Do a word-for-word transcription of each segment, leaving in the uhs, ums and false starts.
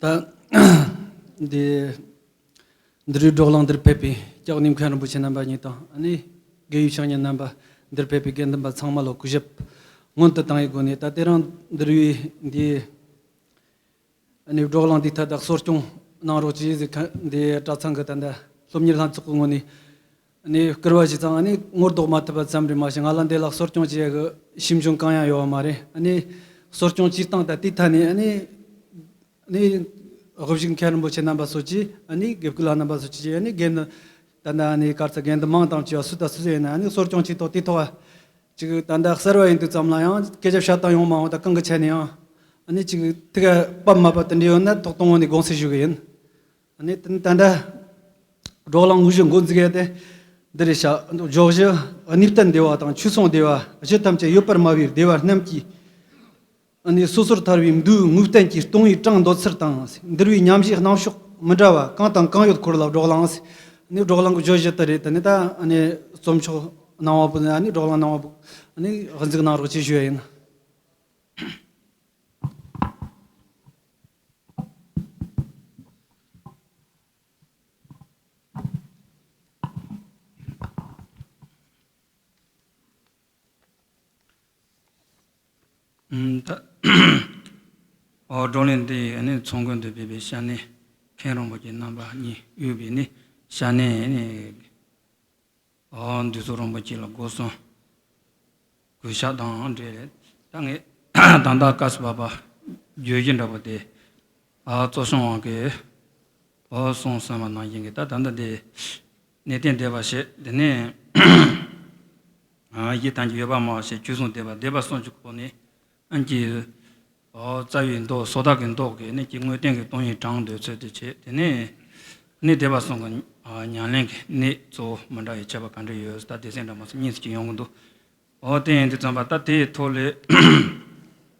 ད་འདི་འདི་རུའི་བགྲོ་གླེང་འདིར་ཕེབས་པའི་སྐྱབས་མགོན་མཁན་རིན་པོ་ཆེ་རྣམ་པ་གཉིས་དང་ཨ་ནི་དགེ་བའི་བཤེས་གཉེན་རྣམ་པ། འདིར་ཕེབས་པའི་དགེ་འདུན་པ་ཚང་མ་ལ་གུས་ཞབས་སྔོན་དུ་བཏང་བའི་སྒོ་ནས། ད་དེ་རིང་འདི་རུའི་འདི་ཨ་ནི་བགྲོ་གླེང་འདི་ཐད་ད་གསོ་སྐྱོང་གནང་རོགས་གྱིས་ཟེར་མཁན་འདི་གྲྭ་ཚང་གི་ད་ལྟ་སློབ་གཉེར་ལྷན་ཚོགས་ཀྱི་ངོས་ནས་ཨ་ནི་བསྐུལ་བ་ཞིག་ཙང་། ཨ་ནི་ངོ་ལྡོག་མ་ཐུབ་པ་ཙམ་རེད་མ་གཞི། ང་ལ་འདི་ལ་གསོ་སྐྱོང་བྱེད་ཡ་གི་ཞིབ་འཇུག་གང་ཡང་ཡོད་པ་མ་རེད། ཨ་ནི་གསོ་སྐྱོང་བྱེད་སྟངས་ད་དེའི་ཐད་ནས་ཨ་ནི་ཨ་ནི་དབུ་བཞུགས་མཁན་རིན་པོ་ཆེ་རྣམ་པ་སོགས་ཀྱིས། ཨ་ནི་དགེ་བསྐུལ་བ་རྣམ་པ་སོགས་ཀྱིས། ཨ་ནི་དགེ་འདུན་ད་ལྟ་ཨ་ནི་ག་རེ་ཟེར། དགེ་འདུན་མང་དང་བཅས་པ་སུ་དང་སུ་ཟིག་ཡིན་ན་ཨ་ནི་གསོ་སྐྱོང་བྱེད་ཐོག་དེའི་ཐོག་ཅིག་ད་ལྟ་གསར་བ་ཡིན་དུས་ཙམ་ལ་ཡང་སྐད་ཆ་བཤད་སྟངས་ཡོང་མ་འོང་། ད་གང་གི་ཆ་ནས་ཡང་ཨ་ནི་ཅིག་ཐུགས་ཁ་བབས་མ་བབས་དེ་འདྲ་ཡོད་ན་ཐོག་དང་པོ་ནས་དགོངས་སེལ་ཞུ་གི་ཡིན། ཨ་ནི་དེ་ནི་ད་ལྟ་བགྲོ་གླེང་དངོས་གཞི་འགོ་འཛུགས་ཡ་དེ་འདི་རེད་ཤག་བརྗོད་གཞི། གནས་བརྟན་བདེ་བ་དང་། ཆོས་སྲུང་བདེ་བ། གཞི་ཐམས་ཅད་ཡོད་པར་སྨྲ་བའི་བདེ་བ་རྣམས་ཀྱིས། ཨ་ནི་སོ་སོར་ཐར་བའི་མདོའི་ངོས་བསྟན་གྱིས། སྟོང་པའི་གྲངས་འདོད་ཚུལ་དང་། འདུལ་བའི་ཉམས་བཞེས་རྣམ་གཞག་མི་འདྲ་བ་གང་དང་གང་ཡོད་སྐོར་ལ་བགྲོ་གླེང་། ཨ་ནི་བགྲོ་གླེང་གི་བརྗོད་གཞི་དེ་རེད། དེ་ནི་ད་ཨ་ནི་རྩོམ་ཕྱོགས་གནང་བ་པོ་ནི་ཨ་ནི་བགྲོ་གླེང་གནང་བ་པོ་ཨ་ནི་དབུ་འཛུགས་གནང་རོགས་གྱིས་ཞུ་ཡ་ཡིན། ཨུམ། ད་ཨོ་བགྲོ་གླེང་འདི་ཨ་ནི་ཚོགས་མགོན་དུ་ཕེབས་པའི་སྐྱབས་གནས་མཁན་རིན་པོ་ཆེ་རྣམ་པ་གཉིས་དབུས་པའི་ནི་སྐྱབས་གནས་ནི། ཨོ་འདུས་ཚོགས་རིན་པོ་ཆེ་ལ་སྒོ་གསུམ་གུས་ཞབས་དང་འབྲེལ་རེད། ད་ངས་ད་ལྟ་སྐབས་སུ་བབས་པ་བརྗོད་གཞི་འདྲ་པོ་དེ། ཨ་གཙོ་སྐྱོང་དབང་གིས་ཨོ་གསུངས་སོང་བ་ནང་བཞིན་གྱི། ད་ད་ལྟ་དེ་གནས་བརྟན་བདེ་བར་གཤེགས། དེ་ནས་ཨ་གཞི་ཐམས་ཅད་ཡོད་པར་སྨྲ་བ་ཞེས། ཆོས་སྲུང་བདེ་བ། བདེ་བ་གསུམ་གྱི་སྒོ་ནས་ཨ་ནི་ཀྱི་ཨོ་རྩ་བའི་མདོ། སོ་ཐར་གྱི་མདོ་གི་ཨ་ནི་ཀྱི་དངོས་བསྟན་གྱི་སྟོང་ཉིད་གྲངས་འདོད་ཚུལ་དེ་བྱས། དེ་ནས་ཨ་ནི་སྡེ་པ་གསུམ་གྱི་ཨ་ཉམས་ལེན་གྱི་གནད་གཙོ་བོ་མི་འདྲ་བའི་ཁྱད་པར་ག་འདྲ་ཡོད། ད་སྡེ་ཚན་འདྲ་མོ་ཟིག་གཉིས་ཟིག་ཅིག་ཡོང་གི་འདུག་ཨོ་དེ་ཡིན་དུས་ཙམ་པ་ད་དེའི་ཐོག་ལས་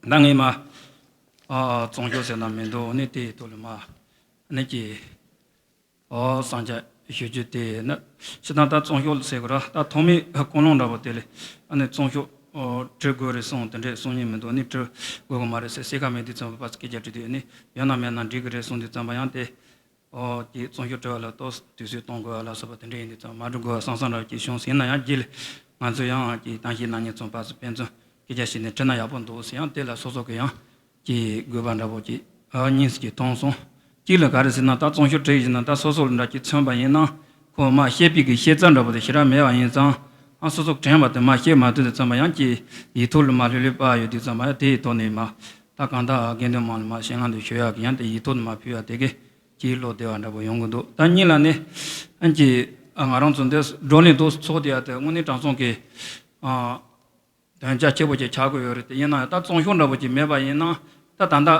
ད་ངས་མ་ཨ་རྩོམ་ཤོག་ཟེར་ན་མི་འདུག་ཨ་ནི་དེའི་ཐོག་ལས་མ་ཨ་ནི་ཀྱི་ཨོ་གསང་རྒྱ་ཞུ་རྒྱུ་དེ་ནི། སྤྱིར་བཏང་ད་རྩོམ་ཤོག་ཟེར་དགོས་ར། ད་ཐོག་མའི་ཀུན་སློང་འདྲ་པོ་དེ་ལས་ཨ་ནི་རྩོམ་ཤོག་ཨོ་བྲི་དགོས་རེད་གསུངས། དེ་འདྲས་གསུང་མཁན་མི་འདུག་ཨ་ནི་བྲི་དགོས་གི་མ་རེད་ཟེར། སེ་ཁ་མེད་དུས་ཙམ་པ་ཕར་སྐད་ཆ་དྲིས་དུས་ཨ་ནི་ཡོད་ན་མེད་ན་འགྲིག་གི་རེད་གསུངས་དུས་ཙམ་པ་ཡང་དེ། ཨོ་ཀྱི་རྩོམ་ཤོག་བྲི་བ་ལ་ཏོག་ཙམ་དུས་ཚོད་གཏོང་དགོས་པ་ལ་སོགས་པ་དེ་འདྲ་ཡིན་དུས་ཙམ་མ་འགྲོ་དགོས་པ་བསམ་བསམ་འདྲ་ཅིག་བྱུང་ཟིན་ན་ཡང་རྗེས་ལ་ང་ཚོ་ཡང་ཀྱི་གཏམ་བཤད་གནང་མཁན་ཚོ་ཕར་ཚུར་དཔེ་མཚོན་སྐད་ཆ་བཤད་ནས་བྲིས་ན་ཡག་པོ་འདུག་ཟེར། ཡང་དེ་ལ་སོ་སོ་གི་ཡང་ཀྱི་དགོས་པ་འདྲ་པོ་ཅིག་ཨ་གཉིས་ཀྱིས་མཐོང་སོང་། གཅིག་ལ་ག་རེ་ཟེར་ན། ད་རྩོམ་ཤོག་བྲིས་ཡིན་ན་ད་སོ་སོ་ལ་འདྲ་ཅིག་མཚོན་པ་ཡིན་ན་ཁོ་མ་བཤད་པའི་གི་ཤེས་ཚད་འདྲ་པོ་དེ་ཞེ་དྲག་མེད་པ་ཡིན་ཙང་། ཨ་སོ་སོ་དྲན་པ་དེ་མ་བཤད་མ་ཐུབ་དུས་ཙམ་པ་ཡང་ཀྱི་ཡིག་ཐོག་ལ་མ་ལྷོད་ལྷོད་པ་ཡོད་དུས་ཙམ་པ་ཡང་དེ་ཡི་ཐོག་ནས་མ་ད་གང་ལྟར་དགེ་འདུན་མང་ལ་མ་སྤྱན་སྔ་དུ་ཞུ་ཡག་གི་ཡང་དེ་ཡིག་ཐོག་ནས་མ་ཕུལ་ཡག་དེ་གི་ཅིག་བློ་བདེ་བ་འདྲ་པོ་ཡོང་གི་འདུག་ད་གཉིས་ལ་ནི་ཨ་ཀྱི་ཨ་ང་རང་ཚོ་འདི་བགྲོ་གླེང་འདུག་ཚོགས་དེ་ཡ་དེ་དངོས་གནས་དྲང་སྲོང་གི་ཨ་དོན་རྒྱ་ཆེ་པོ་ཅིག་ཆགས་ཀྱི་ཡོད་རེད། དེ་ཡིན་ན་ཡང་ད་རྩོམ་ཤོག་འདྲ་པོ་ཅིག་མེད་པ་ཡིན་ན་ད་ད་ལྟ་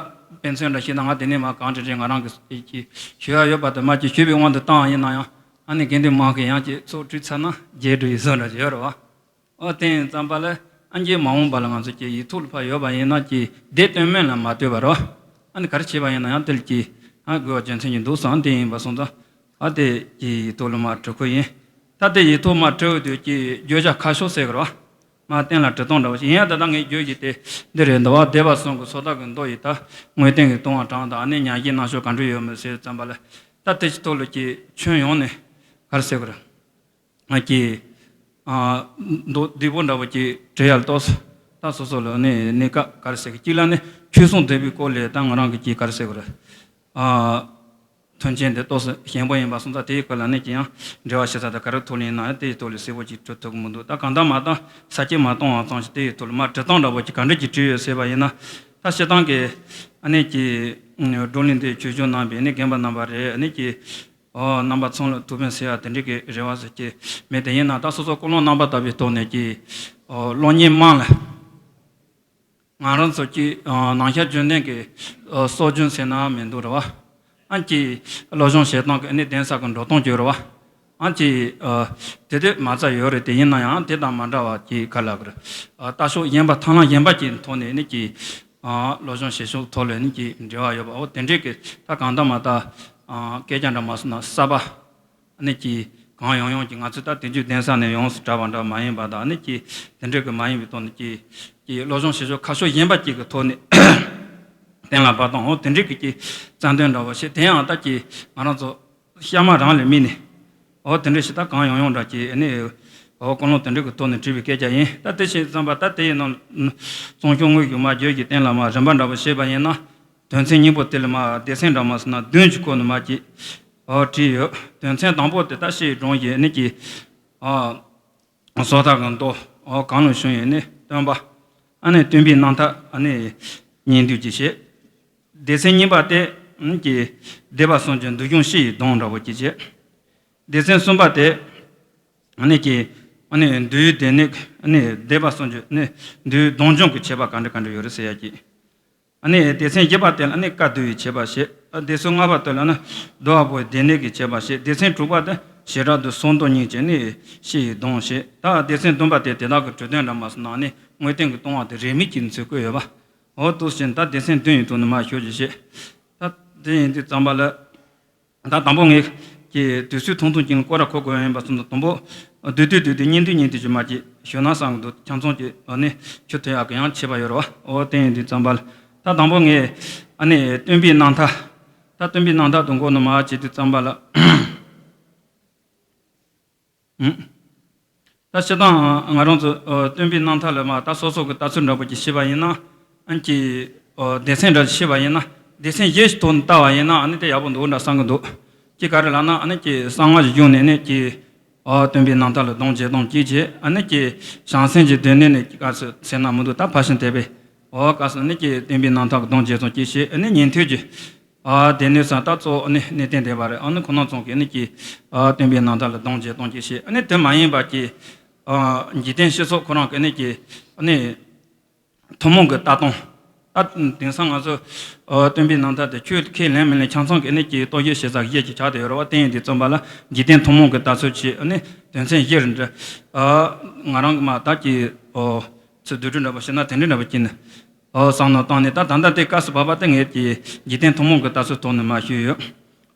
དཔེ་མཚོན་འདྲ་བཤད་ན། ང་དེ་ནས་མ་གང་དྲི་དྲི་ང་རང་གི་ཅིག་ཞུ་ཡག་ཡོད་པ་དེ་མ་ཅིག་ཞུས་པའི་དབང་དུ་བཏང་ཡིན་ན་ཡང་ཨ་ནི་དགེ་འདུན་མང་གི་ཡང་ཅིག་ཚོགས་གྲོལ་ཚར་ན་རྒྱས་འགྲོ་ཡི་བཟོ་འདྲ་ཅིག་ཡོད་རེད་བ། ཨོ་དེ་ཡིན་ཙམ་པ་ལ་ཨ་ནི་མ་འོངས་པ་ལ་ང་ཚོ་ཀྱི་ཡིག་ཐོག་ལ་ཕར་ཡོད་པ་ཡིན་ན་ཀྱི་དེབ་སྟོན་མིན་ལ་མ་ལྟོས་པ་རེད་བ། ཨ་ནི་ག་རེ་བྱས་པ་ཡིན་ན་ཡང་དེ་ལ་ཀྱི་ཨ་དགོས་པ་རྒྱུ་མཚན་ཅིག་འདུག་བསམ། དེ་ཡིན་པ་སོང་ཙང་ཨ་དེ་ཀྱི་ཡིག་ཐོག་ལ་མར་བྲི་ཁུལ་ཡིན། ད་དེ་ཡིག་ཐོག་མར་བྲི་འོས་དུས་ཀྱི་བརྗོད་བྱ་ཁ་ཕྱོགས་ཟེར་གི་རེད་བ། མར་གཏན་ལ་བྲི་སྟངས་འདྲ་བོ་ཞིག་ཡིན་ཡང་ད་ལྟ་ངས་བརྗོད་རྒྱུ་དེ་འདི་རེད། འདི་བ་སྡེ་པ་གསུམ་གྱི་སོ་ཐར་གྱི་མདོ་ཡི་ད་དངོས་བསྟན་གྱི་ལྟུང་བ་གྲངས་དང་ཨ་ནི་ཉམས་བཞེས་རྣམ་གཞག་ག་འདྲ་ཡོད་མེད་ཟེར་ཙམ་པ་ལ་ད་དེ་ཅིག་ཐོག་ལ་ཀྱི་ཁྱོན་ཡོངས་ནས་ག་རེ་ཟེར་གི་རེད། ང་ཀྱི་ཨ་མདོ་སྡེ་པོ་འདྲ་བོ་ཅིག་བྲི་ཡག་ལ་ཏོག་ཙམ་ད་སོ་སོ་ལ་ནི་གནས་སྐབས་ག་རེ་ཟེར་གི། གཅིག་ལ་ནི་ཆོས་སྲུང་སྡེ་པའི་སྐོར་ལས་ད་ང་རང་གི་ཀྱི་ག་རེ་ཟེར་གི་རེད། ཨ་མཐུན་རྐྱེན་དེ་ཏོག་ཙམ་ཞན་པོ་ཡིན་པ་སོང་ཙང་དེའི་སྐོར་ལ་ནི་ཀྱི་ཡང་འབྲེལ་བ་ཞུ་ས་དང་ག་རེ་ཐོག་ལ་ཡིན་ན་ཡང་དེའི་ཐོག་ལ་གསལ་པོ་ཅིག་འབྲི་ཐུབ་ཀྱི་མི་འདུག་ད་གང་ལྟར་མ་ད་ས་སྐྱ་མ་གཏོང་བ་ཙམ་ཞིག་དེའི་ཐོག་ལ་མར་བྲི་སྟངས་འདྲ་བོ་ཅིག་ག་འདྲ་ཅིག་བྲིས་ཡོད་ཟེར་བ་ཡིན་ན། ད་སྤྱིར་བཏང་གི་ཨ་ནི་ཀྱི་བགྲོ་གླེང་འདི་ཆོས་སྐྱོང་གནང་བའི་ཨ་ནི་རྒན་པ་རྣམ་པ་རེད། ཨ་ནི་ཀྱི་ཨོ་རྣམ་པ་ཚང་ལ་ཐུགས་ཕན་གསོས་ཡག་དེ་འདྲའི་གི་རེ་བ་ཟེར་གྱི་མེད། དེ་ཡིན་ན་ད་སོ་སོ་ཀུན་སློང་རྣམ་པ་ལྟ་བུའི་ཐོག་ནས་ཀྱི་ཨོ་སློབ་གཉེར་མང་ལ་ང་རང་ཚོ་ཀྱི་ཨོ་ནང་ཤར་རྒྱུན་ལྡན་གྱི་ཨོ་སྲོལ་རྒྱུན་ཟེར་ན་མི་འདུག་རེད་བ། ཨ་ཀྱི་བློ་སྦྱོང་བྱེད་སྟངས་ཀྱི་ཨ་ནི་གདན་ས་གི་འགྲོ་སྟངས་ཀྱི་རེད་བ། ཨ་ཀྱི་ཨོ་དེ་དེ་མ་རྩ་ཡོད་རེད། དེ་ཡིན་ན་ཡང་དེ་དང་མ་འདྲ་བ་ཀྱི་ག་ལ་གི་རེད། ཨོ་ལྟ་ཕྱོགས་གཞན་པ་ཐབས་ལམ་གཞན་པ་ཀྱི་ཐོག་ནས་ཨ་ནི་ཀྱི་ཨ་སློབ་སྦྱོང་བྱེད་ཕྱོགས་ཐོག་ལ་ནི་ཀྱི་འབྲེལ་བ་ཡོད་པ། འོ་དེ་འདྲའི་གི་ད་གང་ལྟར་མ་ད་ཨ་སྐད་ཆ་འདྲ་མ་སོང་ན་གསར་པ་ནི་ཀྱི་གང་ཡོང་ཡོང་གི་ང་ཚོས་ད་དེ་རྒྱུ་གདན་ས་ནས་ཡོངས་སུ་གྲགས་པ་འདྲ་མ་ཡིན་པ་དང་ནི་ཀྱི་དེ་འདྲའི་གི་མ་ཡིན་པའི་ཐོག་ནས་ཀྱི་ཀྱི་སློབ་སྦྱོང་བྱེད་ཕྱོགས་ཁ་ཕྱོགས་གཞན་པ་ཅིག་གི་ཐོག་ནས་ གཏན་ལ་ཕབ་སྟངས་འོ་དེ་འདྲའི་གི་ཀྱི་རྩ་དོན་འདྲ་བོ་ཞིག་དེ་ཡང་ད་ཀྱི་ང་རང་ཚོ་ཤ་མ་རང་ལས་མིན་ནས་འོ་དེ་འདྲའི་ཞིག་ད་གང་ཡོང་ཡོང་འདྲ་ཀྱི་ཨ་ནི་འོ་ཀུན་སློང་དེ་འདྲའི་གི་ཐོག་ནས་བྲིས་པའི་སྐད་ཆ་ཡིན། ད་དེ་བྱས་ཙམ་པ་ད་དེ་ཡིན་ནམ་རྩོམ་སྐྱོང་དངོས་ཀྱི་མ་བརྗོད་ཀྱི་སྟེང་ལ་མ་རིམ་པ་འདྲ་བོ་བྱས་པ་ཡིན་ན་དོན་ཚན་སྙིང་པོ་དེ་ལ་མ་སྡེ་ཚན་འདྲ་མ་ཟེར་ན་བདུན་གྱི་སྐོར་ནས་མ་ཀྱི་འོ་བྲིས་ཡོད། དོན་ཚན་དང་པོ་དེ་ད་ཕྱི་ཡི་སྒྲུང་ཡིན་ནི་ཀྱི་ཨ། སོ་ཐར་གྱི་མདོ། འོ་གང་ལ་བྱུང་ཡོད་ནི་སྟོན་པ། ཨ་ནི་སྟོན་པའི་རྣམ་ཐར་ཨ་ནི་ཉན་ཐོས་ཀྱི་བཤད། སྡེ་ཚན་གཉིས་པ་དེ་ཨ་ནི་ཀྱི་སྡེ་པ་གསུམ་གྱི་མདོ་གཞུང་ཕྱི་ཡི་སྒྲུང་འདྲ་བོ་ཀྱི་བཤད། སྡེ་ཚན་གསུམ་པ་དེ་ཨ་ནི་ཀྱི་ཨ་ནི་མདོའི་སྡེ་སྣོད་ཨ་ནི་སྡེ་པ་གསུམ་གྱི་ཨ་ནི་མདོའི་སྡོམ་སྦྱོང་གི་བྱེད་པ་ག་འདྲ་ག་འདྲ་ཡོད་རེད་ཟེར་ཡ་ཀྱི། ཨ་ནི་སྡེ་ཚན་བཞི་པ་དེ་ལ་ཨ་ནི་བཀའ་བསྡུ་བའི་བྱེད་པ་བཤད། སྡེ་ཚན་ལྔ་པ་དེ་ལ་ཨ་ནི་བསྡུ་བ་པོའི་སྡེ་སྣོད་ཀྱི་བྱེད་པ་བཤད། སྡེ་ཚན་དྲུག་པ་དེ་བྱེ་བྲག་ཏུ་སོ་མདོ་གཉིས་ཀྱི་ཨ་ནི་ཕྱི་ཡི་སྒྲུང་བཤད། ད་སྡེ་ཚན་བདུན་པ་དེ་དེ་དག་གི་གྲོས་དོན་འདྲ་མ་སོང་ན་ཨ་ནི་དངོས་བསྟན་གྱི་ལྟུང་བ་དེ་རེས་མོས་ཀྱི་ཚུལ་བཀོད་ཡོད་པ། འོ་དུ་ཞིང་ད་སྡེ་ཚན་བདུན་ཡི་ཐོག་ནས་མ་ཞུ་ཅི་བཤད། ད་དེ་ཡིན་དུས་ཙམ་པ་ལ། ད་དང་པོ་ངས་ཀྱི་དུས་ཚོད་ཐུང་ཐུང་ཅིག་ལ་སྐོར་ར་གོ་དགོས་ཡིན་པ་སོང་ཙང་དང་པོ། བསྡུས་བསྡུས་བསྡུས་བསྡུས་སྙིང་བསྡུས་སྙིང་བསྡུས་ཀྱི་མ་ཅིག་ཞུ་ན་བསམ་གི་འདུག་ཁྱམ་ཚང་ཅིག་ཨ་ནི་ཆུ་ཐོན་ཡག་གི་ཡང་ཆེ་བ་ཡོད་རེད་བ། འོ་དེ་ཡིན་དུས་ཙམ་པ་ལ། ད་དང་པོ་ངས་ཨ་ནི་སྟོན་པའི་རྣམ་ཐར། ད་སྟོན་པའི་རྣམ་ཐར་དུ་འགོ་ནས་མ་བྱེད་དུས་ཙམ་པ་ལ། ད་སྤྱིར་བཏང་ང་རང་ཚོ་སྟོན་པའི་རྣམ་ཐར་ལ་མ་ད་སོ་སོ་གི་ལྟ་ཚུལ་འདྲ་པོ་ཅིག་བྱས་པ་ཡིན་ན། ཨན་ཅི། སྡེ་ཚན་འདྲ་ཅིག་བྱས་པ་ཡིན་ན། སྡེ་ཚན་བཞི་ཞིག་ཐོག་ནས་བལྟ་བ་ཡིན་ན་ཨ་ནི་དེ་ཡག་པོ་འདུག་འདྲ་བསམ་གི་འདུག་ཅི་ག་རེ་ལབ་ན་ཨ་ནི་ཅི་གསང་སྔགས་ཀྱི་གཞུང་ནས་ནི་ཅི། སྟོན་པའི་རྣམ་ཐར་ལ་སྡོམ་བྱེད་སྟངས་གཅིག་བྱས། ཨ་ནི་ཅི། བྱང་སེམས་ཀྱི་སྡེ་སྣོད་ནས་སྐབས་སུ་ཟེར་ན་མི་འདུག་ད་ཕར་ཕྱིན་དེ་བས། འོ་སྐབས་སུ་ནི་ཅི་སྟོན་པའི་རྣམ་ཐར་གྱི་སྡོམ་བྱེད་སྟངས་གཅིག་བྱས། ཨ་ནི་ཉན་ཐོས་ཀྱི། ཨ་སྡེ་སྣོད་སམ་ད་གཙོ་བོ་ནི་གནས་བརྟན་སྡེ་པ་རེད། ཨ་ནི་ཁོ་ན་ཚང་གི་ནི་ཀྱི། ཨ་སྟོན་པའི་རྣམ་ཐར་ལ་སྡོམ་བྱེད་སྟངས་ཀྱི་བཤད། ཨ་ནི་དེ་མ་ཡིན་པ་ཀྱི། ཨ་འཇིག་རྟེན་སྤྱི་ཚོགས་ཁོ་རང་གི་ནི་ཀྱི། ཨ་ནི་ཐུན་མོང་གི་ལྟ་སྟངས། ད་དེང་སང་ང་ཚོ། ཨ་སྟོན་པའི་རྣམ་ཐར་དེ་ཆོས་ཁས་ལེན་མི་ལེན་ཆ་ཚང་གི་ནི་ཀྱི་རྟོག་ཞིབ་བྱེད་ས་གི་གཞི་ཅིག་ཆགས་བསྡད་ཡོད་རེད་བ། དེ་ཡིན་དུས་ཙམ་པ་ལ་འཇིག་རྟེན་ཐུན་མོང་གི་ལྟ་ཚུལ་གྱི་ཨ་ནི་དོན་ཚན་བཞི་རེད་འདྲ། ཨ་ང་རང་གི་མ་ད་ཀྱི། ཨོ། ཚུལ་བསྡུ་སྒྲིག་འདྲ་པོ་བྱས་ན་དེ་འདྲ་འདྲ་པོ་ཅིག་ནི། ཨོ་བསམ་མནོ་བཏང་ནས་ད་ད་ལྟ་དེ་སྐབས་སུ་བབ་པ་དེ་ངས་ཀྱི་འཇིག་རྟེན་ཐུན་མོང་གི་ལྟ་ཚུལ་ཐོག་ནས་མ་ཞུས་ཡོད།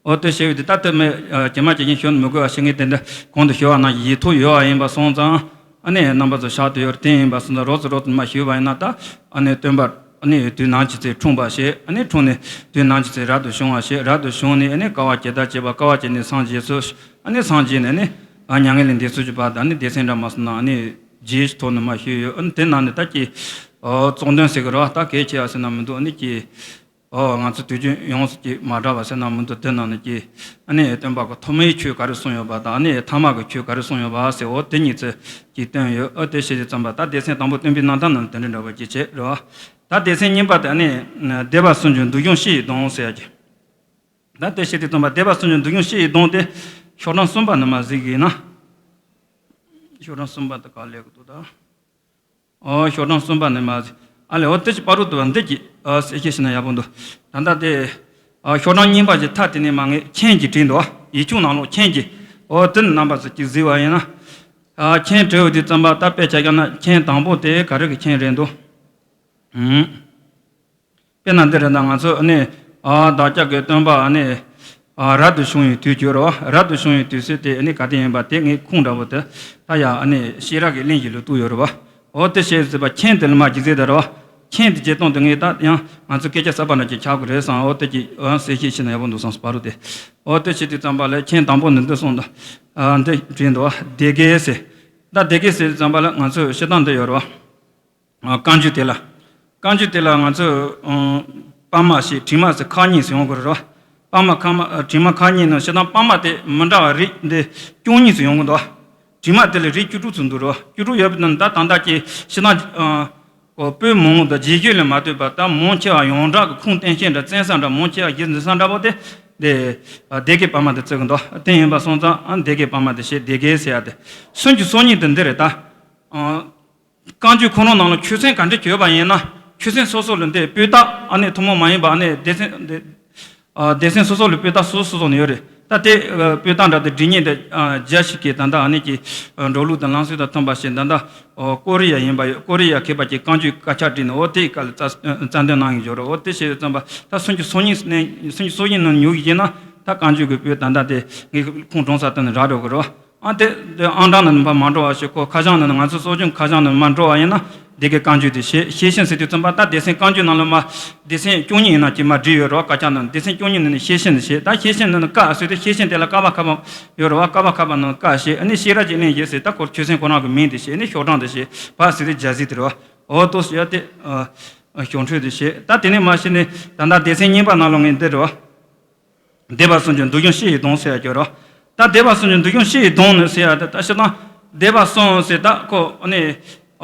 ཨོ་དེ་ཞེས་པའི་དེ་ད་ལྟ་མི་ཇི་མ་ཇི་བཞིན་ཞུ་ན་མི་དགོས་པ་ཞིག་ངས་དེ་འདྲ་གོང་དུ་ཞུ་བ་ནང་བཞིན་ཡིག་ཐོག་ཡོད་པ་ཡིན་པ་སོང་ཙང་། ཨ་ནི་རྣམ་པ་ཚོ་ཤག་ཏུ་ཡོད་རེད། དེ་ཡིན་པ་སོང་ཙང་རོབ་ཙམ་རོབ་ཙམ་མ་ཞུས་པ་ཡིན་ན་ད་ཨ་ནི་སྟོན་པ་ཨ་ནི་དུས་ནམ་ཅི་ཚེ་འཁྲུངས་པ་ཞེས། ཨ་ནི་འཁྲུངས་ནས་དུས་ནམ་ཅི་ཚེ་རབ་ཏུ་བྱུང་བ་ཞེས། རབ་ཏུ་བྱུང་ནས་ཨ་ནི་དཀའ་བ་ཇི་ལྟར་སྤྱད་པ། དཀའ་བ་སྤྱད་ནས་སངས་རྒྱས་ཚུལ། ཨ་ནི་སངས་རྒྱས་ནས་ཨ་ནི་མྱ་ངན་ལས་འདས་ཚུལ་གྱི་བར་དུ་ཨ་ནི་སྡེ་ཚན་འདྲ་མ་སོང་ན་ཨ་ནི་རྗེས་ཐོག་ནས་མ་ཞུས་ཡོད། ཨ་ནི་དེ་ནང་ནས་ད་ཀྱི་ཨོ་གཙོ་འདོན་ཟེར་གི་རེད་བ། ད་གལ་ཆེ་བ་ཟེར་ན་མི་འདུག་ཨ་ནི་ཀྱི་ཨོ་ང་ཚོ་དུས་རྒྱུན་ཡོངས་སུ་ཀྱི་མ་འདྲ་བ་ཟེར་ན་མི་འདུག་དེ་ནང་ནས་ཀྱི་ཨ་ནི་སྟོན་པ་གི་ཐོག་མའི་ཆོས་ག་རེ་གསུངས་ཡོད་པ་དང་ཨ་ནི་ཐ་མ་གི་ཆོས་ག་རེ་གསུངས་ཡོད་པ་ཟེར། འོ་དེ་གཉིས་ཚེ་ཀྱི་བསྟན་ཡོད། ཨོ་དེ་བཤད་དུས་ཙམ་པ་ད་སྡེ་ཚན་དང་པོ་སྟོན་པའི་རྣམ་ཐར་ནང་དེ་འདྲ་འདྲ་བ་ཀྱི་བྱེད་རེད་བ། ད་སྡེ་ཚན་གཉིས་པ་དེ་ཨ་ནི་སྡེ་པ་གསུམ་གྱི་མདོ་གཞུང་ཕྱི་ཡི་སྡོམ་ཟེར་ཡ་ཀྱི། ད་དེ་བཤད་དུས་ཙམ་པ་སྡེ་པ་གསུམ་གྱི་མདོ་གཞུང་ཕྱི་ཡི་སྡོམ་དེ་ཤོག་གྲངས་གསུམ་པ་ནས་མ་གཟིགས་ཡིན་ན། ཤོག་གྲངས་གསུམ་པ་དེ་ག་ལས་གི་འདུག་ད། ཨོ་ཤོག་གྲངས་གསུམ་པ་ནས་མ་གཟིགས། ཨ་ལས་འོ་དེ་ཅི་པ་རུ་དུ་བ་འདི་ཅི་ཨ་གསལ་བཤད་ཞུས་ན་ཡག་པོ་འདུག་ད་ལྟ་དེ་ཨ་ཤོག་གྲངས་གཉིས་པ་ཅིག་མཐའ་དེ་ནས་མ་ངས་མཆན་ཅིག་བྲིས་འདུག་ཡིག་ཆུང་ནང་ལོགས་མཆན་ཅིག་ཨོ་དེ་ནས་རྣམ་པ་ཚོ་ཅིག་གཟིགས་པ་ཡིན་ན། ཨ་མཆན་བྲིས་ཡོད་དུས་ཙམ་པ་ད་དཔེ་ཆ་བཞག་ན་མཆན་དང་པོ་དེ་ག་རེ་གི་མཆན་རེད་འདུག་ཨུམ། དཔེར་ན་འདི་རེད་ད། ང་ཚོ་ཨ་ནི་ཨ་བདག་ཅག་གི་སྟོན་པ་ཨ་ནི་ཨ་རབ་ཏུ་བྱུང་བའི་དུས་ཀྱི་རེད་བ། རབ་ཏུ་བྱུང་བའི་དུས་ཚོད་དེ་ཨ་ནི་ག་དུས་ཡིན་པ་དེ་ངས་ཁུངས་འདྲ་པོ་དེ་ད་ཡ་ཨ་ནི་ཤེས་རབ་ཀྱི་གླེང་གཞི་ལ་གཏུགས་ཡོད་རེད་བ། འོ་དེ་བྱས་ཟེར་བ་མཆན་དེ་ལ་མ་ཅིག་ཟེར་ད་རེད་བ། མཆན་དེ་བརྗེ་སྟངས་དེ་ངས་ད་ཡང་ང་ཚོ་སྐད་ཆ་གསར་པ་འདྲ་ཅིག་ཆགས་དགོས་རེད་བསམ། འོ་དེ་ཅིག་ཨ་གསལ་བཤད་བྱས་ན་ཡག་པོ་འདུག་བསམ་སོང་པ་རུ་དེ། འོ་དེ་བྱེད་དུས་ཙམ་པ་ལ་མཆན་དང་པོ་ནི་འདི་སོང་ད། ཨ་འདི་བྲིས་འདུག་བ། སྡེ་དགེ་ཟེར། ད་སྡེ་དགེ་ཟེར་དུས་ཙམ་པ་ལ་ང་ཚོ་བཤད་སྟངས་འདི་ཡོད་རེད་བ། བཀའ་འགྱུར་དེ་ལ། བཀའ་འགྱུར་དེ་ལ་ང་ཚོས་པར་མ་ཞེས་བྲིས་མ་ཟེར་ཁག་གཉིས་སུ་ཡོང་དགོས་རེད་བ། པར་མ་ཁག་མ་བྲིས་མ་ཁག་གཉིས་ནང་བཤད་སྟངས་པར་མ་དེ་མི་འདྲ་བ་རིགས་འདི་བཅུ་གཉིས་སུ་ཡོང་གི་འདུག་བ། བྲིས་མ་དེ་ལ་རིགས་བཅུ་དྲུག་ཙམ་འདུག་རེད་བ། བཅུ་དྲུག་ཡོད་པའི་ནང་ད་ད་ལྟ་ཀྱི་བཤད་སྟངས་པོད་མང་བོ་དང་རྗེས་ཤུལ་ལ་མ་ལྟོས་པར་ད་མང་ཆེ་བ་ཡོངས་གྲགས་ཀྱི་ཁུངས་བསྟན་བཤད་འདྲ་བཙན་ས་འདྲ་མང་ཆེ་བ་གཞི་འཛིན་ས་འདྲ་པོ་དེ་དེ་སྡེ་དགེ་པར་མ་དེ་བརྩི་གི་འདུག་དེ་ཡིན་པ་སོང་ཙང་ཨ་སྡེ་དགེ་པར་མ་དེ་བཤད་སྡེ་དགེ་ཟེར་ཡ་དེ། སུམ་ཅུ་སོ་གཉིས་དེ་འདི་རེད་ད། བཀའ་འགྱུར་ཁོ་རང་ནང་ལ་ཆོས་ཚན་ག་འདྲ་བྱས་པ་ཡིན་ན་ཆོས་ཚན་སོ་སོ་ལ་འདི་པོད་རྟགས་ཨ་ནི་ཐུན་མོང་མ་ཡིན་པ་ཨ་ནི་སྡེ་ཚན་འདི། སྡེ་ཚན་སོ་སོ་ལ་པོད་རྟགས་སོ་སོ་སོ་ནས་ཡོད་རེད། ད་དེ་པོད་རྟགས་འདྲ་དེ་འབྲི་མཁན་དེ་རྒྱ་ཞིག་གིས་ད་ལྟ་ཨ་ནི་ཀྱི་འགྲོ་ལུགས་དང་ལམ་སྲོལ་དང་མཐུན་པ་ཞིག་ད་ལྟ་ཀོ་རི་ཡ་ཡིན་པ་ཡོད། ཀོ་རི་ཡ་མཁས་པ་གྱིས་བཀའ་འགྱུར་དཀར་ཆག་བྲིས་ནས་འོ་དེའི་སྐབས་ལ་རྩ་རྩ་འདོན་གནང་གི་ཡོད་རེད། འོ་དེ་བྱས་ཙམ་པ་ད་སུམ་ཅུ་སོ་གཉིས་ནས་སུམ་ཅུ་སོ་གཉིས་ནང་ཉུལ་གི་ཡིན་ན་ད་བཀའ་འགྱུར་གྱི་པོད་ད་ལྟ་དེ་ངས་ཁུངས་དྲངས་ས་དེ་ནས་རག་འགྲོ་གི་རེད་བ། ཨ་དེ་དེ་ཨང་གྲངས་ནང་ནས་མ་འགྲོ་བ་ཞིག་ཁོ་ཁ་བྱང་ནང་ནས་ང་ཚོ་སྲོལ་རྒྱུན་ཁ་བྱང་ནང་ནས་མ་འགྲོ་བ་ཡིན་ན་ སྡེ་དགེ་བཀའ་འགྱུར་དེ་བཤད། ཤེར་ཕྱིན་ཟེར་དུས་ཙམ་པ་ད་སྡེ་ཚན་བཀའ་འགྱུར་ནང་ལ་མ་སྡེ་ཚན་བཅུ་གཉིས་ཡིན་ན་ཅིག་མ་བསྒྲིགས་ཡོད་རེད་བ། དཀར་ཆག་ནང་སྡེ་ཚན་བཅུ་གཉིས་ནང་ནས་ཤེར་ཕྱིན་དེ་བཤད། ད་ཤེར་ཕྱིན་ནང་ནས་ཀ་ཟེར་དུས་ཤེར་ཕྱིན་དེ་ལ་ཀ་བ་ཁ་བ་ཡོད་རེད་བ། ཀ་བ་ཁ་བ་ནང་ཀ་བཤད། ཨ་ནི་ཤེས་རབ་ཀྱི་གླེང་གཞི་ཟེར་ད་ཁོ་ཆོས་ཚན་ཁོ་རང་གི་མིང་དེ་བཤད། ཨ་ནི་ཤོག་གྲངས་དེ་བཤད། བ་ཟེར་དུས་རྒྱ་ཟིག་དེ་རེད་བ། འོ་དོ་ཞེས་ཏེ། ཞོག་འཕྲོས་དེ་བཤད། ད་དེ་ནས་མ་གཞི་ནས་ད་ལྟ་སྡེ་ཚན་གཉིས་པ་ནང་ལ་ངས་འདི་རེད་བ། སྡེ་པ་གསུམ་གྱི་མདོ་གཞུང་སྤྱི་ཡི་སྡོམ་ཟེར་ཡ་ཅིག་ཡོད་རེད། ད་སྡེ་པ་གསུམ་གྱི་མདོ་གཞུང་སྤྱི་ཡི་སྡོམ་ནི་ཟེར་ཡ་དེ་ད་སྤྱིར་བཏང་སྡེ་པ་གསུམ་ཟེར་ད་ཁོ་ཨ་ནི།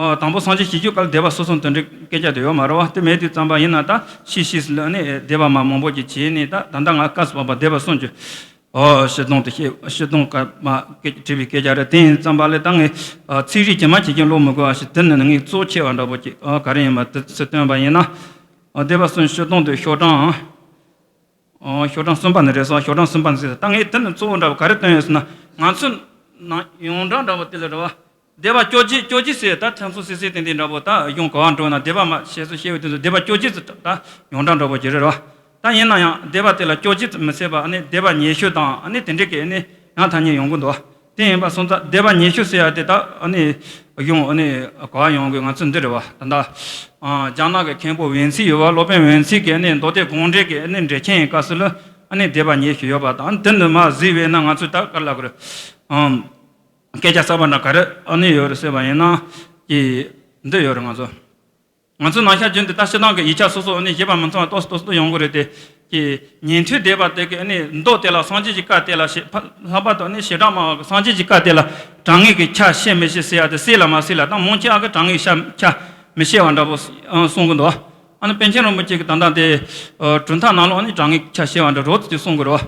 ཨ། དང་པོ་སངས་རྒྱས་ཞི་བརྒྱའི་སྐབས་ལ་སྡེ་པ་སོ་སོ་འདི་འདྲའི་སྐད་ཆ་དེ་ཡོད་མ་རེད་བ། དེ་མེད་དུས་ཙམ་པ་ཡིན་ན་ད་ཤི་ཤི་ཟེར་ལ་ཨ་ནི་སྡེ་པ་མ་མང་པོ་ཅིག་བྱས་ནས་ད་ད་ལྟ་ང་སྐབས་སུ་བབ་པ་སྡེ་པ་གསུམ་གྱི། ཨོ། སྤྱི་སྡོམ་དེ་བཤད། སྤྱི་སྡོམ་སྐབས་མ་སྐད་བྲིས་པའི་སྐད་ཆ་རེད། དེ་ཡིན་ཙམ་པ་ལས་ད་ངས་ཨ་ཚིག་རིས་ཇི་མ་ཇི་བཞིན་ཀློག་མི་དགོས་པ་ཞིག་དེ་ནི་ངས་གཙོ་ཆེ་བ་འདྲ་པོ་ཅིག་ཨ་ག་རེ་ཡིན་པ་དེ་ཚོ་སྟོན་པ་ཡིན་ན། ཨ་སྡེ་པ་གསུམ་སྤྱི་སྡོམ་དེ་ཤོག་གྲངས། ཨོ། ཤོག་གྲངས་གསུམ་པ་ནི་རེད་སོང་། ཤོག་གྲངས་གསུམ་པ་ནི་ཟེར། ད་ངས་དེ་ནི་གཙོ་བོ་འདྲ་པོ་ག་རེ་སྟོན་ཡོད་ཟེར་ན། ང་ཚོ་ནང་ཡོངས་གྲགས་འདྲ་པོ་དེ་ལ་རེད་བ། སྡེ་པ་བཅོ་བརྒྱད། བཅོ་བརྒྱད་ཟེར་ད་ཐེངས་སོ་སི་སི་ཏན་ཏན་འདྲ་པོ། ད་གཞུང་ག་བ་འགྲོ་ན་སྡེ་པ་མ་ཞེས་སུ་བཤད་པའི་དུས་སུ་སྡེ་པ་བཅོ་བརྒྱད་ཟེར་ད་ཡོངས་གྲགས་འདྲ་པོ་ཅིག་རེད་རོ། ད་ཡིན་ན་ཡང་སྡེ་པ་དེ་ལ་བཅོ་བརྒྱད་མི་ཟེར་བ་ཨ་ནི་སྡེ་པ་ཉི་ཤུ་དང་ཨ་ནི་དེ་འདྲས་ཀྱི་ཨ་ནི་ཡང་ཐ་སྙད་ཡོང་གི་འདུག་དེ་ཡིན་པ་སོང་ཙང་སྡེ་པ་ཉི་ཤུ་ཟེར་ཡ་དེ་ད་ཨ་ནི་གཞུང་ཨ་ནི་ག་བ་ཡོང་གི། ང་ཚོ་འདི་རེད་བ། ད་ལྟ་ཨ་རྒྱ་ནག་གི་མཁན་པོ་ཝེན་ཚི་ཡོད་བ། སློབ་དཔོན་ཝེན་ཚི་གི་ཨ་ནི་མདོ་སྡེ་དགོངས་འགྲེལ་གྱི་ཨ་ནི་འགྲེལ་ཆེན་ཡི་སྐབས་སུ་ལ་ཨ་ནི་སྡེ་པ་ཉི་ཤུ་ཡོད་པ་དང་། དེ་འདི་མ་གཟིགས་པས་ན་ང་ཚོས་ད་ག་རེ་ལབ་དགོས་རེད། ཨམ། སྐད་ཆ་གསར་པ་འདྲ་ག་རེ་ཨ་ནི་ཡོད་རེད་ཟེར་བ་ཡིན་ན་ཀྱི་འདི་ཡོད་རེད། ང་ཚོ་ང་ཚོ་ནང་ཤར་རྒྱུན་དུ་ད་ཕྱི་ནང་གི་ཡིག་ཆ་སོ་སོ་ཨ་ནི་བཞེད་པ་མི་ཚང་བ་ཏོག་ཙམ་ཏོག་ཙམ་ཡོང་གི་རེད་དེ། ཀྱི་ཉན་ཐོས་སྡེ་པ་དེ་གི་ཨ་ནི་མདོ་དེ་ལ་སངས་རྒྱས་ཀྱི་བཀའ་དེ་ལ་ཞེ་ལྷག་པར་དུ་ཨ་ནི་བྱེ་བྲག་སྨྲ་བ་གི་སངས་རྒྱས་ཀྱི་བཀའ་དེ་ལ་དྲང་ངེས་ཀྱི་ཆ་བཤད་མི་བཤད་ཟེར་ཡ་དེ་གསལ་ལ་མ་གསལ་ལ། ད་མང་ཆེ་བ་གི་དྲང་ངེས་ཆ་མི་བཤད་པ་འདྲ་པོ་གསུང་གི་འདུག་ཨ་ནི་པཎ་ཆེན་རིན་པོ་ཆེ་གི་ད་ལྟ་དེ་གྲུབ་མཐའ་ནང་ལོགས་ཨ་ནི་དྲང་ངེས་ཀྱི་ཆ་བཤད་པ་འདྲ་རོབ་ཙམ་ཅིག་གསུང་གི་རེད།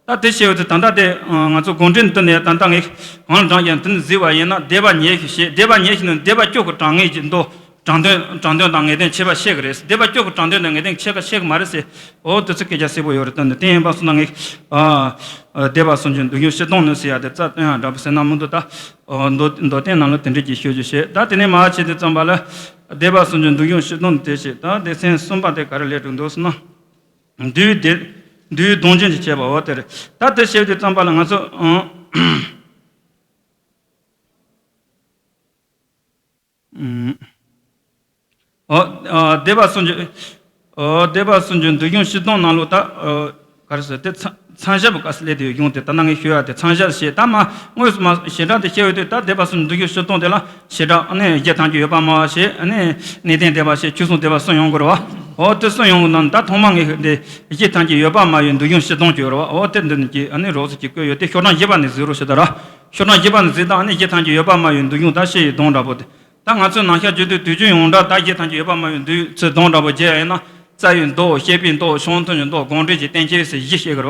ད་དེ་བཤད་ཡོད་དུས་ད་ལྟ་དེ་ང་ཚོ་དགོངས་འགྲེལ་འདི་ནས་ད་ལྟ་ངས་གང་ལ་དྲངས་ཀྱང་དེ་ནི་གཟིགས་པ་ཡིན་ན་སྡེ་པ་ཉི་ཤུ་ཞེས། སྡེ་པ་ཉི་ཤུ་ནི་སྡེ་པ་བཅུ་གི་དྲང་ངེས་ཀྱི་མདོ། དྲང་དོན་དྲང་དོན་དང་ངེས་དོན་ཁྱད་པར་ཕྱེ་གི་རེད། སྡེ་པ་བཅུ་གི་དྲང་དོན་དང་ངེས་དོན་ཁྱད་པར་ཕྱེ་གི་མ་རེད་ཟེར། འོ་དེ་ཚོ་སྐད་ཆ་གསལ་པོ་ཡོད་རེད། དོན་དུ་དེ་ཡིན་པ་སོང་ན་ངས་ཨ་ཨ་སྡེ་པ་གསུམ་གྱི་མདོ་གཞུང་སྤྱི་སྡོམ་ནི་ཟེར་ཡ་དེ་རྩ་སྟོན་ཡ་འདྲ་པོ་ཟེར་ན་མི་འདུག་ད་ཨ་མདོ་མདོ་བསྟན་ནང་ལ་དེ་འདྲ་ཅིག་ཤོད་རྒྱུ་བྱས། ད་དེ་ནས་མར་ཕྱིན་དུས་ཙམ་པ་ལ་སྡེ་པ་གསུམ་གྱི་མདོ་གཞུང་སྤྱི་སྡོམ་དེ་བྱས། ད་སྡེ་ཚན་གསུམ་པ་དེ་ག་རེ་སླེབས་འགྲོ་འདུག་ཟེར་ན། འདུལ་བའི་སྡེ། འདུལ་བའི་སྡོམ་རྒྱུན་གྱི་བྱེད་པ། འོ་དེ་རེད། ད་དེ་བྱས་དུས་ཙམ་པ་ལ་ང་ཚོ་ཨང་། ཨོ། ཨ། སྡེ་པ་གསུམ་གྱི། ཨོ། སྡེ་པ་གསུམ་གྱི་མདོ་གཞུང་སྤྱི་སྡོམ་ནང་ལོགས་ད། ཨོ། ག་རེ་ཟེར་དེ་མཚམས་མཚམས་ཞབས་སྐབས་སུ་སླེབས་དེ་གཞུང་དེ་ད་ལྟ་ངས་ཞུ་ཡ་དེ་མཚམས་ཞབས་ཞེས། ད་མ་དངོས་སུ་མ་བྱེ་བྲག་དེ་བཤད་ཡོད་དུས་ད་སྡེ་པ་གསུམ་མདོ་གཞུང་སྤྱི་སྡོམ་དེ་ལ་བྱེ་བྲག་ཨ་ནི་རྗེ་ཐམས་ཅད་ཡོད་པར་སྨྲ་བ་ཞེས། ཨ་ནི་གནས་བརྟན་སྡེ་པ་ཞེས་ཆོས་གསུམ་སྡེ་པ་གསུམ་ཡོང་གི་རེད་བ། འོ་དེ་གསུམ་ཡོང་གི་ནང་ད་ཐོག་མ་ངས་འདི་རྗེ་ཐམས་ཅད་ཡོད་པར་སྨྲ་བའི་མདོ་གཞུང་སྤྱི་སྡོམ་གྱི་ཡོད་རེད་བ། འོ་དེ་འདི་ནི་ཀྱི་ཨ་ནི་རོབ་ཙམ་ཅིག་བཀོད་ཡོད་དེ། ཤོག་གྲངས་བཞི་པ་ནས་གཟིགས་རོགས་ཞུ་ད་ར། ཤོག་གྲངས་བཞི་པ་ནས་གཟིགས་དང་། ཨ་ནི་རྗེ་ཐམས་ཅད་ཡོད་པར་སྨྲ་བའི་མདོ་གཞུང་དང་སྤྱི་ཡི་སྡོམ་འདྲ་པོ་དེ། ད་ང་ཚོའི་ནང་ཤར་རྒྱུད་དུ་དུས་རྒྱུན་ཡོངས་གྲགས་ད་རྗེ་ཐམས་ཅད་ཡོད་པར་སྨྲ་བའི་མདོའི་ཚུལ་སྡོམ་འདྲ་པོ་བརྒྱད་ཡིན་ན། རྩ་བའི་མདོ། བཤད་པའི་མདོ། ཤོང་ཐུན་གྱི་མདོ། དགོངས་འགྲེལ་གྱི་བསྟན་བཅོས་ཟེར་བཞི་བཤད་ཀྱི་རེད་བ།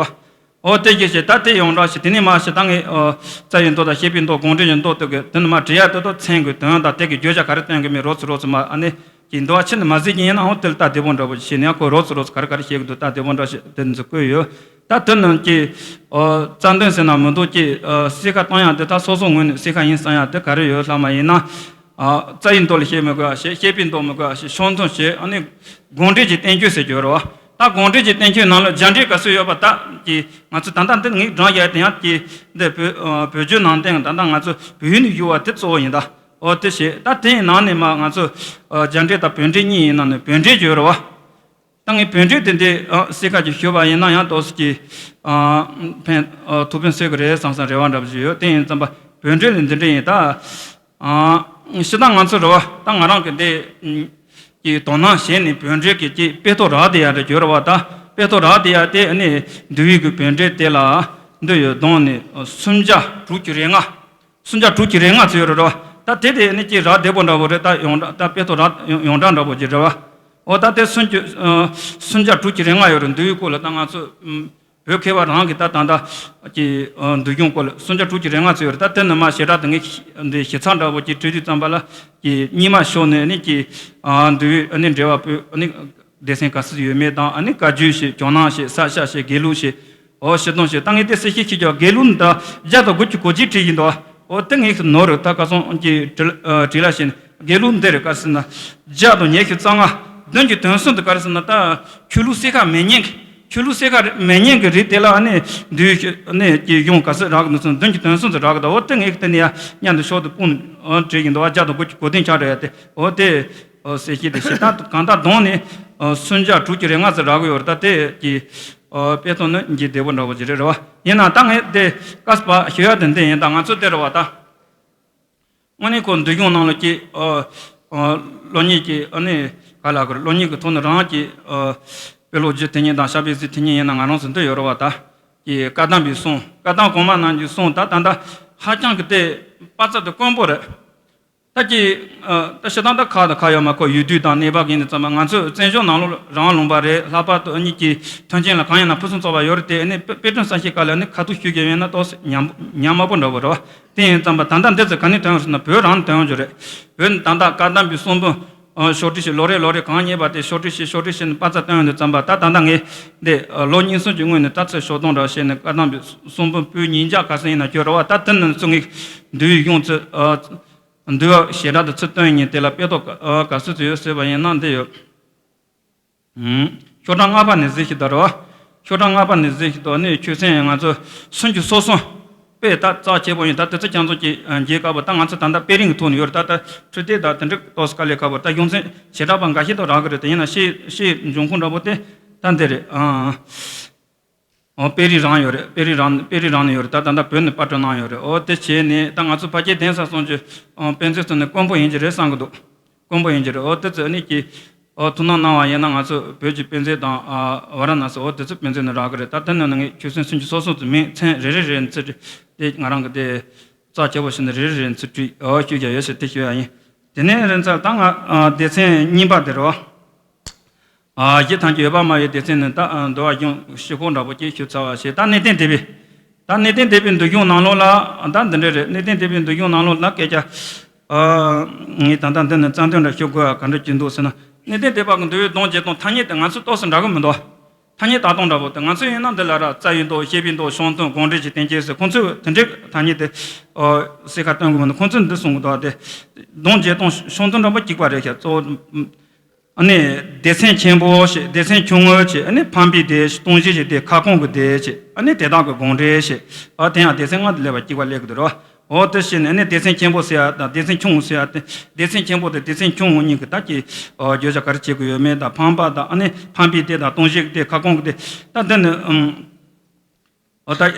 འོ་དེ་བཞི་བཤད། ད་དེ་ཡོངས་གྲགས་ཤིག་དེ་ནས་མར་ཞུ་ད་ངས་ཨོ་རྩ་བའི་མདོ་དང་བཤད་པའི་མདོ། དགོངས་འགྲེལ་གྱི་མདོ་དེ་གི་དེ་ནས་མར་བྲིས་ཡ་དེ་དག་མཚན་གྱི་དོན་དང་དེ་གི་བརྗོད་བྱ་ག་རེ་སྟོན་གི་མེད་རོབ་ཙམ་རོབ་ཙམ་མར་ཨ་ནི་ཀྱི་འདུལ་བ་ཕྱི་ནས་མ་གཟིགས་ཀྱི་ཡིན་ནའང་དེ་ལ་ལྟ་བདེ་པོ་འདྲ་པོ་ཞིག་བྱས་ནས་ཡང་ཁོ་རོབ་ཙམ་རོབ་ཙམ་ག་རེ་ག་རེ་བཤད་གི་འདུག་ལྟ་བདེ་པོ་འདྲ་ཞིག་དེ་ཚོ་བཀོད་ཡོད། ད་དེ་རྣམས་ཀྱི་ཨོ་རྩ་དོན་ཟེར་ན་མི་འདུག་ཀྱི། ཨོ་གསལ་ཁ་བཏང་ཡག་དེ་ད་སོ་སོ་ངོས་ནས་གསལ་ཁ་ཡིན་བསམ་ཡག་དེ་ག་རེ་ཡོད་ལབ་པ་ཡིན་ན། ཨོ་རྩ་བའི་མདོ་ལ་བཤད་མི་དགོས་པ་བཤད། བཤད་པའི་མདོ་མི་དགོས་པ་བཤད། ཤོང་ཐུན་བཤད། ཨ་ནི་དགོངས་འགྲེལ་གྱི་བསྟན་བཅོས་ཟེར་གྱི་ཡོད་རེད་བ། ད་དགོངས་འགྲེལ་གྱི་བསྟན་བཅོས་ནང་ལ་རྒྱ་འགྲེལ་ག་ཚོད་ཡོད་པ། ད་ཀྱི་ང་ཚོ་ད་ལྟ་འདི་ངས་བགྲང་ཡག་དེ་ཡང་ཀྱི་འདི་བོད་ཨོ་བོད་བརྒྱུད་ནང་བསྟན་ད་ལྟ་ང་ཚོ་བོད་ཡུལ་ནས་བཞུགས་པ་དེ་གཙོ་བོ་ཡིན་ད། ཨོ་དེ་བྱས། ད་དེའི་ནང་ནས་མ་ང་ཚོ་ཨ་རྒྱ་འགྲེལ་དང་བོད་འགྲེལ་གཉིས་ཡིན་ནང་ནས་བོད་འགྲེལ་བརྗོད་རེད་བ། ད་ངས་བོད་འགྲེལ་དེ་འདྲའི་ཨ་གསལ་ཁ་ཅིག་ཞུས་པ་ཡིན་ན་ཡང་ཏོག་ཙམ་ཅིག་ཨ་ཕན་ཨ་ཐུགས་ཕན་གསོས་ཀྱི་རེད་བསམ་བསམ་རེ་བ་འདྲ་པོ་ཅིག་ཡོད། དེ་ཡིན་ཙམ་པ་བོད་འགྲེལ་ནི་འདི་འདྲ་ཡིན་ད། ཨ་སྤྱིར་བཏང་ང་ཚོ་རེད་བ། ད་ང་རང་གི་འདི་ཀྱི་དོ་སྣང་བྱས་ནས་བོད་འགྲེལ་གྱི་ཀྱི་དཔེ་ཐོ་རག་བསྡད་ཡ་འདྲ་བརྗོད་རེད་བ། ད་དཔེ་ཐོ་རག་བསྡད་ཡ་དེ་ཨ་ནི་འདུལ་བའི་གི་བོད་འགྲེལ་དེ་ལ་འདི་ཡོད་གདོང་ནས་སུམ་བརྒྱ་དྲུག་ཅུ་རེ་ལྔ། སུམ་བརྒྱ་དྲུག་ཅུ་རེ་ལྔ་ཙམ་ཡོད་རེད་བ། ད་དེ་དེ་ནི་ཅིག་རག་བདེ་པོ་འདྲ་བོ་རེད། ད་ཡོངས་གྲགས་ད་དཔེ་ཐོ་རག་ཡོངས་གྲགས་འདྲ་བོ་ཅིག་རེད་བ། འོ་ད་དེ་སུམ་ཅུ་ཨ་སུམ་བརྒྱ་དྲུག་ཅུ་རེ་ལྔ་ཡོད་རེད། འདུལ་བའི་སྐོར་ལ་ད་ང་ཚོ་ཨམ་བོད་མཁས་པ་རང་གི་ད་ད་ད་ཀྱི་ཨ་འདུལ་སྦྱོང་སྐོར་ལ་སུམ་བརྒྱ་དྲུག་ཅུ་རེ་ལྔ་ཙམ་ཡོད་རེད། ད་དེ་ནི་མ་ཞེ་དྲག་དེ་ངས་འདི་ཞིབ་ཚགས་འདྲ་བོ་ཅིག་བྲིས་དུས་ཙམ་པ་ལ་ཀྱི་རྙིང་མ་ཕྱོགས་ནས་ནི་ཀྱི་ཨ་འདུལ་བའི་ཨ་ནི་འགྲེལ་པ་པོས་ཨ་ནི། སྡེ་ཚན་ག་ཚོད་ཡོད་མེད་དང་། ཨ་ནི་བཀའ་བརྒྱུད་ཞེས། ཇོ་ནང་ཞེས། ས་སྐྱ་ཞེས། དགེ་ལུགས་ཞེས། འོ་སྤྱི་སྡོམ་ཞེས། ད་ངས་དེ་གསལ་བཤད་བྱེད་རྒྱུ་དགེ་ལུགས་ནི་ད་བརྒྱ་དང་དགུ་བཅུ་གོ་གཅིག་བྲིས་ཡིན་དོ། འོ་དེ་ངས་ནོར་རེད། ད་ཁ་སང་གི་བྲིས་ལ་བྲིས་ལ་བྱས་ནས་དགེ་ལུགས་འདི་རེད་ག་ཟེར་ན། བརྒྱ་དང་ཉི་ཤུ་རྩ་ལྔ། བདུན་གྱི་དོན་གསུམ་དུ་ག་རེ་ཟེར་ན། ད་ཆོས་ལུགས་གསལ་ཁ་མེད་མཁན་གྱི་ ཆོས་ལུགས་སེ་ཁ་མེ་ཉེན་གྱི་རིགས་དེ་ལ་ཨ་ནི་འདུལ་ནས་ཀྱི་གཞུང་ག་ཚོད་རག་གི་འདུག་ཟེར་ན་བདུན་ཅུ་དོན་གསུམ་ཙམ་རག་གི་འདུག་འོ་དེ་ངས་དེ་ནས་ཡ་མཉམ་དུ་ཤོག་ཏུ་སྤུངས་བྲིས་ཀྱི་འདུག་བ། བརྒྱ་དང་དགུ་བཅུ་གོ་བདུན་ཆགས་འགྲོ་ཡ་དེ་འོ་དེ་གསལ་བཤད་དེ་བྱས། ད་གང་ལྟར་བསྡོམས་ནས་སུམ་བརྒྱ་དྲུག་ཅུ་རེ་ལྔ་ཙམ་རག་གི་ཡོད་རེད། ད་དེ་ཀྱི་དཔེ་ཐོག་ནི་འགྱེལ་བདེ་པོ་འདྲ་པོ་ཅིག་རེད། རེད་བ། ཡིན་ནའང་ད་ངས་དེ་སྐབས་སུ་བབ་ཞུ་ཡ་དེ་འདི་ཡིན། ད་ང་ཚོ་དེ་རེད་བ། ད། དངོས་གནས་ཁོ་འདུལ་གཞུང་ནང་ལ་ཀྱི་ཨ་ཨ་སློབ་གཉེར་གྱི་ཨ་ནི་ག་ལ་གོ་རེད། སློབ་གཉེར་གྱི་ཐོག་ནས་རང་གི་ཨ་དཔེ་ཀློག་རྒྱུ་དེ་ཉིད་དང་ཞབས་པད་རྩིས་དེ་ཉིད་ཡིན་ན་ང་རང་ཚོ་འདི་ཡོད་རེད་བ། ད་ཀྱི་བཀའ་གདམས་པའི་གསུང་། བཀའ་གདམས་གོང་མ་རྣམས་ཀྱི་གསུང་ད་ད་ལྟ་ཧ་ཅང་གི་དེ་དཔག་ཚད་དེ་དཀོན་པོ་རེད། ད་ཀྱི་ཨ་ད་སྤྱིར་བཏང་ད་ཁག་དང་ཁག་ཡོད་མ། ཁོ་ཡུལ་དུས་དང་གནས་བབ་ཀྱི་ཡིན་ཙང་མ། ང་ཚོས་བཙན་བྱོལ་ནང་ལོགས་རང་ལུང་པ་རེད། ལྷག་པར་དུ་ཨ་ནི་ཀྱི་མཐུན་རྐྱེན་ལ་གང་ཡིན་ན་ཕུན་སུམ་ཚོགས་པ་ཡོད་རེད་དེ། ཨ་ནི་དཔེ་དཔེ་སྐྲུན་གསར་ཤོས་སྐབས་ལ་ཨ་ནི་ཁ་ཐུག་ཞུ་རྒྱུ་ཡིན་ན་ཏོག་ཙམ་ཉམས་ཉམས་དམའ་པོ་འདྲ་པོ་རེད་བ། དེ་ཡིན་ཙང་མ་ད་ལྟ་འདི་ཚོ་ག་ནས་ཐོན་ཡོང་ཟེར་ན་བོད་རང་ནས་ཐོན་ཡོང་རྒྱུ་རེད། བོད་ནས་ད་ལྟ་བཀའ་གདམས་པའི་གསུང་འབུམ་ཨ་ཕྱོགས་སྒྲིག་བྱས། ལོ་རེ་ལོ་རེ་གང་རྙེད་པ་དེ་ཕྱོགས་སྒྲིག་བྱས། ཕྱོགས་སྒྲིག་བྱས་ནས་དཔག་ཚད་བཏོན་ཡོང་དུས་ཙམ་པ། ད་ད་ལྟ་ངས་འདི་ཨ་ལོ་གཉིས་གསུམ་གྱི་སྔོན་ནས་ད་ཚོད་ཤོག་སྟོང་འདྲ་བྱས་ནས་བཀའ་གདམས་པའི་གསུང་འབུམ་པོད་ཉིས་བརྒྱ་ག་ཚོད་ཡིན་ན་ཁྱོད་རེད་བ། ད་དེ་ནང་ཚུད་ངས་འདུལ་བའི་གཞུང་ཚོ་ཨ་འདུལ་བ་ཞེ་དྲག་ཏུ་ཚུར་བཏོན་ཡིན། དེ་ལ་དཔེ་ཐོག་ག་ཚོད་ཚོད་ཡོད་ཟེར་བ་ཡིན་ན་འདི་ཡོད། ཤོག་གྲངས་ལྔ་པ་ནས་གཟིགས་ཤིག་དང་རེད་བ། ཤོག་གྲངས་ལྔ་པ་ནས་གཟིགས་ཤིག་དང་། ནི་ཆོས་ཚན་ང་ཚོ་སུམ་ཅུ་སོ་གསུམ། དཔེ་ད་རྩ་ཆེ་པོ་ཡིན། ད་དེ་ཚོ་ཁྱེད་ཚོ་ཀྱིས་འགྱེལ་དཀའ་པོ། ད་ང་ཚོ་ད་ལྟ་དཔེ་རིང་གི་ཐོག་ནས་ཡོད་རེད། ད་ད་འཕྲུལ་དེབ་ད་དེ་འདྲ་ཏོག་ཙམ་དཀའ་ལས་ཁག་པོ། ད་གཞུང་ཚན་བྱེ་བྲག་པ་འགའ་ཤས་དང་རག་གི་རེད། དེ་ཡིན་ན་ཤེས་ཤེས་འབྱུང་ཁུངས་འདྲ་པོ་དེ་ད་འདི་རེད། ཨང་། ཨོ་དཔེ་རིས་རང་ཡོད་རེད། དཔེ་རིས་རང་དཔེ་རིས་རང་ནས་ཡོད་རེད། ད་ད་ལྟ་བོད་ནས་པར་སྐྲུན་གནང་ཡོད་རེད། ཨོ་དེ་བྱས་ནས་ད་ང་ཚོ་ཕལ་ཆེར་གདན་ས་སོང་ཅི་ཨོ་དཔེ་མཛོད་ཚོ་ནས་དཀོན་པོ་ཡིན་གྱི་རེད་བསམ་གི་འདུག་དཀོན་པོ་ཡིན་གྱི་རེད། ཨོ་དེ་ཚོ་ཨ་ནི་ཀྱི་ཨོ་ཐུགས་སྣང་གནང་བ་ཡིན་ན་ང་ཚོ་བོད་ཀྱི་དཔེ་མཛོད་དང་ཨ་ཝ་ར་ཎ་སི། ཨོ་དེ་ཚོ་དཔེ་མཛོད་ནས་རག་གི་རེད། ད་དེ་ནང་ནས་ངས་ཆོས་ཚན་སུམ་ཅུ་སོ་གསུམ་ཙམ་མིང་མཚན་རེ་རེ་རེ་ཚིག་དེ་ང་རང་གི་དེ་རྩ་ཆེ་པོ་ཞིག་ནས་རེ་རེ་རེ་ཚིག་བྲིས་ཨོ་ཞུ་རྒྱུ་ཡོད་ཟེར་དེ་ཞུ་ཡ་ཡིན། དེ་ནས་རིང་ཚར་ད་ང་ཨ་སྡེ་ཚན་གཉིས་པ་དེ་རེད་བ། ཨ་གཞི་ཐམས་ཅད་ཡོད་པར་སྨྲ་བའི་སྡེ་ཚན་ནི་ད་ཨ་འདུལ་བ་གཞུང་ཞིབ་ཁོག་འདྲ་པོ་ཅིག་ཞུས་ཚར་བ་ཞིག་ད་གནས་བརྟན་སྡེ་པའི། ད་གནས་བརྟན་སྡེ་པའི་འདུལ་གཞུང་ནང་ལོགས་ལ་ད་འདི་འདྲ་རེད། གནས་བརྟན་སྡེ་པའི་འདུལ་གཞུང་ནང་ལོགས་ལ་སྐད་ཆ་ཨ་ངས་ད་ལྟ་འདི་ནི་རྩ་དོན་འདྲ་ཞུ་དགོས་ཡ་ག་འདྲ་ཅིག་འདུག་ཟེར་ན། གནས་བརྟན་སྡེ་པ་གི་འདུལ་བའི་དོན་བྱེད་སྟངས་ཐ་སྙད་དེ་ང་ཚོ་ཏོག་ཙམ་འདྲ་གི་མི་འདུག་ཐ་སྙད་ལྟ་སྟངས་འདྲ་པོ་དེ་ང་ཚོ་ཡིན་ན་འདི་ལ་ར་རྩ་བའི་མདོ། བཤད་པའི་མདོ། གཞུང་དོན། དགོངས་འགྲེལ་གྱི་བསྟན་བཅོས་ཟེར། ཁོང་ཚོས་དེ་འདྲའི་ཐ་སྙད་དེ་ཨོ་གསལ་ཁ་སྟོན་གི་མི་འདུག་ཁོང་ཚོས་འདི་གསུང་གི་འདུག་དེ་དོན་བྱེད་སྟངས་གཞུང་དོན་འདྲ་པོ་གཅིག་པ་རེད་ཤག་གཙོ་བོ། ཨ་ནི་སྡེ་ཚན་ཆེན་པོ་ཞེས། སྡེ་ཚན་ཆུང་ངུ་ཞེས། ཨ་ནི་འཕགས་པའི་སྡེ་ཞེས། སྟོང་གཞི་ཞེས། དེ་ཁ་སྐོང་གི་སྡེ་ཞེས། ཨ་ནི་དེ་དག་གི་དགོངས་འགྲེལ་ཞེས། ཨ་དེ་ཡང་སྡེ་ཚན་ལྔ་དེ་ལས་པ་གཅིག་པ་སླེབས་ཀྱི་འདུག་རོ། འོ་དེ་བྱས་ནས་ཨ་ནི་སྡེ་ཚན་ཆེན་པོ་ཟེར་ཡ་དང་སྡེ་ཚན་ཆུང་ངུ་ཟེར་ཡ་དེ། སྡེ་ཚན་ཆེན་པོ་དེ་སྡེ་ཚན་ཆུང་ངུ་གཉིས་ཀྱི་ད་ཀྱི་ཨ་བརྗོད་བྱ་ག་རེ་བྱེད་དགོས་ཡོད་མེད་དང་། འཕགས་པ་དང་ཨ་ནི་འཕགས་པའི་སྡེ་དང་སྟོང་གཞི་གི་སྡེ། ཁ་སྐོང་གི་སྡེ། ད་འདི་ནི་ཨམ། ཨོ་ད་ཨ་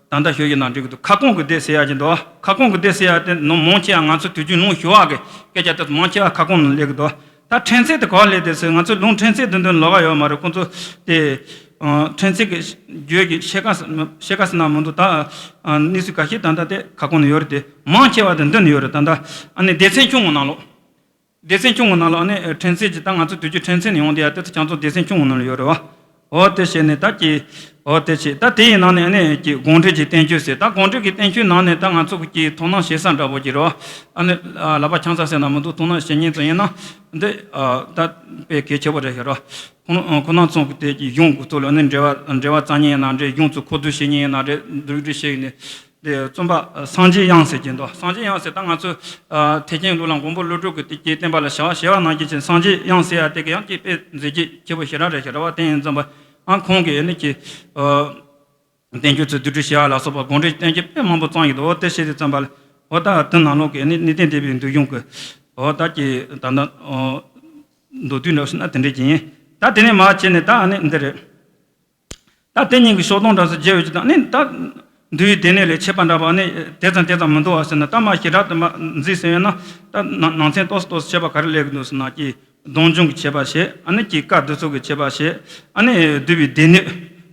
ད་ལྟ་ཞུ་ཡི་ན་འགྲིག་གི་འདུག་ཁ་སྐོང་གི་སྡེ་ཟེར་ཡ་ཅིག་འདུག་ཁ་སྐོང་གི་སྡེ་ཟེར་ཡ་དེ་ནི་མང་ཆེ་བ་ང་ཚོ་དུས་རྒྱུན་ལུང་ཞུ་བ་གི་སྐད་ཆ་དེ་ཚོ་མང་ཆེ་བ་ཁ་སྐོང་ནང་སླེབས་གི་འདུག་ད་ཕྲན་ཚེགས་དེ་ག་པར་སླེབས་དེ་ཟེར། ང་ཚོ་ལུང་ཕྲན་ཚེགས་དེ་འདོན་ལོགས་ཀ་ཡོད་མ་རེད། ཁོང་ཚོ་དེ་ཨ་ཕྲན་ཚེགས་ཀྱི་བརྗོད་ཀྱི་ཕྱེད་ཀ་ཕྱེད་ཀ་ཟེར་ན་མི་འདུག་ད་ཨ་གནས་ཚུལ་ཁ་ཤས་ད་ལྟ་དེ་ཁ་སྐོང་ནང་ཡོད་རེད་དེ། མང་ཆེ་བ་དེ་འདོན་ཡོད་རེད། ད་ལྟ་ཨ་ནི་སྡེ་ཚན་ཆུང་ངུ་ནང་ལོགས། སྡེ་ཚན་ཆུང་ངུ་ནང་ལ་ཨ་ནི་ཕྲན་ཚེགས་ཀྱི་ད་ང་ཚོ་དུས་རྒྱུན་ཕྲན་ཚེགས་ནས་ཡོང་བསྡད་ཡ་དེ་ཚོ་ཁྱེད་ཚོ་སྡེ་ཚན་ཆུང་ངུ་ནང་ལ་ཡོད་རེད་བ། འོ་དེ་བྱས་ནས་ད་ཀྱི་འོ་དེ་བྱས་ད་དེ་ཡི་ནང་ནས་ཨ་ནི་ཀྱི་དགོངས་འགྲེལ་གྱི་བསྟན་བཅོས་ཟེར། ད་དགོངས་འགྲེལ་གྱི་བསྟན་བཅོས་ནང་ནས་ད་ང་ཚོ་གི་ཀྱི་དོ་སྣང་བྱེད་ས་འདྲ་པོ་ཅིག་རེད་བ། ཨ་ནི་ལག་པ་འཆང་ས་ཟེར་ན་མི་འདུག་དོ་སྣང་བྱེད་མཁན་ཚོ་ཡིན་ན་འདི་ད་དཔེ་གལ་ཆེ་པོ་རེད་ཤག་རེད་བ། ཁོང་ཁོང་རྣམ་ཚོ་གི་དེ་ཀྱི་གཞུང་གི་ཐོག་ལ་ཨ་ནི་འགྲེལ་བ་འགྲེལ་བ་རྩ་ཉན་ཡིན་ན་རེད། གཞུང་ཚོ་མཁོ་བསྡུ་བྱེད་མཁན་ཡིན་ན་རེད། འདུག་འདྲི་བྱེད་ནས། དེ་རྩོམ་པ་སངས་རྒྱས་དབྱངས་ཟེར་གྱིན་འདུག་སངས་རྒྱས་དབྱངས་ཟེར་ད་ང་ཚོ་ཐེག་ཆེན་གླུ་བླ་མགོན་པོ་ཀླུ་སྒྲུབ་ཀྱི་དེ་སྐྱེས་བསྟན་པ་ལ་བྱ་བ་བྱེད་པ་ནང་བཞིན་བྱས། སངས་རྒྱས་དབྱངས་ཟེར་ཡ་དེ་གི་ཡང་ཀྱི་དཔེ་མཛད་རྗེས་ཆེ་པོ་ཞེ་དྲག་རེད་ཤག་རེད་བ། དེ་ཡིན་ཙམ་པ་ཨང་ཁོང་གིས་ནི་ཀྱི་བསྟན་བཅོས་ཚོ་བསྡུ་སྒྲིག་བྱེད་ཡ་ལ་སོགས་པ་དགོངས་འགྲེལ་བསྟན་བཅོས་དཔེ་མང་པོ་བརྩམས་ཡོད་འདུག་འོ་དེ་བྱས་དུས་ཙམ་པ་ལ་འོ་ད་དེ་ནང་ལོགས་ཀྱི་ནི་གནས་བརྟན་སྡེ་པའི་འདུལ་གཞུང་གི་འོ་ད་ཀྱི་ད་ལྟ་མདོར་བསྡུས་འདྲ་ཞུ་ན་དེ་འདྲས་ཀྱི་ཡིན། ད་དེ་ནས་མར་བྱས་ནས་ད་ཨ་ནི་འདི་རེད། ད་དེ་གཉིས་ཀྱི་ཕྱོགས་སྟོན་འདྲ་སུ་བརྗེ་ཡོད་ཀྱི་དང་ནི་ད་འདུལ་བའི་སྡེ་སྣོད་ལས་ཁྱད་པར་འདྲ་པོ་ནི་དེ་ཙམ་དེ་ཙམ་མི་འདུག་བ་ཟེར་ན། ད་མ་ཞེ་དྲག་ཏུ་མ་འཛིན་ཟེར་ཡོད་ན་ད་ནང་ནང་ཚན་ཏོག་ཙམ་ཏོག་ཙམ་ཁྱད་པར་ག་རེ་སླེབས་ཀྱི་འདུག་ཟེར་ན་ཀྱི་སྡོམ་འབྱུང་གི་ཁྱད་པར་བྱས། ཨ་ནི་ཀྱི་བཀའ་བསྡུ་ཚུལ་གྱི་ཁྱད་པར་བྱས། ཨ་ནི་འདུལ་བའི་སྡེ་སྣོད།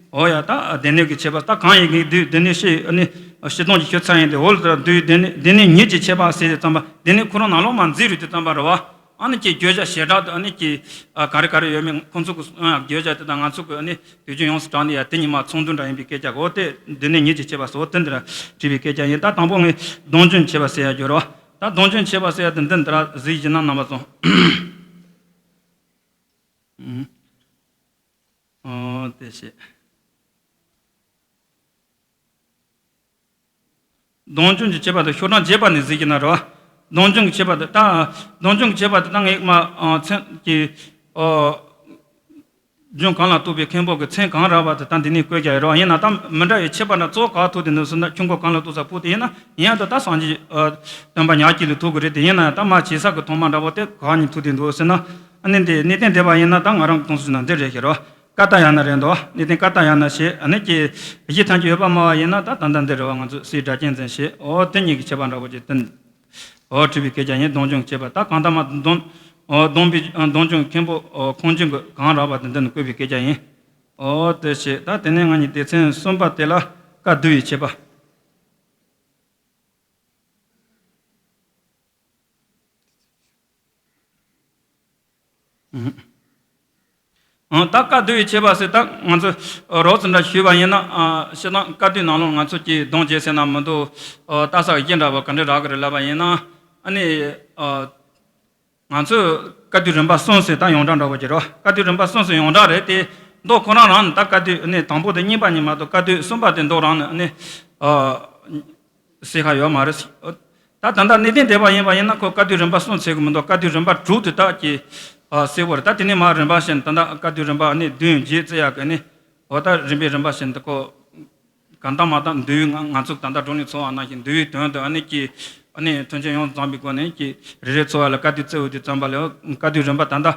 འོ་ཡ་ད་སྡེ་སྣོད་ཀྱི་ཁྱད་པར། ད་གང་ཡིན་གྱི་འདུལ་སྡེ་སྣོད་ཤེས་ཨ་ནི་སྤྱི་དོན་གྱི་ཤོད་ཚར་ཡིན་ཏེ། འོ་ལ་ད་འདུལ་བའི་སྡེ་སྣོད་སྡེ་སྣོད་ཉིད་ཀྱི་ཁྱད་པར་ཟེར་དུས་ཙམ་པ་སྡེ་སྣོད་ཁོ་རང་ནང་ལོགས་མ་འཛིན་རུང་དུས་ཙམ་པ་རེད་བ། ཨ་ནི་ཀྱི་བརྗོད་བྱ་ཞེ་དྲག་ཏུ་ཨ་ནི་ཀྱི་ཨ་ག་རེ་ག་རེ་ཡོད་མེད་ཁོང་ཚོ་གི་ཨ་བརྗོད་བྱ་དེ་དང་ང་ཚོ་གི་ཨ་ནི་དུས་རྒྱུན་ཡོངས་སུ་གྲགས་ནས་ཡ་དེ་གཉིས་མ་ཚོགས་འདུ་འདྲ་ཡིན་པའི་སྐད་ཆ་གོ། དེ་འདི་ནས་ཉིད་ཀྱི་བྱེད་པ་སོགས་དེ་འདི་འདྲ་བྲིས་པའི་སྐད་ཆ་ཡིན། ད་དང་པོ་ངས་སྡོམ་འབྱུང་བྱེད་པ་ཟེར་ཡ་སྦྱོར་བ། ད་སྡོམ་འབྱུང་བྱེད་པ་ཟེར་ཡ་དེ་འདི་འདི་ར་གཟིགས་བཞིན་ན་རྣམ་པ་ཚོ། ཨོ་དེ་བྱས། སྡོམ་འབྱུང་གི་བྱེད་པ་དེ་ཤོག་གྲངས་བརྒྱད་པ་ནས་གཟིགས་ཀྱི་ན་རེད་བ། སྡོམ་འབྱུང་གི་བྱེད་པ་དེ་ད་སྡོམ་འབྱུང་གི་བྱེད་པ་དེ་ད་ངས་མ་ཨ་མཚན་གྱི་ཨོ་ ལྗོངས་གང་ལ་གཏུགས་པའི་མཁན་པོ་གི་མཚན་གང་རག་པ་དེ་ད་འདི་ནས་བཀོད་ཀྱི་ཡོད་རེད་བ། ཡིན་ན་ད་མི་འདྲ་བའི་ཁྱད་པར་འདྲ་གཙོ་བོ་ག་ཐུག་དེ་འདུག་ཟེར་ན། ཆུ་མགོ་གང་ལ་གཏུགས་ས་ཕུག་དེ་ཡིན་ན་ཡིན་ཡང་ད་ད་སངས་རྒྱས་ཨ་སྟོན་པ་ཉག་གཅིག་ལ་ཐུག་གི་རེད། དེ་ཡིན་ན་ཡང་ད་མ་བྱེད་ས་གི་ཐོག་མ་འདྲ་པོ་དེ་ག་ནས་ཐུག་དེ་འདུག་ཟེར་ན། ཨ་ནི་འདི་གནས་བརྟན་སྡེ་པ་ཡིན་ན་ད་ང་རང་གི་མཐོང་ཚུལ་ན་འདི་རེད་ཤག་རོ། ཀ་ཏ་ཡ་ན་རེད་འདུག་གནས་བརྟན་ཀ་ཏ་ཡ་ན་ཞེས་ཨ་ནི་ཀྱི་གཞི་ཐམས་ཅད་ཡོད་པར་སྨྲ་བ་ཡིན་ན་ད་ད་ལྟ་འདི་རེད་བ། ང་ཚོ་སྲས་སྒྲ་གཅན་འཛིན་ཞེས། འོ་དེ་གཉིས་ཀྱི་ཁྱད་པར་འདྲ་པོ་ཅིག་དེ། འོ་བྲིས་པའི་སྐད་ཆ་ཡིན། སྡོམ་བྱུང་བྱས་པ་ད་གང་ལྟར་མ་སྡོམ། འོ་སྡོམ་པའི་སྡོམ་བྱུང་མཁན་པོ་འོ་ཁུངས་བྱུང་གི་གང་རག་པ་དེ་འདི་ནི་བཀོད་པའི་སྐད་ཆ་ཡིན། འོ་དེ་བྱས་ད་དེ་ནས་ང་གཉིས་སྡེ་ཚན་གསུམ་པ་དེ་ལ་བཀའ་བསྡུ་བའི་ཆད་པ། ཨང་། ད་བཀའ་བསྡུ་བའི་ཆད་པ་ཟེར་ད་ང་ཚོ་རོབ་ཙམ་འདྲ་ཞུས་པ་ཡིན་ན། ཨ་སྤྱིར་བཏང་བཀའ་བསྡུའི་ནང་ལོགས་ང་ཚོ་ཀྱིས་སྡོམ་བྱེད་ཟེར་ན་མི་འདུག་ཨ་ལྟ་ས་གི་གཞི་འདྲ་པོ་ག་འདྲ་རག་གི་རེད་ལབ་པ་ཡིན་ན། ཨ་ནི་ཨ་ང་ཚོས་བཀའ་བསྡུ་རིམ་པ་གསུམ་ཟེར་ད་ཡོངས་གྲགས་འདྲ་པོ་ཅིག་རེད། བཀའ་བསྡུ་རིམ་པ་གསུམ་ཟེར་ཡོངས་གྲགས་རེད་དེ། མདོ་ཁོ་རང་རང་ནི་ད་བཀའ་བསྡུ་ནི་དང་པོ་དེ་གཉིས་པ་གཉིས་མ་གཏོགས་བཀའ་བསྡུ་གསུམ་པ་དེ་མདོ་རང་ནི་ཨ་ནི་ཨ། ཟེར་ཁ་ཡོད་མ་རེད། ད་ད་ལྟ་གནས་བརྟན་སྡེ་པ་ཡིན་པ་ཡིན་ན་ཁོ་བཀའ་བསྡུ་རིམ་པ་གསུམ་ཟེར་གི་མི་འདུག་བཀའ་བསྡུ་རིམ་པ་དྲུག་དེ་དག་གི་ཨ་གསལ་བོ་རེད། ད་དེ་ནས་མར་རིམ་པ་བཞིན་ད་ལྟ་བཀའ་བསྡུ་རིམ་པ་ཨ་ནི་བདུན་བརྒྱད་ཙམ་ཡག་གི་ནི། འོ་ད་རིམ་པའི་རིམ་པ་བཞིན་དུ་ཁོ་གང་ལྟར་མ་ལྟར་འདུལ་བའི་ང་ང་ཚོ་ད་ལྟ་བགྲོ་གླེང་ཚོགས་པ་ནང་བཞིན་འདུལ་བའི་དོན་དུ་ཨ་ནི་ཀྱི་ཨ་ནི་མཐུན་རྐྱེན་ཡོངས་སུ་ཚང་བའི་སྒོ་ནས་ཀྱི་རེ་རེ་ཚོགས་པ་ལ་བཀའ་བསྡུ་སྩལ་འོས་དུས་ཙམ་པ་ལ་བཀའ་བསྡུ་རིམ་པ་ད་ལྟ་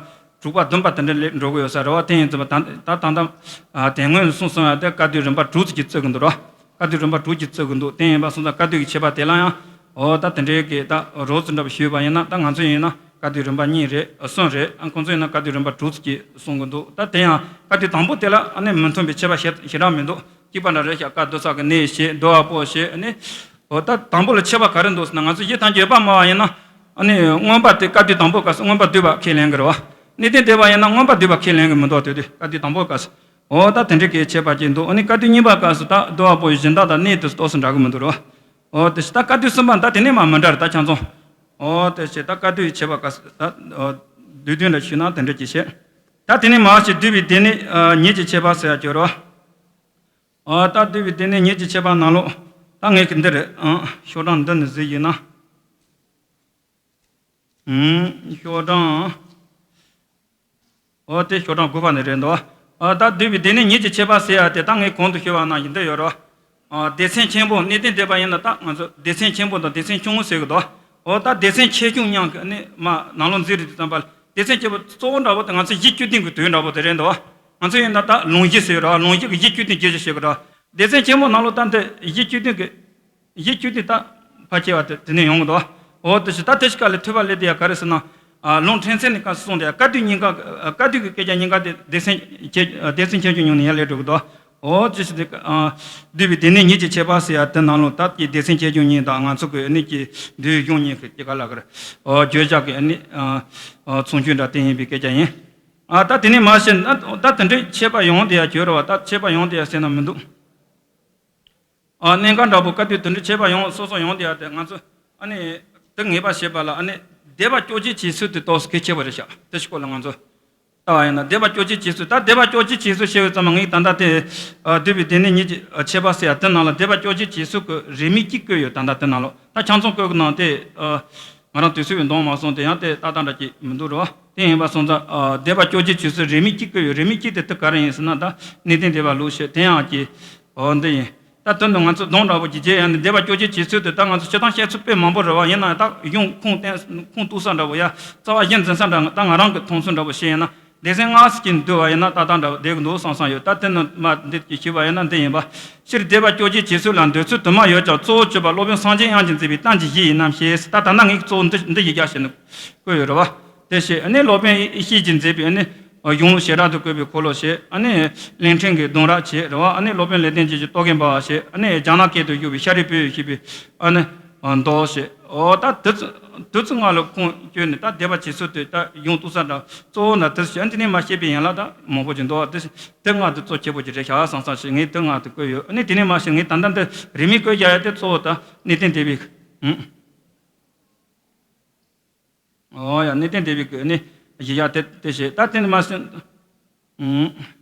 དྲུག་པ་བདུན་པ་དེ་འདྲ་ལས་འགྲོ་གི་ཡོད་ས་རེད་བ། དེ་ཡིན་ཙམ་པ་ད་ད་ད་ལྟ་དེ་སྔོན་གསུངས་སོང་ཡ་དེ་བཀའ་བསྡུ་རིམ་པ་དྲུག་ཙམ་ཅིག་བརྩི་གི་འདུག་རོ། བཀའ་བསྡུ་རིམ་པ་དྲུག་ཅིག་བརྩི་གི་འདུག་དེ་ཡིན་པ་སོང་ཙང་བཀའ་བསྡུ་གི་ཆད་པ་དེ་ལ་ཡང་འོ་ད་དེ་འདྲའི་གི་ད་རོབ་ཙམ་འདྲ་པོ་ཞུས་པ་ཡིན་ན། ད་ང་ཚོ་ཡིན་ན་བཀའ་བསྡུ་རིམ་པ་གཉིས་རེད། གསུམ་རེད། ཁོང་ཚོ་ཡིན་ན་བཀའ་བསྡུ་རིམ་པ་དྲུག་ཅིག་གསུང་གི་འདུག་ད་དེ་ཡང་བཀའ་བསྡུ་དང་པོ་དེ་ལ་ཨ་ནི་མི་མཐུན་པའི་ཁྱད་པར་ཞེ་ཞེ་དྲག་མི་འདུག་གཅིག་པ་འདྲ་རེད་ཤག་བཀའ་བསྡུ་ས་གི་གནས་བྱས་བསྡུ་བ་པོ་བྱས་ཨ་ནི། འོ་ད་དང་པོ་ལ་ཁྱད་པར་ག་རེ་འདུག་ཟེར་ན། ང་ཚོ་གཞི་ཐམས་ཅད་ཡོད་པར་སྨྲ་བ་ཡིན་ན། ཨ་ནི་མངོན་པ་དེ་བཀའ་བསྡུ་དང་པོ་སྐབས་སུ་མངོན་པ་བསྡུས་པ་ཁས་ལེན་གི་རེད་བ། གནས་བརྟན་སྡེ་པ་ཡིན་ན་མངོན་པ་བསྡུས་པ་ཁས་ལེན་གི་མི་འདུག་དེ་དུས་བཀའ་བསྡུ་དང་པོ་སྐབས་སུ། འོ་ད་དེ་འདྲའི་གི་ཁྱད་པར་ཅིག་འདུག་ཨ་ནི་བཀའ་བསྡུ་གཉིས་པ་སྐབས་སུ་ད་བསྡུ་བ་པོ་གཞན་དག་དང་གནས་དེ་ཏོག་ཙམ་འདྲ་གི་མི་འདུག་རེད་བ། འོ་དེ་བཞིན་ད་བཀའ་བསྡུ་གསུམ་པ་ད་དེ་ནས་མ་མི་འདྲ་རེད་ད་ཆ་ཚང་། འོ་དེ་བཞིན་ད་བཀའ་བསྡུ་ཡི་ཁྱད་པར་སྐབས་སུ་ད་འོ་བསྡུས་དོན་ལ་ཞུས་ན་དེ་འདྲ་ཅིག་བྱས། ད་དེ་ནས་མར་ཞིག་བསྡུས་པའི་སྡེ་སྣོད་ཉིད་ཀྱི་ཁྱད་པར་ཟེར་ཡ་ཅིག་ཡོད་རེད་བ། ཨ་ད་བསྡུས་པའི་སྡེ་སྣོད་ཉིད་ཀྱི་ཁྱད་པར་ནང་ལོགས་ད་ངས་ཀྱི་འདི་རེད། ཨང་། ཤོག་གྲངས་འདི་ནས་གཟིགས་ཡིན་ན། ཨང་། ཤོག་གྲངས། ཨོ་དེ་ཤོག་གྲངས་དགུ་པ་ནས་རེད་འདུག་ཨ་ད་བསྡུས་པའི་སྡེ་སྣོད་ཉིད་ཀྱི་ཁྱད་པར་ཟེར་ཡ་དེ་ད་ངས་གོང་དུ་ཞུས་པ་ནང་བཞིན་འདི་ཡོད་རེད། ཨ་སྡེ་ཚན་ཆེན་པོ་གནས་བརྟན་སྡེ་པ་ཡིན་ན་ད་ང་ཚོ་སྡེ་ཚན་ཆེན་པོ་དང་སྡེ་ཚན་ཆུང་ངུ་ཟེར་གི་འདུག་ཨོ་ད་སྡེ་ཚན་ཆེ་ཆུང་མཉམ་གི་ནི་མ་ནང་ལོགས་འཛུལ་རེད་དུས་ཙམ་པ་ལ། སྡེ་ཚན་ཆེན་པོ་གཙོ་བོ་འདྲ་པོ་དེ་ང་ཚོ་གཞི་བཅུ་བདུན་གྱི་དོན་འདྲ་པོ་དེ་རེད་འདུག་ང་ཚོ་ཡིན་ན་ད་ལུང་གཞི་ཟེར་ར། ལུང་གཞི་གི་གཞི་བཅུ་བདུན་རྒྱས་བཤད་བྱེད་ཀྱི་ར། སྡེ་ཚན་ཆེན་མོ་ནང་ལོགས་ད་འདི་གཞི་བཅུ་བདུན་གྱི་གཞི་བཅུ་བདུན་ད་ཕལ་ཆེ་བ་དེ་དེ་ནས་ཡོང་གི་འདུག་འོ་དེ་ཞིག་ད་དེ་ཞིག་ག་ལས་ཐོས་པ་ལས་དེ་ཡ་ག་རེ་ཟེར་ན། ཨ་ལུང་ཕྲན་ཚེགས་ནས་སྐབས་སུ་གསུངས་ཏེ་བཀའ་བསྡུ་གཉིས་ཀ་བཀའ་བསྡུ་གི་སྐད་ཆ་གཉིས་ཀ་དེ་སྡེ་ཚན་ཆེ་སྡེ་ཚན་ཆེ་ཆུང་གཉིས་ནས་ཡར་སླེབས་འགྲོ་གི་འདུག་འོ་དེ་ཞིག་དེ་ཨ་བསྡུས་པའི་སྡེ་སྣོད་ཉིད་ཀྱི་ཁྱད་པར་ཟེར་ཡ་དེ་ནང་ལོགས་ད་ཀྱི་སྡེ་ཚན་ཆེ་ཆུང་གཉིས་དང་ང་ཚོ་གི་གནས་ཀྱི་འདུལ་གཞུང་གཉིས་ཀྱི་སྐྱེ་ག་ལ་ག་རེ་ཨོ་བརྗོད་བྱ་གི་གནས་ཨ་ཨ་མཚུངས་ཆོས་འདྲ་དེ་ཡིན་པའི་སྐད་ཆ་ཡིན། ཨ་ད་དེ་ནས་མ་ཤེས་ན་ད་དེ་འདྲའི་ཁྱད་པར་ཡོང་དེ་ཡ་གྱུར་ར་བ། ད་ཁྱད་པར་ཡོང་དེ་ཡ་ཟེར་ན་མི་འདུག་ཨ་གནད་འགག་འདྲ་པོ་བཀའ་བསྡུ་དེ་འདྲའི་ཁྱད་པར་ཡོང་སོ་སོ་ཡོང་དེ་ཡ་དེ་ང་ཚོ་ཨ་ནི་དེ་ངེས་པ་བྱེད་པ་ལ་ཨ་ནི་སྡེ་པ་བཅོ་བརྒྱད་བྱེད་ཚུལ་དེ་ཏོག་ཙམ་གལ་ཆེ་བ་རེད་ཤག་དེ་ཞིག་སྐོར་ལ་ང་ཚོ་ལྟ་བ་ཡིན་ན་སྡེ་པ་བཅོ་བརྒྱད་བྱེད་ཚུལ། ད་སྡེ་པ་བཅོ་བརྒྱད་བྱེད་ཚུལ་བཤད་པའི་ཙམ་ངས་ད་ལྟ་དེ་ཨ་བསྡུས་པའི་སྡེ་སྣོད་ཉིད་ཀྱི་ཨ་ཁྱད་པར་ཟེར་ཡ་དེ་ནང་ལ་སྡེ་པ་བཅོ་བརྒྱད་བྱེད་ཚུལ་གྱི་རིས་མེད་གཅིག་བཀོད་ཡོད། ད་ལྟ་དེ་ནང་ལ་ད་ཆ་ཚང་བཀོད་གི་ནང་དེ་ཨ་ང་རང་དུས་ཚོད་ཀྱི་འདང་མ་སོང་། དེ་ཡང་དེ་ཏག་ཏག་འདྲ་ཅིག་མི་འདུག་རེད་བ། དེ་ཡིན་པ་སོང་ཙང་ཨ་སྡེ་པ་བཅོ་བརྒྱད་བྱེད་ཚུལ་རིས་མེད་གཅིག་བཀོད་ཡོད། རིས་མེད་གཅིག་དེ་དེ་ག་རེ་ཡིན་ཟེར་ན་ད་གནས་བརྟན་སྡེ་པ་ལུགས་བཤད་དེ་ཡང་ཀྱི་ཨོ་འདི་ཡིན། ད་དོན་དུ་ང་ཚོ་སྡོམ་འདྲ་པོ་ཅིག་བྱས་ཡ་ནི་སྡེ་པ་བཅོ་བརྒྱད་བྱེད་ཚུལ་དེ་ད་ང་ཚོ་སྤྱིར་བཏང་བཤད་ཚུལ་དཔེ་མང་པོ་རེད་བ། ཡིན་ན་ད་གཞུང་ཁུངས་བསྟན་ཁུངས་གཏུགས་ས་འདྲ་པོ་ཡ་རྩ་བ་གཞི་འཛིན་ས་འདྲ་ད་ང་རང་གི་མཐོང་ཚུལ་འདྲ་པོ་བཤད་ཡིན་ན། སྡེ་ཚན་ལྔ་ཙམ་ཅིག་འདུས་པ་ཡིན་ན་ཏག་ཏག་འདྲ་པོ་བསྡད་ཀྱི་འདུག་བསམ་བསམ་ཡོད། ད་དེ་ནི་མ་འདི་ཅིག་ཞུས་པ་ཡིན་ན་འདི་ཡིན་པ། སྤྱིར་སྡེ་པ་བཅོ་བརྒྱད་བྱེད་ཚུལ་ལ་འདོད་ཚུལ་དུ་མ་ཡོད་ཀྱང་གཙོ་བོ་གཅིག་པ་སློབ་དཔོན་སངས་རྒྱས་དབྱངས་ཀྱིས་མཛད་པའི་གཏམ་གྱི་གཞི་ཡིན་ནམ་ཞེས། ད་ད་ལྟ་ངས་གཙོ་བོ་འདི་འདི་ཡི་རྒྱ་བཤད་ནས་བཀོད་ཡོད་རེད་བ། དེ་བྱས་ཨ་ནི་སློབ་དཔོན་ཡེ་ཤེས་ཀྱིས་མཛད་པའི་ཨ་ནི་གཞུང་ལུགས་བྱེ་བྲག་ཏུ་བཀོད་པའི་འཁོར་ལོ་བྱས། ཨ་ནི་གླིང་ཕྲན་གྱི་སྡོམ་ར་བྱས་རེད་བ། ཨ་ནི་སློབ་དཔོན་ལེགས་ལྡན་འབྱེད་ཀྱི་རྟོག་གེ་འབར་བ་བྱས། ཨ་ནི་རྒྱ་ནག་སྐད་དུ་བཞུགས་པའི་ཤཱ་རིའི་བུས་ཞེས་པའི་ཨ་ནི་མདོ་བྱས། འོ་ད་དེ་ཚོ་དེ་ཚོ་ལྔ་ལ་ཁུངས་བཅོལ་ནས་ད་སྡེ་པ་བྱེད་ཚུལ་དེ་ད་གཞུང་གཏུགས་ས་འདྲ་གཙོ་བོ་ན་དེ་ཚོ་བྱས། ཨ་ནི་དེ་ནས་མ་བཤད་པའི་ཡན་ལག་ད་མང་པོ་ཅིག་འདུག་དེ་དེ་ལྔ་དེ་གཙོ་ཆེ་པོ་ཅིག་རེད་ཤག་བསམ་བསམ་ཞིག་ངས་དེ་ལྔ་དེ་བཀོད་ཡོད། ཨ་ནི་དེ་ནས་མ་བཤད་ངས་ད་ལྟ་འདི་རིས་མེད་བཀོད་རྒྱག་ཡ་དེ་གཙོ་བོ་ད་གནས་བརྟན་སྡེ་པའི་ཨུ། ཨོ་ཡ། གནས་བརྟན་སྡེ་པའི་གི་ནི་གཞི་བཞག་དེ་དེ་བྱས། ད་དེ་ནི་མ་ཟིན། ཨུམ།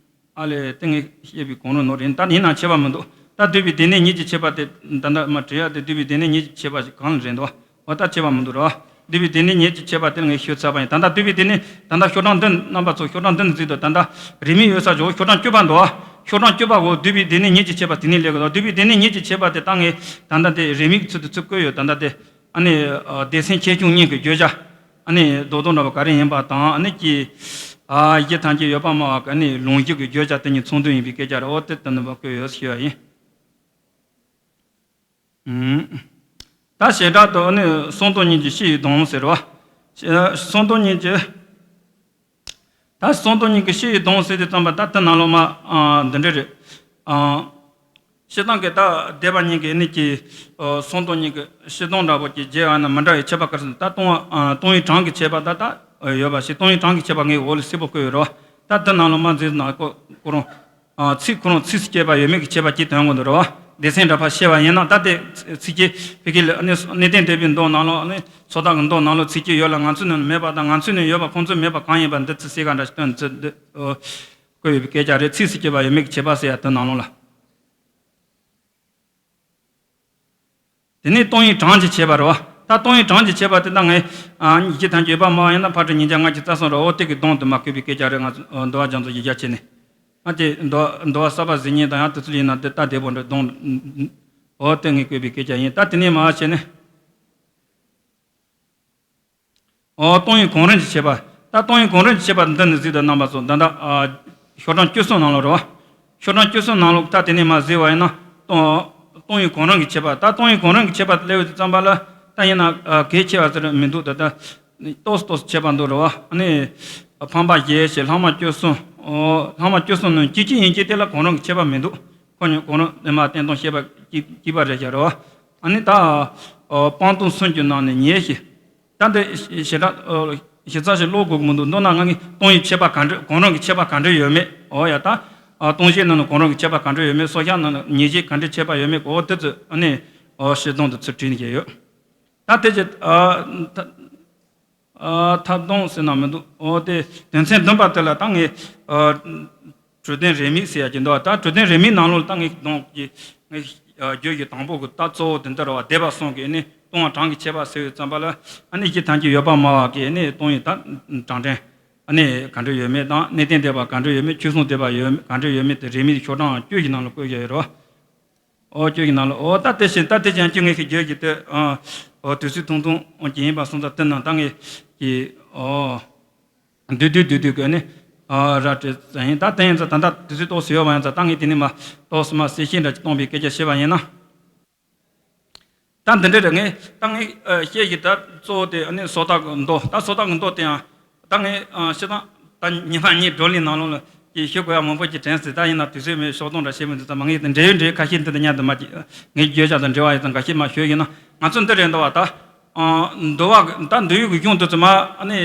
ཨ་ལས་དེ་ངས་བཤད་པའི་གོང་རོལ་ནོར་ཡིན། ད་ཡིན་ན་ཁྱད་པར་མི་འདུག་ད་བསྡུས་པའི་སྡེ་སྣོད་ཉིད་ཀྱི་ཁྱད་པར་དེ་ད་ལྟ་མ་བྲིས་ཡ་དེ་བསྡུས་པའི་སྡེ་སྣོད་ཉིད་ཀྱི་ཁྱད་པར་ཞིག་གང་ལ་རེད་འདུག་འོ་ད་ཁྱད་པར་མི་འདུག་ར། འདུས་པའི་སྡེ་སྣོད་ཉིད་ཀྱི་ཁྱད་པར་དེ་ངས་ཞུས་ཚར་བ་ཡིན། ད་ལྟ་འདུས་པའི་སྡེ་སྣོད་ད་ལྟ་ཤོག་གྲངས་བདུན། རྣམ་པ་ཚོ་ཤོག་གྲངས་བདུན་གཟིགས་དང་། ད་ལྟ་རིས་མེད་ཡོད་ས་ཇོ་ཤོག་གྲངས་བཅུ་པ་འདུག་ཨ། ཤོག་གྲངས་བཅུ་པ་འོག་འདུས་པའི་སྡེ་སྣོད་ཉིད་ཀྱི་ཁྱད་པར་དེ་ནས་སླེབས་དགོས་དང་། འདུས་པའི་སྡེ་སྣོད་ཉིད་ཀྱི་ཁྱད་པར་དེ་ད་ངས་ད་ལྟ་དེ་རིས་མེད་ཀྱི་ཚུལ་དུ་ཚུར་བཀོད་ཡོད། ད་ལྟ་དེ་ཨ་ནི་སྡེ་ཚན་ཆེ་ཆུང་གཉིས་ཀྱི་བརྗོད་བྱ་ཨ་ནི་རྡོག་རྡོག་འདྲ་བ་ག་རེ་ཡིན་པ་དང་། ཨ་ནི་ཀྱི་ཨ་གཞི་ཐམས་ཅད་ཡོད་པར་སྨྲ་བ་གི་ཨ་ནི་ལུང་གཞི་གི་བརྗོད་བྱ་དེ་གཉིས་ཚོགས་འདུ་ཡིན་པའི་སྐད་ཆ་རེད། འོ་དེ་ལྟ་ནི་བ་བཀོད་ཡོད་ཞུ་བ་ཡིན། ད་བྱེ་བྲག་ཏུ་ནི་གསུམ་སྟོང་ཉིད་ཀྱི་སྤྱི་ཡི་དོན་ཟེར་བ། གསུམ་སྟོང་ཉིད་ཀྱི། ད་གསུམ་སྟོང་ཉིད་ཀྱི་སྤྱི་ཡི་དོན་ཟེར་དུས་ཙམ་པ་ད་དེ་ནང་ལོགས་མ་འདི་འདྲ་རེད། སྤྱིར་བཏང་གི་ད་སྡེ་པ་གཉིས་ཀྱི་ནི་ཀྱི་གསུམ་སྟོང་ཉིད་ཀྱི་སྤྱི་དོན་འདྲ་པོ་ཀྱི་རྗེས་ཨ་ན་མི་འདྲ་བའི་ཁྱད་པར་ག་རེ་ཟེར་ན། ད་སྟོང་སྟོང་ཡི་གྲངས་ཀྱི་ཁྱད་པར་ད་ད་ཡོད་པ་ཞིག་སྟོང་ཡི་གྲངས་ཀྱི་ཁྱད་པར་ངས་འོག་ལ་གསལ་པོ་བཀོད་ཡོད་རེད་བ། ད་དེ་ནང་ལོགས་མ་འཛིན་ན་ཁོ་ཁོ་རང་། ཚིག་ཁོ་རང་ཚིགས་སུ་བཅད་པ་ཡོད་མེད་ཀྱི་ཁྱད་པར་གྱིས་དོན་གོ་འདུག་རེད་བ། སྡེ་ཚན་འདྲ་ཕར་བཤད་པ་ཡིན་ན། ད་ལྟའི་ཚིགས་བཅད་ཕ་གི་ལ་ནི་གནས་བརྟན་སྡེ་པའི་མདོ་ནང་ལོགས་ནི་ཚོགས་བདག་གི་མདོ་ནང་ལོགས་ཚིགས་བཅད་ཡོད་ལ་ང་ཚོའི་ནང་ལ་མེད་པ་དང་། ང་ཚོའི་ནང་ཡོད་པ་ཁོང་ཚོའི་མེད་པ་གང་ཡིན་པ་འདི་ཚིག་གསལ་ཁ་འདྲ་ཞིག་སྟོན་ཚུལ་འདི་བཀོད་ཡོད་པའི་སྐད་ཆ་རེད། ཚིགས་སུ་བཅད་པ་ཡོད་མེད་ཀྱི་ཁྱད་པར་ཟེར་ཡ་དེ་ནང་ལོགས་ལ། དེ་ནས་སྟོང་ཡི་གྲངས་ཀྱི་ཁྱད་པར་རེད་བ། ད་སྟོང་ཡི་གྲངས་ཀྱི་ཁྱད་པར་དེ་ད་ངས་ཨ་ཉིད་ཀྱི་ཐམས་ཅད་ཡོད་པར་སྨྲ་བ་ཡིན་ན་ཕར་ཕྲད་ཉིས་བརྒྱ་ལྔ་བཅུ་རྩ་གསུམ་རེད། འོ་དེ་གི་དོན་དུ་མ་བཀོད་པའི་སྐད་ཆ་རེད། ང་ཚོ་འདུལ་བ་རྒྱ་མཚོ་ཡིག་བརྒྱ་བྱས་ནས། ཨ་དེ་འདུལ་འདུལ་བ་གསར་པ་གཟིགས་མཁན་དང་ཡང་དེ་ཚོ་ཡིན་ན་དེ་ལྟ་བདེ་པོ་འདྲ་གདོང་། འོ་དེ་ངས་བཀོད་པའི་སྐད་ཆ་ཡིན། ད་དེ་ནས་མར་བྱས་ནས། འོ་སྟོང་ཡི་གང་རུང་གི་ཁྱད་པར། ད་སྟོང་ཡི་གང་རུང་གི་ཁྱད་པར་འདི་ནི་གཟིགས་དང་རྣམ་པ་ཚོ། ད་ལྟ་ཤོག་གྲངས་བཅུ་གསུམ་ནང་ལོགས་རེད་བ། ཤོག་གྲངས་བཅུ་གསུམ་ནང་ལོགས་ད་དེ་ནས་མར་གཟིགས་པ་ཡིན་ན་སྟོང་སྟོང་ཡི་གང་རུང་གི་ཁྱད་པར། ད་སྟོང་ཡི་གང་རུང་གི་ཁྱད་པར་སླེབས་དུས་ཙམ་པ་ལ་ད་ཡིན་ན་གལ་ཆེ་བ་ཟེར་མི་འདུག་ད་ལྟ། ཏོག་ཙམ་ཏོག་ཙམ་ཁྱད་པར་འདུག་རེད་བ། ཨ་ནི། འཕངས་པ་བཞི་ཞེས་ལྷག་མ་བཅུ་གསུམ། ཨོ། ལྷག་མ་བཅུ་གསུམ་ནང་གཅིག་གཅིག་ཡིན་གཅིག་དེ་ལ་གང་རུང་གི་ཁྱད་པར་མི་འདུག་ཁོ་གཉིས་གང་རུང་ནས་མར་བསྟན་སྟངས་བཤད་པ་གཅིག་གཅིག་པ་རེད་ཤག་རེད་བ། ཨ་ནི་ད། ཨོ། སྤངས་རྟོགས་གསུམ་གྱི་ནང་ནས་ཉེར་བཞི། ད་འདི་ཞེ་དྲག་ཨོ། ཞིབ་ཚགས་ཤིག་ཀློག་དགོས་ཀྱི་མི་འདུག་མདོར་ན་ང་གཉིས་སྟོང་ཡི་ཁྱད་པར་ག་འདྲ་གང་རུང་གི་ཁྱད་པར་ག་འདྲ་ཡོད་མེད། ཨོ་ཡ་ད། ཨ། སྟོང་བཤད་ནང་ནས་གང་རུང་གི་ཁྱད་པར་ག་འདྲ་ཡོད་མེད། སོར་བཤད་ནང་ནས་ཉེར་བཞི་ག་འདྲ་ཁྱད་པར་ཡོད་མེད་གོ་དེ་ཚོ་ཨ་ནི། ཨོ། ཞིབ་དོན་དུ་ཚུར་བྲིས་ནས་བསྐྱལ་ཡོད། ད་དེ་ཅི། ཨ། ད། ཨ། ཐབས་སྡོམ་ཟེར་ན་མི་འདུག་འོ་དེ་དོན་ཚན་བདུན་པ་དེ་ལ་ད་ངས། ཨ། གྲོས་དོན་རེའུ་མིག་ཟེར་ཡ་ཅིག་འདུག་ད་གྲོས་དོན་རེའུ་མིག་ནང་ལོགས་ལ་ད་ངས་གདོང་གི་ངས། ཨ། བརྗོད་རྒྱུ་དང་པོ་གི་ད་གཙོ་བོ་དེ་འདི་རེད་བ། སྡེ་པ་གསུམ་གྱི་ནི་སྟོང་བ་གྲངས་ཀྱི་ཁྱད་པར་ཟེར་བའི་ཙམ་པ་ལ། ཨ་ནི་གཞི་ཐམས་ཅད་ཡོད་པར་སྨྲ་བ་གི་ནི་སྟོང་ཡི་ད་གྲངས་ཅན། ཨ་ནི་ག་འདྲ་ཡོད་མེད་དང་། གནས་བརྟན་སྡེ་པ་ག་འདྲ་ཡོད་མེད། ཆོས་སྲུང་སྡེ་པ་ཡོད་ག་འདྲ་ཡོད་མེད་དེ་རེའུ་མིག་ཤོག་གྲངས་བཅུ་ཞིག་ནང་ལ་བཀོད་བཞག་ཡོད་རེད་བ། ཨོ་ཁྱོད་ཀྱི་ནང་ལ། ཨོ་ད་དེ་བཞིན་ད་དེ་ཅན་ཁྱོད་ངས་ཤིག་བརྗོད་ཀྱི་དེ། ཨོ་དུས་ཚོད་ཐུང་ཐུང་ཅིག་ཡིན་པ་སོང་ཙང་དེ་ནང་ད་ངས་ཀྱི། ཨོ་བསྡུས་བསྡུས་བསྡུས་བསྡུས་ཀྱི་ནི། ཨ་ར་སྤྲད་ཙམ་ཡིན། ད་དེ་ཡིན་ཙང་ད་ལྟ་དུས་ཚོད་ཏོག་ཙམ་ཡོད་པ་ཡིན་ཙང་ད་ངས་དེ་ནས་མར་ཏོག་ཙམ་མར་གསལ་བཤད་འདྲ་ཅིག་གཏོང་བའི་སྐད་ཆ་བཤད་པ་ཡིན་ན། ད་འདི་འདྲ་རེད། ངས་ད་ངས་ཨ་བཤད་ཀྱི་ད་གཙོ་བོ་དེ་ཨ་ནི་སོ་ཐར་གྱི་མདོ། ད་སོ་ཐར་གྱི་མདོ་དེ་ཡང་ད་ངས་ཨ་སྤྱིར་བཏང་ད་ཉི་མ་གཉིས་བགྲོ་གླེང་ནང་ལོགས་ལ་ཀྱི་ཞུ་དགོས་ཡ་མང་པོ་ཅིག་དྲན་སྲིད། ད་ཡིན་ན་དུས་ཚོད་མེད། ཤོག་སྟོང་འདྲ་བཤད་མི་འདུག་ཙམ་མ། ངས་དེ་འབྲེལ་ཡོད་འབྲེལ་ཡོད་ཁ་ཤས་འདི་དང་མཉམ་དུ་མ་ཅིག་ངས་བརྗོད་བྱ་དང་འབྲེལ་བ་ཡོད་ཙང་འགའ་ཤས་མ་ཞུ་ཡིན་ན། ང་ཚོ་འདི་རེད་འདུག་བ། ད་ཨ་འདུལ་བ་གི་ད་འདུལ་བའི་གཞུང་དེ་ཚོ་མ་ཨ་ནི་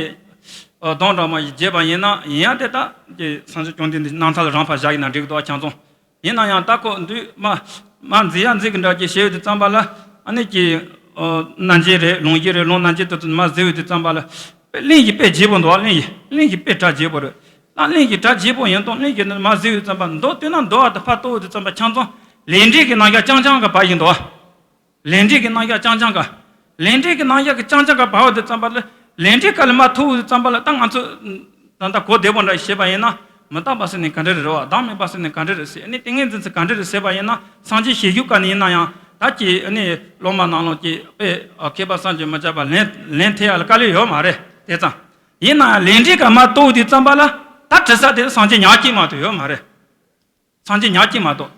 ཨ་གདོང་འདྲ་མ་ཞིག་བརྗེས་པ་ཡིན་ན་ཡིན་ཡ་དེ་ད་ཀྱི་སངས་རྒྱས་བཅོམ་ལྡན་འདས་རྣམ་ཐར་ལ་རང་ཕར་བཞག་ཡིན་ན་འགྲིག་གི་འདུག་བ་ཁྱེད་ཚོ། ཡིན་ན་ཡང་ད་ཁོ་འདུས་མ་མ་མཛེས་ཡ་མཛེས་ཀྱི་འདྲ་ཅིག་བྱས་ཡོད་དུས་ཙམ་པ་ལ། ཨ་ནི་ཀྱི་ཨོ་རྣམ་འབྱེད་རེད། ལུང་གཞི་རེད། ལུང་རྣམ་འབྱེད་དེ་ཚོ་མ་གཟིགས་ཡོད་དུས་ཙམ་པ་ལ། གླེང་གཞི་དཔེ་རྒྱས་པོ་འདུག་གླེང་གཞི་གླེང་གཞི་དཔེ་གྲ་རྒྱས་པོ་རེད། ད་གླེང་གཞི་གྲ་རྒྱས་པོ་ཡིན་དང་། གླེང་གཞི་ནི་མ་གཟིགས་ཡོད་ཙམ་པ་མདོ་དེ་ན་འདུལ་བ་དེ་ཕར་གཏོགས་ཡོད་དུས་ཙམ་པ་ཁྱེད་ཚོ་ལས་འབྲས་ཀྱི་རྣམ་གཞག་རྐྱང་རྐྱང་ག་པ་ཡིན་འདུག་ལས་འབྲས་ཀྱི་རྣམ་གཞག་རྐྱང་རྐྱང་ག་ལས་འབྲས་ཀྱི་རྣམ་གཞག་གི་རྐྱང་རྐྱང་ག་བབས་དུས་ཙམ་པ་ལ། ལས་འབྲས་ག་ལ་མ་ཐུག་དུས་ཙམ་པ་ལ་ད་ང་ཚོ་ད་ལྟ་གོ་བདེ་པོ་འདྲ་བྱས་པ་ཡིན་ན། མི་རྟག་པ་ཟེར་ནས་ག་འདྲ་རེད་བ། བདག་མེད་པ་ཟེར་ནས་ག་འདྲ་རེད་ཟེར། ཨ་ནི་ཏིང་ངེ་འཛིན་ཟེར་ག་འདྲ་རེད་ཟེར་བ་ཡིན་ན། སངས་རྒྱས་ཞལ་བཞུགས་སྐབས་ནས་ཡིན་ན་ཡང་ད་ཀྱི་ཨ་ནི་སློབ་མ་ནང་ལོགས་ཀྱི་དཔེ་མཁས་པ་བསམ་གྱིས་མི་ཁྱབ་པ་ལན་ལན་ཐེབས་ཡ་ལ་དཀའ་ལས་ཡོད་མ་རེད། དེ་ཙང་། ཡིན་ན་ཡང་ལས་འབྲས་ག་མ་ཐུག་དུས་ཙམ་པ་ལ་ད་དྲི་ས་དེ་སངས་རྒྱས་ཉག་གཅིག་མ་གཏོགས་ཡོད་མ་རེད། སངས་རྒྱས་ཉག་གཅིག་མ་གཏོགས།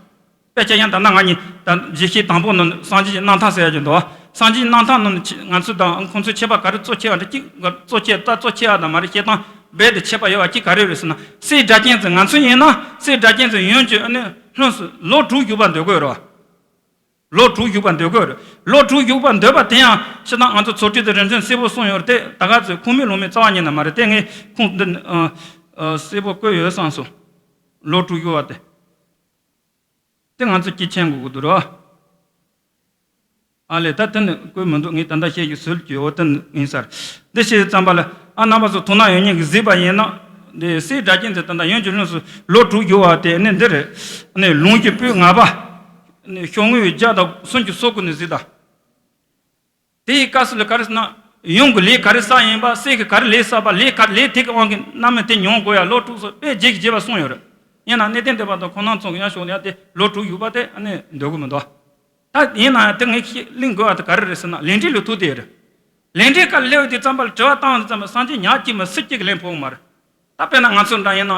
དཔེ་ཆ་ཡང་ད་ལྟ་ང་གཉིས་ད་རྗེས་ཤུལ་དང་པོ་ནང་སངས་རྒྱས་ཀྱི་རྣམ་ཐར་ཟེར་ཡ་ཅིག་འདུག་སངས་རྒྱས་ཀྱི་རྣམ་ཐར་ནང་ང་ཚོ་དང་ཁོང་ཚོའི་ཁྱད་པར་ག་རེ་གཙོ་ཆེ་བ་འདྲ། གཅིག་གཙོ་ཆེ་ད་གཙོ་ཆེ་བ་དང་མ་རེད། བཤད་སྟངས་རྦད་དེ་ཁྱད་པར་ཡོད་པ་གཅིག་ག་རེ་རེད་ཟེར་ན། སྲས་སྒྲ་གཅན་འཛིན། ང་ཚོ་ཡིན་ན་སྲས་སྒྲ་གཅན་འཛིན་ཡོན་གྱི་ཨ་ནི་ལྷུམས་སུ་ལོ་དྲུག་བཞུགས་པ་འདོད་ཀྱི་ཡོད་རེད་བ། ལོ་དྲུག་བཞུགས་པ་འདོད་ཀྱི་ཡོད་རེད། ལོ་དྲུག་བཞུགས་པ་འདོད་པ་དེ་ཡང་སྤྱིར་བཏང་ང་ཚོ་ཚོགས་སྒྲིག་དང་རིམ་བྱོན་གསལ་པོ་གསུངས་ཡོད་རེད། དེ་ད་ག་ཚོད་ཁུངས་མེད་ལུང་མེད་རྩ་བ་ཉིད་ནས་མ་རེད། དེ་ངས་ཁུངས་འདི་ཨ་ཨ་གསལ་པོ་བཀོད་ཡོད་བསམ་སོང་། ལོ་དྲུག་བཞུགས་པ་དེ། དེ་ང་ཚོ་དཀྱིལ་ཆེན་དགོས་ཀྱི་འདུག་ར། ཨ་ལས་ད་དེ་ནི་བཀོད་མི་འདུག་ངས་ད་ལྟ་བཤད་ཀྱི་ཟུར་གྱི་འོ་དེ་ནི་ཡིན་ས་རེད། འདི་བཤད་ཙམ་པ་ལ་ཨ་རྣམ་པ་ཚོ་དོ་སྣང་ཡོད་མཁན་གྱིས་གཟིགས་པ་ཡིན་ན། འདི་སྲས་སྒྲ་གཅན་འཛིན་ད་ལྟ་ཡོན་གྱི་ལྷུམས་སུ་ལོ་དྲུག་བཞུགས་པ་དེ་ནི་འདི་རེད། ནི་ལུང་གཞི་པོད་ལྔ་པ། ནི་ཤོག་ངོས་བརྒྱ་དང་གསུམ་གྱི་སོ་ཀུན་ནས་གཟིགས་དང་། དེའི་སྐབས་སུ་ལ་ག་རེ་ཟེར་ན། ཡུམ་གྱི་ལས་ག་རེ་བསགས་ཡིན་པ། སྲས་ཀྱིས་ག་རེ་ལས་བསགས་པ། ལས་ག་ལས་དེ་གི་དབང་གིས་རྣམ་སྨིན་དེ་མྱོང་དགོས་ཡ། ལོ་དྲུག་སོགས་དཔེ་རྒྱས་ཀྱི་རྒྱས་པ་གསུངས་ཡོད་རེད། ཡིན་ན་གནས་བརྟན་སྡེ་པ་དང་ཁོང་རྣམ་ཚོ་གི་ཡང་ཤོག་ནས་དེ་ལོ་དྲུག་ཡུག་པ་དེ་ཨ་ནི་འདོད་གི་མི་འདུག་ད་ཡིན་ན་ཡང་དེ་ངས་ཤེས་གླེང་དགོས་པ་དེ་ག་རེ་རེད་ཟེར་ན། ལས་འབྲས་ལུགས་མཐུན་དེ་རེད། ལས་འབྲས་ཀ་སླེབས་དུས་ཙམ་པ་ལ་དྲི་བ་བཏང་དུས་ཙམ་པ་སངས་རྒྱས་ཉག་གཅིག་མ་སུ་གཅིག་གིས་ལན་ཕོག་གི་མ་རེད། ད་དཔེར་ན་ང་ཚོ་འདྲ་ཡིན་ན།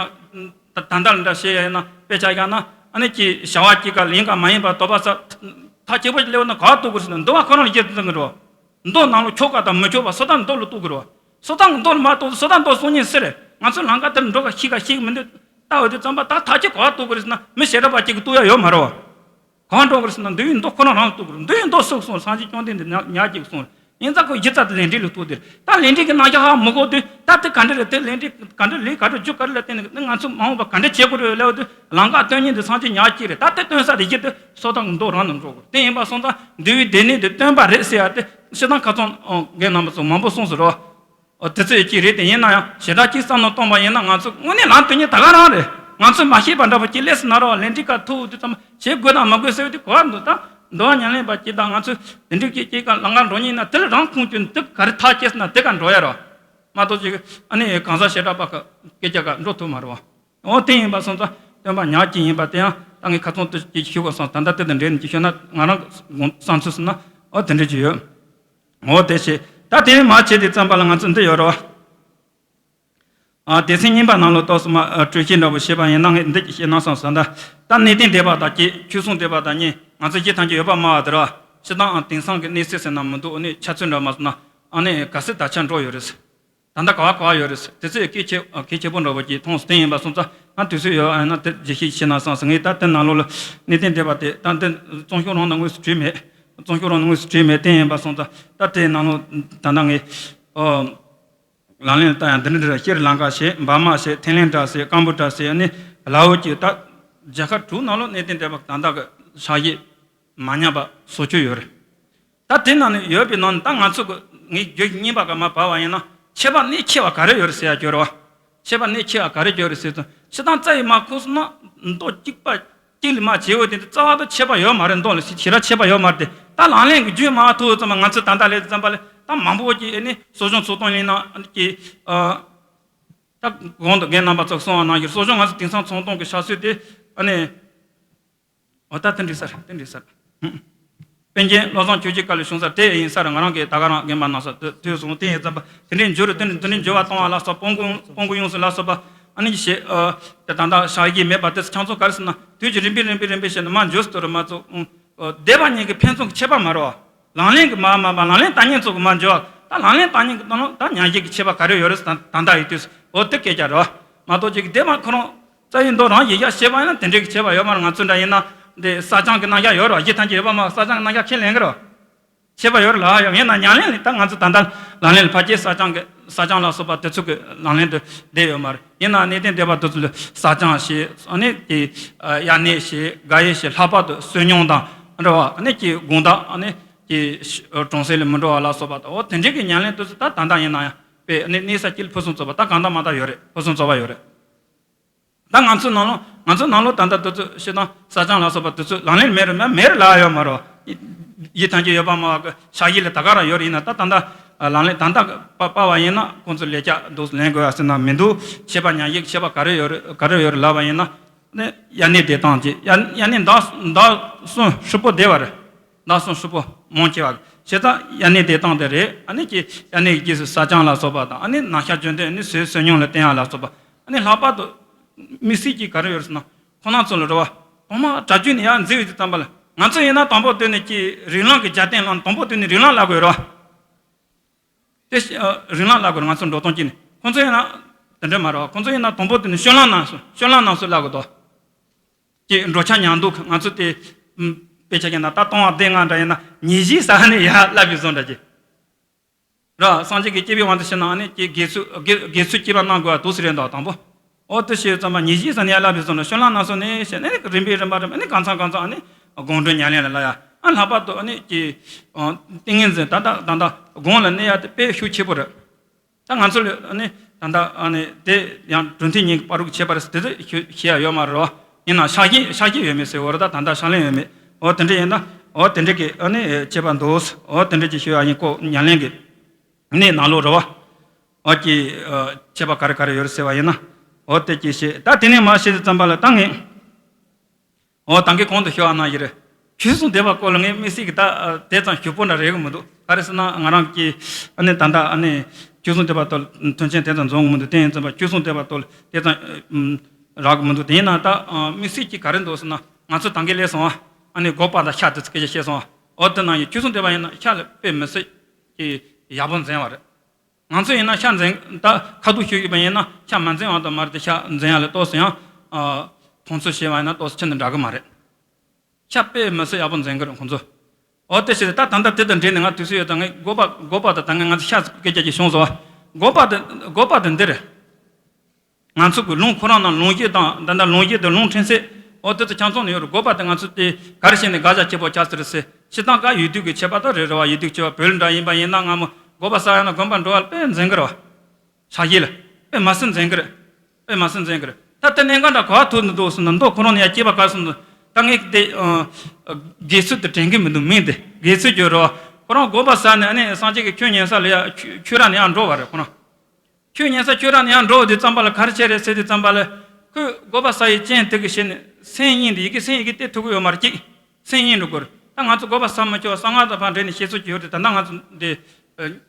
ད་ད་ལྟ་འདྲ་བཤད་ཡ་ཡིན་ན། དཔེ་ཆ་བཞག་ན་ཨ་ནི་ཀྱི་བྱ་བ་གཅིག་ག་ལ་ཡིན་ག་མ་ཡིན་པ་དོགས་པ་ཟ། ཐག་ཆོད་པོ་ཞིག་སླེབས་ན་ག་བ་གཏུག་དགོས་ཟེར་ན། འདུལ་བ་ཁོ་རང་ལ་རྒྱུ་མཚན་གི་རེད་བ། མདོ་ནང་ལོགས་ཆོག་ག་དང་མི་ཆོག་པ་སོ་ཐར་མདོ་ལ་གཏུག་གི་རེད་བ། སོ་ཐར་མདོ་ལ་མ་གཏུག་སོ་ཐར་མདོ་གསུང་མཁན་སུ་རེད། ང་ཚོ་ལམ་ཁ་དེར་འགྲོ་ག་ཤི་ག་ཤི་གི་མི་འདུག་ལྟ་འོ་དུས་ཙམ་པ་ད་ཐག་ཆོད་ག་བ་གཏུག་གི་རེད་ཟེར་ན། མི་བྱེ་བྲག་པ་གཅིག་གིས་གཏུག་ཡ་ཡོད་མ་རེད་བ། གང་འགྲོ་གི་རེད་ཟེར་ན། འདུལ་བའི་མདོ་ཁོ་རང་རང་ལ་གཏུག་གི་རེད། འདུལ་བའི་མདོ་སུ་གསུངས། སངས་རྒྱས་བཅོམ་ལྡན་འདས་ཉག་ཉག་གཅིག་གསུངས་རེད། ཡིན་ཙང་ཁོ་གཞི་རྩ་དེ་ལས་འབྲས་ལུགས་མཐུན་དེ་རེད། ད་ལས་འབྲས་ཀྱི་རྣམ་གཞག་ཧ་མི་གོ་དུས། ད་དེ་ག་འདྲ་རེད། དེ་ལས་འབྲས་ག་འདྲ་ལས་ག་འདྲ་རྒྱུ་ག་རེ་ལ་བརྟེན་ནས་ང་ཚོ་མ་འོངས་པ་ག་འདྲ་བྱེད་དགོས་རེད་ལབ་དུས། ལམ་ཁ་སྟོན་མཁན་དེ་སངས་རྒྱས་ཉག་གཅིག་རེད། ད་དེ་སྟོན་ས་དེ་གཞི་དེ་སོ་ཐར་གྱི་མདོ་རང་ནས་འགྲོ་དགོས། དེ་ཡིན་པ་སོང་ཙང་འདུལ་བའི་སྡེ་སྣོད་དེ་སྟོན་པ་རེད་ཟེར་ཡ་དེ་སྤྱིར་བཏང་ཁ་སང་རྒན་རྣམ་པ་ཚོ་མང་པོ་གསུངས་སོང་རོ། ཨོ་དེ་ཚོ་ཡི་གཅིག་རེད། དེ་ཡིན་ན་ཡང་ཞེ་དྲག་གཅིག་བསམ་བློ་གཏོང་པ་ཡིན་ན། ང་ཚོ་དངོས་གནས་ལམ་སྟོན་མཁན་ད་ག་རང་རེད། ང་ཚོས་མ་ཤེས་པ་འདྲ་པོ་གཅིག་སླེབས་སོང་ན་རོ། ལས་འབྲས་ཀ་ཐུག་དུས་ཙམ་བྱེད་དགོས་དང་མ་དགོས་ཟེར་བའི་དུས་ག་བ་འདུག་ད་འདུལ་བ་ཉམས་ལེན་པ་གཅིག་དང་ང་ཚོས་དེ་འདྲའི་སྐད་ཅིག་ག་ལམ་ཁ་འགྲོ་མཁན་ཡིན་ན། དེ་ལ་རང་ཁུངས་བཅོལ་ནས་དེ་ག་རེ་ཐག་བཅད་སོང་ན་དེ་ག་འགྲོ་ཡ་རོ། མ་གཏོགས་ཅིག་ཨ་ནི་གང་ཟག་བྱེ་བྲག་པ་གི་སྐད་ཆ་ག་འགྲོ་ཐུབ་མ་རེད་བ། འོ་དེ་ཡིན་པ་སོང་ཙང་སྟོན་པ་ཉག་གཅིག་ཡིན་པ་དེ་ཡང་ད་ངས་ཁ་ཚོན་དུ་ཅིག་ཞུ་དགོས་སོང་། ད་ལྟ་དེ་དང་འབྲེལ་ནས་ཅིག་ཞུས་ན་ང་རང་བསམ་ཚུལ་ཟེར་ན། འོ་དེ་འདྲ་ཅིག་ཡོད། འོ་དེ་བྱས། ད་དེ་མ་བྱས་དུས་ཙམ་པ་ལ་ང་ཚོ་འདི་ཡོད་རེད་བ། ཨ་སྡེ་ཚན་གཉིས་པ་ནང་ལོགས་ཏོག་ཙམ་མ་ཨ་སྤྲོས་བཤད་འདྲ་པོ་བྱས་པ་ཡིན་ན། ངས་འདི་ཅིག་བཤད་ན་བསམ་སོང་། ད་ད་གནས་བརྟན་སྡེ་པ་དང་གཅིག་ཆོས་སྲུང་སྡེ་པ་དང་གཉིས། ང་ཚོ་བཞི་ཐམས་ཅད་ཡོད་པ་སྨྲ་བ་དེ་རེད་བ། སྤྱིར་བཏང་ཨ་དེང་སང་གི་གནས་ཚུལ་ཟེར་ན་མི་འདུག་ཨ་ནི་ཆ་ཚོད་འདྲ་མ་སོང་ན། ཨ་ནི་ག་ཚོད་ད་ཆ་འགྲོ་ཡོད་རེད། ད་ལྟ་ག་བ་ག་བ་ཡོད་རེད། དེ་ཚོས་གལ་ཆེ་གལ་ཆེ་པོ་འདྲ་པོ་ཅིག་མཐོང་སོང་། དེ་ཡིན་པ་སོང་ཙང་ང་དུས་ཚོད་ཡོད་ཨ་ན་དེ་རྒྱས་བཤད་བྱས་ན་བསམ་སོང་། ངས་ད་དེ་ནང་ལོགས་ལ་གནས་བརྟན་སྡེ་པ་དེ་ད་འདི་རྩོམ་ཤོག་རང་ནང་དངོས་སུ་བྲིས་མེད། རྩོམ་ཤོག་རང་ནང་དངོས་སུ་བྲིས་མེད། དེ་ཡིན་པ་སོང་ཙང་ད་དེ་ནང་ལོགས་ད་ལྟ་ངས་ཨོ་ལག་ལེན་ལ་བསྟར་ཡ་འདི་འདྲ་རེད། ཤྲི་ལང་ཀ་བྱས། འབར་མ་བྱས། ཐའི་ལེན་ཌ་བྱས། ཀམ་བུ་ཊ་བྱས། ཨ་ནི་ལའོ་བྱས། ད་རྒྱལ་ཁབ་དྲུག་ནང་ལོགས་གནས་བརྟན་སྡེ་པ་ད་ལྟ་གི་ཕྱག་བཞེས་མ་ཉམས་པ་བཟོ་རྒྱུ་ཡོད་རེད། ད་དེ་ནང་ནས་ཡོད་པའི་ནང་ནས་ད་ང་ཚོ་གི་ངས་རྒྱུ་གཉིས་པ་ག་མ་བབས་པ་ཡིན་ན། ཁྱད་པར་གནད་ཆེ་བ་ག་རེ་ཡོད་རེད་ཟེར་ཡ་ཡོད་རེད་བ། ཁྱད་པར་གནད་ཆེ་བ་ག་རེ་ཡོད་རེད་ཟེར་ཙང་། སྤྱིར་བཏང་རྩ་ཡི་མ་ཁུངས་སུ་ན་མདོ་གཅིག་པ་གཅིག་ལས་མ་བྱེད་འོ་དེ་འདི་རྩ་བ་དང་ཁྱད་པར་ཡོད་མ་རེད། མདོ་ལ་ཞེ་དྲག་ཁྱད་པར་ཡོད་མ་རེད་དེ། ད་ལག་ལེན་གྱི་རྒྱུན་མ་ཐུག་ཙམ་པ་ང་ཚོ་ད་ལྟ་ལས་ཙམ་པ་ལས་ད་མང་པོ་ཅིག་ཨ་ནི་གསོ་སྦྱོང་ཚོགས་གཏོང་ཡིན་ན་ཨ་ནི་ཀྱི་ཨ། ད་གོང་དུ་རྒན་རྣམ་པ་ཚོས་གསུངས་པ་ནང་བཞིན་གསོ་སྦྱོང་ང་ཚོ་དེང་སང་ཚོགས་གཏོང་གི་ཕྱག་སྲོལ་དེ་ཨ་ནི། འོ་ད་དེ་འགྲིག་ས་རེད། དེ་འགྲིག་ས་རེད། ཧུམ། པཎ་ཆེན་བློ་བཟང་ཆོས་ཀྱི་བཀའ་ལས་བྱུང་ས་དེ་ཡིན་ས་རེད། ང་རང་གིས་ད་ག་རང་རྒན་པ་རྣམ་ཚོ་དེ་ཐོས་སོང་། དེ་ཡིན་ཙམ་པ་དེ་འདྲའི་འགྱུར་རེད། དེ་འདྲའི་དེ་འདྲའི་འགྱུར་བ་གཏོང་བ་ལ་སོགས། སྤོང་གུ་སྤོང་གུ་ཡོངས་སུ་ལ་སོགས་པ་ཨ་ནི་ཞེས་ཨ་དེ་ད་ལྟ་བྱ་ཡི་མེད་པ་དེ་ཚོ་ཁྱང་ཚོ་ག་རེ་ཟེར་ན། དུས་ཀྱི་རིམ་པས་རིམ་པས་རིམ་པས་བྱས་ནས་མ་འགྱུར་སྟོར་མ་ཚོ། སྡེ་པ་གཉིས་ཀྱི་ཕན་ཚུན་གྱི་ཁྱད་པར་མ་རེད་བ། ལག་ལེན་གྱི་མ་མ་མ་ལག་ལེན་བསྟར་མཁན་ཚོ་གི་མ་འཇོག་ད་ལག་ལེན་བསྟར་མཁན་གྱི་ནང་ལ་ད་ཉམས་བཞེས་ཀྱི་ཁྱད་པར་ག་རེ་ཡོད་རེད་ཟེར། ད་ད་ལྟ་ཡི་དུས་འོ་དེ་སྐད་ཆ་རེད་བ། མ་གཏོགས་ཅིག་སྡེ་པ་ཁོ་རང་རྩ་བའི་མདོ་རང་ཡིག་བརྒྱ་བཤད་པ་ཡིན་ན་དེ་འདྲའི་གི་ཁྱད་པར་ཡོད་མ་རེད། ང་ཚོ་འདྲ་ཡིན་ན་འདི་བསགས་སྦྱང་གི་རྣམ་གཞག་ཡོད་རེད་བ། གཞི་ཐམས་ཅད་ཡོད་པ་མ་བསགས་སྦྱང་གི་རྣམ་གཞག་ཁས་ལེན་གི་རེད་བ། ཁྱད་པར་ཡོད་རེད་ལ་ཡོད། ཡིན་ན་ཉམས་ལེན་ལ་ད་ང་ཚོ་ད་ལྟ་ལག་ལེན་ལ་ཕར་སྐྱེལ་བསགས་སྦྱང་གི་བསགས་སྦྱང་ལ་སོགས་པ་དེ་ཚོ་གི་ལག་ལེན་དུ་བསྡད་ཡོད་མ་རེད། ཡིན་ན་གནས་བརྟན་སྡེ་པ་དེ་ཚོ་ལ་བསགས་སྦྱང་བྱེད། ཨ་ནི་དེ་དབྱར་གནས་བྱེད། དགག་དབྱེ་བྱེད། ལྷག་པར་དུ་བསོད་སྙོམས་དང་འདྲ་བ། ཨ་ནི་ཀྱི་དགོང་དག་ཨ་ནི་ཀྱི་གྲོང་གསེབ་ལ་མི་འགྲོ་བ་ལ་སོགས་པ་དང་། འོ་དེ་འདྲའི་གི་ཉམས་ལེན་དེ་ཚོ་ད་ད་ལྟ་ཡིན་ན་ཡང་དཔེ་ཨ་ནི་གནས་ས་དཀྱིལ་ཕུན་སུམ་ཚོགས་པ་ད་གང་ལྟར་མ་ལྟར་ཡོད་རེད། ཕུན་སུམ་ཚོགས་པ་ཡོད་རེད། ད་ང་ཚོའི་ནང་ལོགས་ང་ཚོའི་ནང་ལོགས་ད་ལྟ་དེ་ཚོ་བྱེད་སྟངས་བསགས་སྦྱང་ལ་སོགས་པ་དེ་ཚོ་ལག་ལེན་མེད་རེད་མ་མེད་རེད་ལ་ཡོད་མ་རེད། ཡིད་ཐམས་ཅད་ཡོད་པ་མ་གི་ཕྱག་བཞེས་ལ་ད་ག་རང་ཡོད་རེད། ཡིན་ན་ད་ད་ལྟ་ལག་ལེན་ད་ལྟ་པ་པ་བ་ཡིན་ན་ཁོང་ཚོ་ལས་ཀ་འདུག་ལེན་དགོས་ཡ་ཟེར་ན་མི་འདུག་ཁྱད་པར་ཉམས་བཞེས་ཁྱད་པར་ག་རེ་ཡོད་རེད། ག་རེ་ཡོད་རེད་ལབ་པ་ཡིན་ན། ནི་དབྱར་གནས་བསྡད་སྟངས་ཀྱི་དབྱར་དབྱར་གནས་ཟླ་ཟླ་གསུམ་ཧྲིལ་པོ་བསྡད་པ་རེད། ཟླ་གསུམ་ཧྲིལ་པོ་མང་ཆེ་བ་བྱས་ཙང་དབྱར་གནས་བསྡད་སྟངས་དེ་རེད། ཨ་ནི་ཀྱི་དབྱར་གནས་ཀྱི་རྗེས་སུ་བསགས་སྦྱང་ལ་སོགས་པ་དང་། ཨ་ནི་ནམ་ཞག་རྒྱུན་དུ་ཨ་ནི་བཟོད་བསོད་སྙོམས་ལ་བརྟེན་ཡ་ལ་སོགས་པ། ཨ་ནི་ལྷག་པར་དུ་དམིགས་བསལ་གྱི་ག་རེ་ཡོད་རེད་ཟེར་ན། ཁོང་རྣམ་ཚོ་ལ་རེད་བ། ཐོག་མར་གྲྭ་རྒྱུན་ནས་ཡར་འཛུལ་བའི་དུས་ཙམ་པ་ལ་ང་ཚོ་ཡིན་ན་དང་པོ་དེ་ནས་ཀྱི་རིགས་ལམ་གྱི་རྒྱབ་རྟེན་བླངས། དང་པོ་དེ་ནས་རིགས་ལམ་བསླབ་དགོས་རེད་བ། དེ་ཨ་རིགས་ལམ་བསླབ་དགོས་རེད། ང་ཚོ་འགྲོ་སྟངས་ཀྱི་ནི། ཁོང་ཚོ་ཡིན་ན་དེ་འདྲ་མ་རེད་བ། ཁོང་ཚོ་ཡིན་ན་དང་པོ་དེ་ནས་སྤྱོད་ལམ་རྣམ་གསུམ། སྤྱོད་ལམ་རྣམ་གསུམ་བསླབ་དགོས་དོ། ཀྱི་འགྲོ་འཆག་ཉལ་འདུག་ང་ཚོ་དེ་ཨམ་དཔེ་ཆ་ཡིན་ན་ད་ལྟ་བ་སྡེ་ལྔ་འདྲ་ཡིན་ན་ཉིན་བཞིའི་ས་ནས་ཡར་བསླབ་པའི་བཟོ་འདྲ་ཅིག་རེད། སངས་རྒྱས་ཀྱི་བསྐྱེད་པའི་དབང་དུ་བྱས་ན་ཨ་ནི་ཀྱི་དགེ་ཚུལ་དགེ་དགེ་ཚུལ་བསྐྱེད་པ་གནང་དགོས་པ་འདུག་ཟེར་རེད་འདུག་དང་པོ། འོ་དེ་བྱས་ཙམ་པ་ཉིན་བཞིའི་ས་ནས་ཡར་བསླབ་པའི་བཟོ་འདྲ། སྤྱོད་ལམ་རྣམ་གསུམ་ནས་བྱས་ནས་རིམ་པས་རིམ་པ་རིམ་པ་ནས་གང་ཚང་གང་ཚང་ཨ་ནི་དགོང་དྲོ་ཉལ་ལེན་ལ་བསླབ་ཡ། ཨ་ལྷག་པར་དུ་ཨ་ནི་ཀྱི་ཏིང་ངེ་འཛིན་ད་ལྟ་ད་ལྟ་དགོངས་ལ་གནས་ཡ་དེ་དཔེ་ཤུགས་ཆེ་པོ་རེད། ད་ང་ཚོ་ལ་ཨ་ནི་ད་ལྟ་ཨ་ནི་དེ་ཡང་གྲུབ་མཐའ་གཉིས་ཀྱི་བར་དུ་ཁྱད་པར་དེ་ཚོ་ཤེས་ཤེས་ཡ་ཡོད་མ་རེད་བ། ཡིན་ན་ཕྱག་རྒྱ་ཕྱག་རྒྱ་ཡོད་མེད་ཟེར་བ་རེད། ད་ད་ལྟ་ཕྱག་ལེན་ཡོད་མེད། འོ་དེ་འདྲ་ཡིན་ན་འོ་དེ་འདྲ་གི་ཨ་ནི་ཁྱད་པར་འདུག་འོ་དེ་འདྲ་གི་ཤེས་ཡ་ཡིན་ཀོ་ཉམས་ལེན་གི། གནས་ནང་ལོགས་རེད་བ། འོ་ཀྱི་ཁྱད་པར་ག་རེ་ག་རེ་ཡོད་རེད་ཟེར་བ་ཡིན་ན། འོ་དེ་ཅིག་བཤད། ད་དེ་ནས་མར་བཤད་དུས་ཙམ་པ་ལ་ད་ངས། འོ་ད་གིན་གོང་དུ་ཞུ་བ་ནང་བཞིན་རེད། ཆོས་སྲུང་སྡེ་པ་སྐོར་ལ་ངས་དམིགས་བསལ་གྱི་ད་དེ་ཙམ་ཞིབ་པོ་འདྲ་རེད་གི་མི་འདུག་ག་རེ་ཟེར་ན་ང་རང་གིས་ཨ་ནི་ད་ལྟ་ཨ་ནི་ཆོས་སྲུང་སྡེ་པ་ཐོག་མཐུན་རྐྱེན་དེ་ཙམ་འཛོམས་གི་མི་འདུག་དེ་ཡིན་ཙམ་པ་ཆོས་སྲུང་སྡེ་པ་ཐོག་དེ་ཙམ་རག་གི་མི་འདུག་དེ་ཡིན་ན་ད་དམིགས་བསལ་གྱི་ག་རེ་འདུག་ཟེར་ན། ང་ཚོ་ད་གིན་སླེབས་སོང་ཨ། ཨ་ནི་སྒོག་པ་དང་ཤ་དེ་ཚོ་སྐད་ཆ་བཤད་སོང་ཨ། འོ་དེ་ནང་བཞིན་ཆོས་སྲུང་སྡེ་པ་ཡིན་ན་ཤ་ལ་དཔེ་མི་སྲིད་ཀྱི་ཡག་པོ་འཛིན་པ་རེད། ང་ཚོ་ཡིན་ན་ཤ་འཛིན། ད་ཁ་ཐུག་ཞུ་ཡོད་པ་ཡིན་ན་ཤ་མ་འཛིན་པ་དང་མ་རེད་དེ། ཤ་འཛིན་ཡ་ལ་ཏོག་ཙམ་ཡང་མཐོང་ཚུལ་བྱས་པ་ཡིན་ན་ཏོག་ཙམ་ཁྱོན་ནས་འདྲ་གི་མ་རེད། ཤ་དཔེ་མི་སྲིད་ཡག་པོ་འཛིན་གི་རེད་ཁོང་ཚོ། འོ་དེ་བྱས་ད་ད་ལྟ་དེ་དང་འབྲེལ་ནས་ང་དུས་ཚོད་ཡོད་ད་ངས་སྒོག་པ་སྒོག་པ་དང་ད་ངས་ང་ཚོ་ཤ་སྐད་ཆ་ཅིག་བྱུང་སོང་བ། སྒོག་པ་དེ་སྒོག་པ་དེ་འདི་རེད། ང་ཚོ་གི་ལུང་ཁོ་རང་ནང་ལུང་བཞི་དང་ད་ལྟ་ལུང་བཞི་དང་ལུང་ཕྲན་ཚེགས། འོ་དེ་ཚོ་ཆ་ཚང་ནས་ཡོད་རེད། སྒོག་པ་དེ་ང་ཚོ་དེ་ག་རེ་བྱས་ནས་དགག་བྱ་བྱེད་པོ་ཆགས་ཟེར་ཟེར། སྤྱིར་བཏང་ཀ་ཡུལ་དུས་ཀྱི་ཁྱད་པར་དང་རེད་རེད་བ། ཡུལ་དུས་ཁྱད་པར་བོད་འདྲ་ཡིན་པ་ཡིན་ན་སྔ་མོ་སྒོག་པ་ཟ་ཡ་ན་དགོན་པ་འགྲོ་བ་དཔེ་འཛིན་གི་རེད་བ། ཕྱག་བཞེས་ལ་དཔེ་མ་སྲིད་འཛིན་གི་རེད། དཔེ་མ་སྲིད་འཛིན་གི་རེད། ད་དེ་གནད་འགག་འདྲ་ག་བ་ཐུག་འདུག་ཟེར་ན་མདོ་ཁོ་རང་ནས་ཡ་སྐྱེས་པ་ག་སོང་འདུག་ད་ངས་དེ་དགེ་ཚུལ་དུ་དྲན་གི་མི་འདུག་མིང་དེ་དགེ་ཚུལ་གྱི་རེད་བ། ཁོ་རང་སྒོག་པ་ཟ་ནས་ཨ་ནི་སངས་རྒྱས་ཀྱི་ཆོས་ཉན་ས་ལ་ཡ་ཆོས་ར་ནས་ཡང་འགྲོ་བ་རེད་ཁོ་རང་། ཆོས་ཉན་ས་ཆོས་ར་ནས་ཡང་འགྲོ་བ་དུས་ཙམ་པ་ལ་ག་རེ་བྱས་རེད་ཟེར་དུས་ཙམ་པ་ལ། ཁོས་སྒོག་པ་ཟ་ཡི་རྐྱེན་དེ་གི་ཞེ་ནས་སེམས་གཡེང་དེ་ཡི་གེ་སེམས་ཡི་གེ་སྟེར་ཐུབ་ཀྱི་ཡོད་མ་རེད་ཅིག་སེམས་གཡེང་འགྲོ་དགོས་རེད། ད་ང་ཚོ་སྒོག་པ་ཟ་མི་ཆོག་གསང་སྔགས་དང་ཕར་འབྲེལ་ནས་བཤད་སྲོལ་ཅིག་ཡོད་རེད། ད་ལྟ་ང་ཚོ་འདི་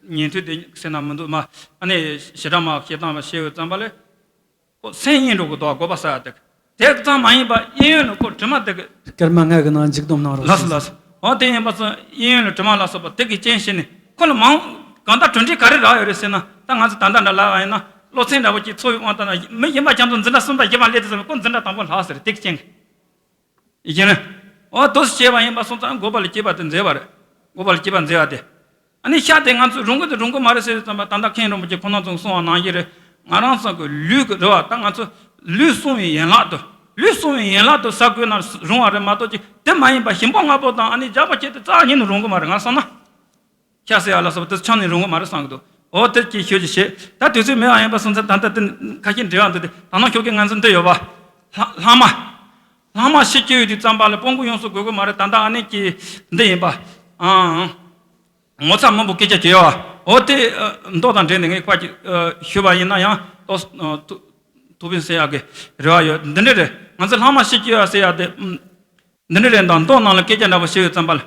ཉན་ཐོས་དེ་ཟེར་ན་མི་འདུག་མ། ཨ་ནི་ཞེ་དྲག་མ་བཤད་སྟངས་པ་བཤད་ཡོད་ཙམ་པ་ལ། ཁོ་སེམས་གཡེང་འགྲོ་གི་འདུག་སྒོག་པ་ཟ་ཡ་དེ། དེ་ཙམ་མ་ཡིན་པ་གཡས་གཡོན་ལ་ཁོ་དྲི་མ་དེ་གི། སྐར་མ་ལྔ་གི་ནང་འཇིག་སྡོམ་གནང་རོགས། ལགས་སོ་ལགས་སོ། འོ་དེ་ཡིན་པ་ཚོ་གཡས་གཡོན་ལ་དྲི་མ་ལ་སོགས་པ་དེ་གི་རྐྱེན་བྱས་ནས་ཁོ་ལ་མང་གང་ལྟར་གྲུབ་འབྲས་ག་རེ་རག་ཡོད་རེད་ཟེར་ན། ད་ང་ཚོ་ད་ལྟ་འདྲ་ལབ་པ་ཡིན་ན་སློབ་ཚན་འདྲ་པོ་ཅིག་ཚོགས་པའི་དབང་ཐོག་ན་མི་གཞན་པ་ཁྱེད་ཚོ་འཛིན་གྲྭ་གསུམ་པ་བཞི་པ་སླེབས་དུས་ཙམ་ཁོ་འཛིན་གྲྭ་དང་པོ་ལྷག་ཟེར་དེ་གི་རྐྱེན་གྱིས། ཡིན་ནི། འོ་དོ་སུ་བྱས་པ་ཡིན་པ་སོང་ཙང་སྒོག་པ་ལ་སྐྱེས་པ་དེ་མཛེས་པ་རེད། སྒོག་པ་ལ་སྐྱེས་པ་མཛེས་པ་དེ། ཨ་ནི་ཤ་དེ་ང་ཚོས་རུང་གི་དེ་རུང་གི་མ་རེད་ཟེར་དུས་ཙམ་པ་ད་ལྟ་མཁན་རིན་པོ་ཆེ་ཁོང་རྣམ་ཚོས་གསུངས་པ་ནང་བཞིན་རེད། ང་རང་ཚོ་གི་ལུས་ཀྱི་རེད་བ། ད་ང་ཚོ་ལུས་བསྲུང་བའི་ཡན་ལག་ཏུ། ལུས་བསྲུང་བའི་ཡན་ལག་ཏུ་ཟ་དགོས་ན་རུང་བ་རེད་མ་གཏོགས་ཅིག་དེ་མ་ཡིན་པ་ཞིམ་པོ་མངར་པོ་དང་ཨ་ནི་རྒྱགས་པ་བྱས་ཏེ་རྩ་ཉིད་ནས་རུང་གི་མ་རེད་ང་བསམ་ན། ཤ་ཟེར་ཡ་ལ་སོགས་པ་དེ་ཚོ་ཆང་ནས་རུང་གི་མ་རེད་བསམ་གི་འདུག་འོ་དེ་ཅིག་ཤོད་ཅིག་བྱེད། ད་དུས་ཚོད་མེད་པ་ཡིན་པ་སོང་ཙང་ད་ལྟ་དེ་ཁ་ཤས་འབྲེལ་བ་འདུག་སྟེ། ད་ནང་ཞོགས་ཀས་ང་ཚོ་འདི་ཡོད་པ། ལྷ་ལྷག་མ། ལྷག་མ་ཤི་སྐྱེ་ཡོད་དུས་ཙམ་པ་ལ་སྤོང་བོ་ཡོངས་སུ་དགོས་ཀྱི་མ་རེད། ད་ལྟ་ཨ་ནི་ཀྱི་འདི་ཡིན་པ། ཨང་། ངོ་ཚ་མང་པོ་སྐད་ཆ་བྱེད་ཡོད་པ། འོ་དེ་མདོ་དང་འབྲེལ་ནས་ངས་ཁ་ཅིག་ཞུས་པ་ཡིན་ན་ཡང་ཏོག་ཐུགས་ཐུགས་ཕན་གསོས་ཡག་གི་རེ་བ་ཡོད། འདི་འདྲ་རེད། ང་ཚོ་ལྷག་མ་ཤི་སྐྱེ་ཡ་ཟེར་ཡ་དེ། འདི་འདྲ་རེད། ད་མདོ་ནང་ལ་སྐད་ཆ་འདྲ་པོ་བཤད་ཡོད་ཙམ་པ་ལ།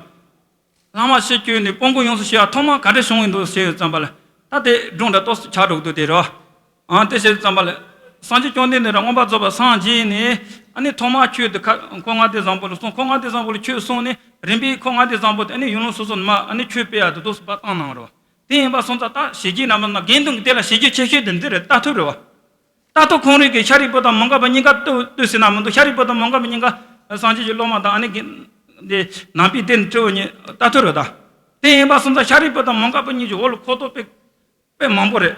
ལྷག་མ་ཤི་སྐྱེ་ནས་སྤོང་བོ་ཡོངས་སུ་ཤི་བ་ཐོག་མ་ག་འདྲ་བྱུང་ཡོད་འདུག་བཤད་ཡོད་ཙམ་པ་ལ། ད་དེ་སྒྲུང་འདྲ་ཏོག་ཙམ་ཆགས་འགྲོ་གི་འདུག་དེ་རེད་བ། ཨང་དེ་བཤད་ཙམ་པ་ལ། སངས་རྒྱས་བཅོམ་ལྡན་འདས་རང་མངོན་པར་རྫོགས་པར་སངས་རྒྱས་ནས་ཨ་ནི་ཐོག་མར་ཆོས་དེ་ཁ་འཁོར་ལྔ་སྡེ་བཟང་པོ་ལ་གསུངས། འཁོར་ལྔ་སྡེ་བཟང་པོ་ལ་ཆོས་གསུངས་ནས་རིམ་པས་འཁོར་ལྔ་སྡེ་བཟང་པོ་དེ་ཨ་ནི་ཡུལ་ལུང་སོ་སོ་ནས་མར་ཨ་ནི་ཆོས་སྤེལ་ཡ་དེ་འདུག་སེ་ཕར་བཏང་གནང་རེད་བ། དེ་ཡིན་པ་སོང་ཙང་ད་ཞི་རྒྱས་རྣམ་པ་ན་དགེ་འདུན་གྱི་སྡེ་ལ་ཞི་རྒྱས་ཆེ་ཤོས་དེ་འདི་རེད། ལྟ་ཐུབ་རེད་བ། ལྟ་ཐུབ་ཁོང་རང་གིས་ཤཱ་རིའི་བུ་དང་མོའུ་འགལ་བ་གཉིས་ཀ་ལྟོས་ལྟོས་ཟེར་ན་མི་འདུག་ཤཱ་རིའི་བུ་དང་མོའུ་འགལ་བ་གཉིས་ཀ་སངས་རྒྱས་ཀྱི་སློབ་མ་དང་ཨ་ནི་དགེ་འདུན་ནང་པའི་སྡེ་ནས་སྤྲུལ་བ་གཉིས་ལྟ་ཐུབ་རེད་ད། དེ་ཡིན་པ་སོང་ཙང་ཤཱ་རིའི་བུ་དང་མོའུ་འགལ་བ་གཉིས་ཀྱི་འོག་ལ་ཁོག་སྟོབས་དཔེ་དཔེ་མང་པོ་རེད།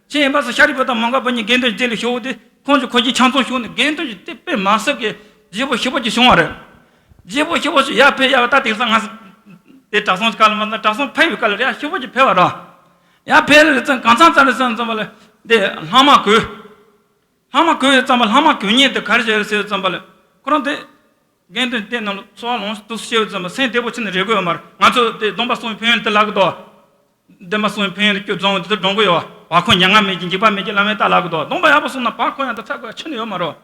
ཅི་ཡིན་པ་སོང་ཤཱ་རིའི་བུ་དང་མོའུ་འགལ་བ་གཉིས་དགེ་འདུན་སྡེ་ལ་ཞུགས་དེ་ཁོང་ཚོ་ཁོ་ཚོའི་ཆང་ཚོང་ཞུགས་ནས་དགེ་འདུན་གྱི་སྡེ་དཔེ་མ་སྲིད་ཀྱི་བརྗེ་པོ་ཞེ་པོ་ཅིག་བྱུང་བ་རེད། བརྗེ་པོ་ཞེ་པོ་ཞིག་ཡར་འཕེལ་ཡར་བ་ད་དེང་སང་ང་ཚོ་དེ་གྲྭ་ཚང་གི་སྐབས་ལ་མ་ཟད་གྲྭ་ཚང་འཕེལ་བའི་སྐབས་ལ་རེད་ཡ་ཞེ་པོ་ཅིག་འཕེལ་བ་རེད། ཡར་འཕེལ་ལ་ཙང་གང་ཚང་ཙམ་ལ་ཙང་ཙམ་པ་ལ་དེ་ལྷག་མ་གོས། ལྷག་མ་གོས་ཡོད་ཙམ་པ་ལྷག་མ་གོས་མཁན་དེ་ག་རེ་བྱས་ཟེར་ཙམ་པ་ལ་ཁོ་རང་དེ་དགེ་འདུན་སྡེ་ནང་ལ་འཚོ་བ་ལོངས་སུ་སྤྱོད་ཙམ་པ་སེམས་བདེ་པོ་ཕྱིན་ནས་རེད་དགོས་ཡོད་མ་རེད། ང་ཚོ་དེ་སྡོམ་པ་སྲུང་བའི་ཕན་ཡོན་དེ་ལབ་གི་འདུག་སྡོམ་པ་སྲུང་བའི་ཕན་ཡོན་དེ་སྐྱོ་བཟང་བོ་དེ་དུ་སྒྲོན་གི་ཡོད་བ། བག་ཁོ་ཉ་ང་མེད་ཀྱི་འཇིགས་པ་མེད་ཀྱི་བླ་མའི་རྟགས་ལབ་གི་འདུག་སྡོམ་པ་ཡག་པོ་སྲུང་ན་བག་ཁོ་ཡང་དེ་ཚ་དགོས་ཕྱིན་ནས་ཡོད་མ་རེད།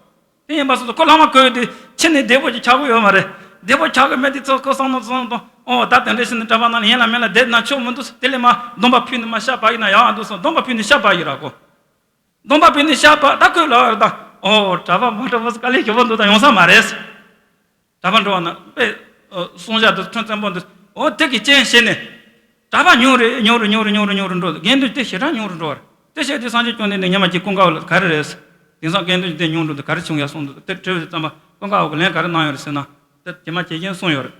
དེ་ཡིན་པ་སོང་ཙང་ཁོ་ལྷག་མ་གོས་དེ་ཕྱི་ནས་བདེ་པོ་ཅིག་ཆགས་ཀྱི་ཡོད་མ་རེད། བདེ་པོ་ཆགས་ཀྱི་མེད་དེ་ཚོ་ཁོ་བསམ་བློ་བསམ་བློ་གཏོང་། ཨོ་ད་དེ་འདྲ་ཞིག་ནི་གྲྭ་པ་ནང་ལ་ཡན་ལ་མེད་ལ་བསྡད་ན་ཆོག་མི་འདུག་དེ་ལས་མ་སྡོམ་པ་ཕུལ་ནས་མ་ཤ་བག་ཡིན་ན་ཡག་འདུག་སོང་། སྡོམ་པ་ཕུལ་ནས་ཤ་བག་ཡིན་ར་ཁོ། སྡོམ་པ་ཕུལ་ནས་ཤ་བག་ད་ཁོས་ལབ་ར་ད། ཨོ་གྲྭ་པ་མ་གྲྭ་པ་དཀའ་ལས་ཞེ་པོ་འདུག་ད་ཡོང་ས་མ་རེད། གྲྭ་པ་འགྲོ་བ་ན་དཔེ་གསུང་བཤད་དུ་ཁྲིམས་བཙན་པོ་འདུག་ཨོ་དེ་གི་རྐྱེན་བྱས་ནས། གྲྭ་པ་ཉུང་རུ་ཉུང་རུ་ཉུང་རུ་ཉུང་རུ་ཉུང་རུ་འགྲོ། དགེ་འདུན་དེ་ཞེ་དྲག་ཉུང་རུ་འགྲོ་བ་རེད། དེ་བྱས་དུས་སངས་རྒྱས་བཅོམ་ལྡན་འདས་ཉི་མ་གཅིག་ཀུན་དགའ་བོ་ལ་ག་རེ་རེད། དེང་སང་དགེ་འདུན་གྱི་སྡེ་ཉུང་འགྲོ་འདུག་ག་རེ་བྱུང་ཡ་གསུངས་འདུག་དེ་དྲི་བའི་ཙམ་པ་ཀུན་དགའ་བོ་གི་ལན་ག་རེ་གནང་ཡོད་རེད་ཟེར་ན། དེ་ཇི་མ་ཇི་བཞིན་གསུངས་ཡོད་རེད།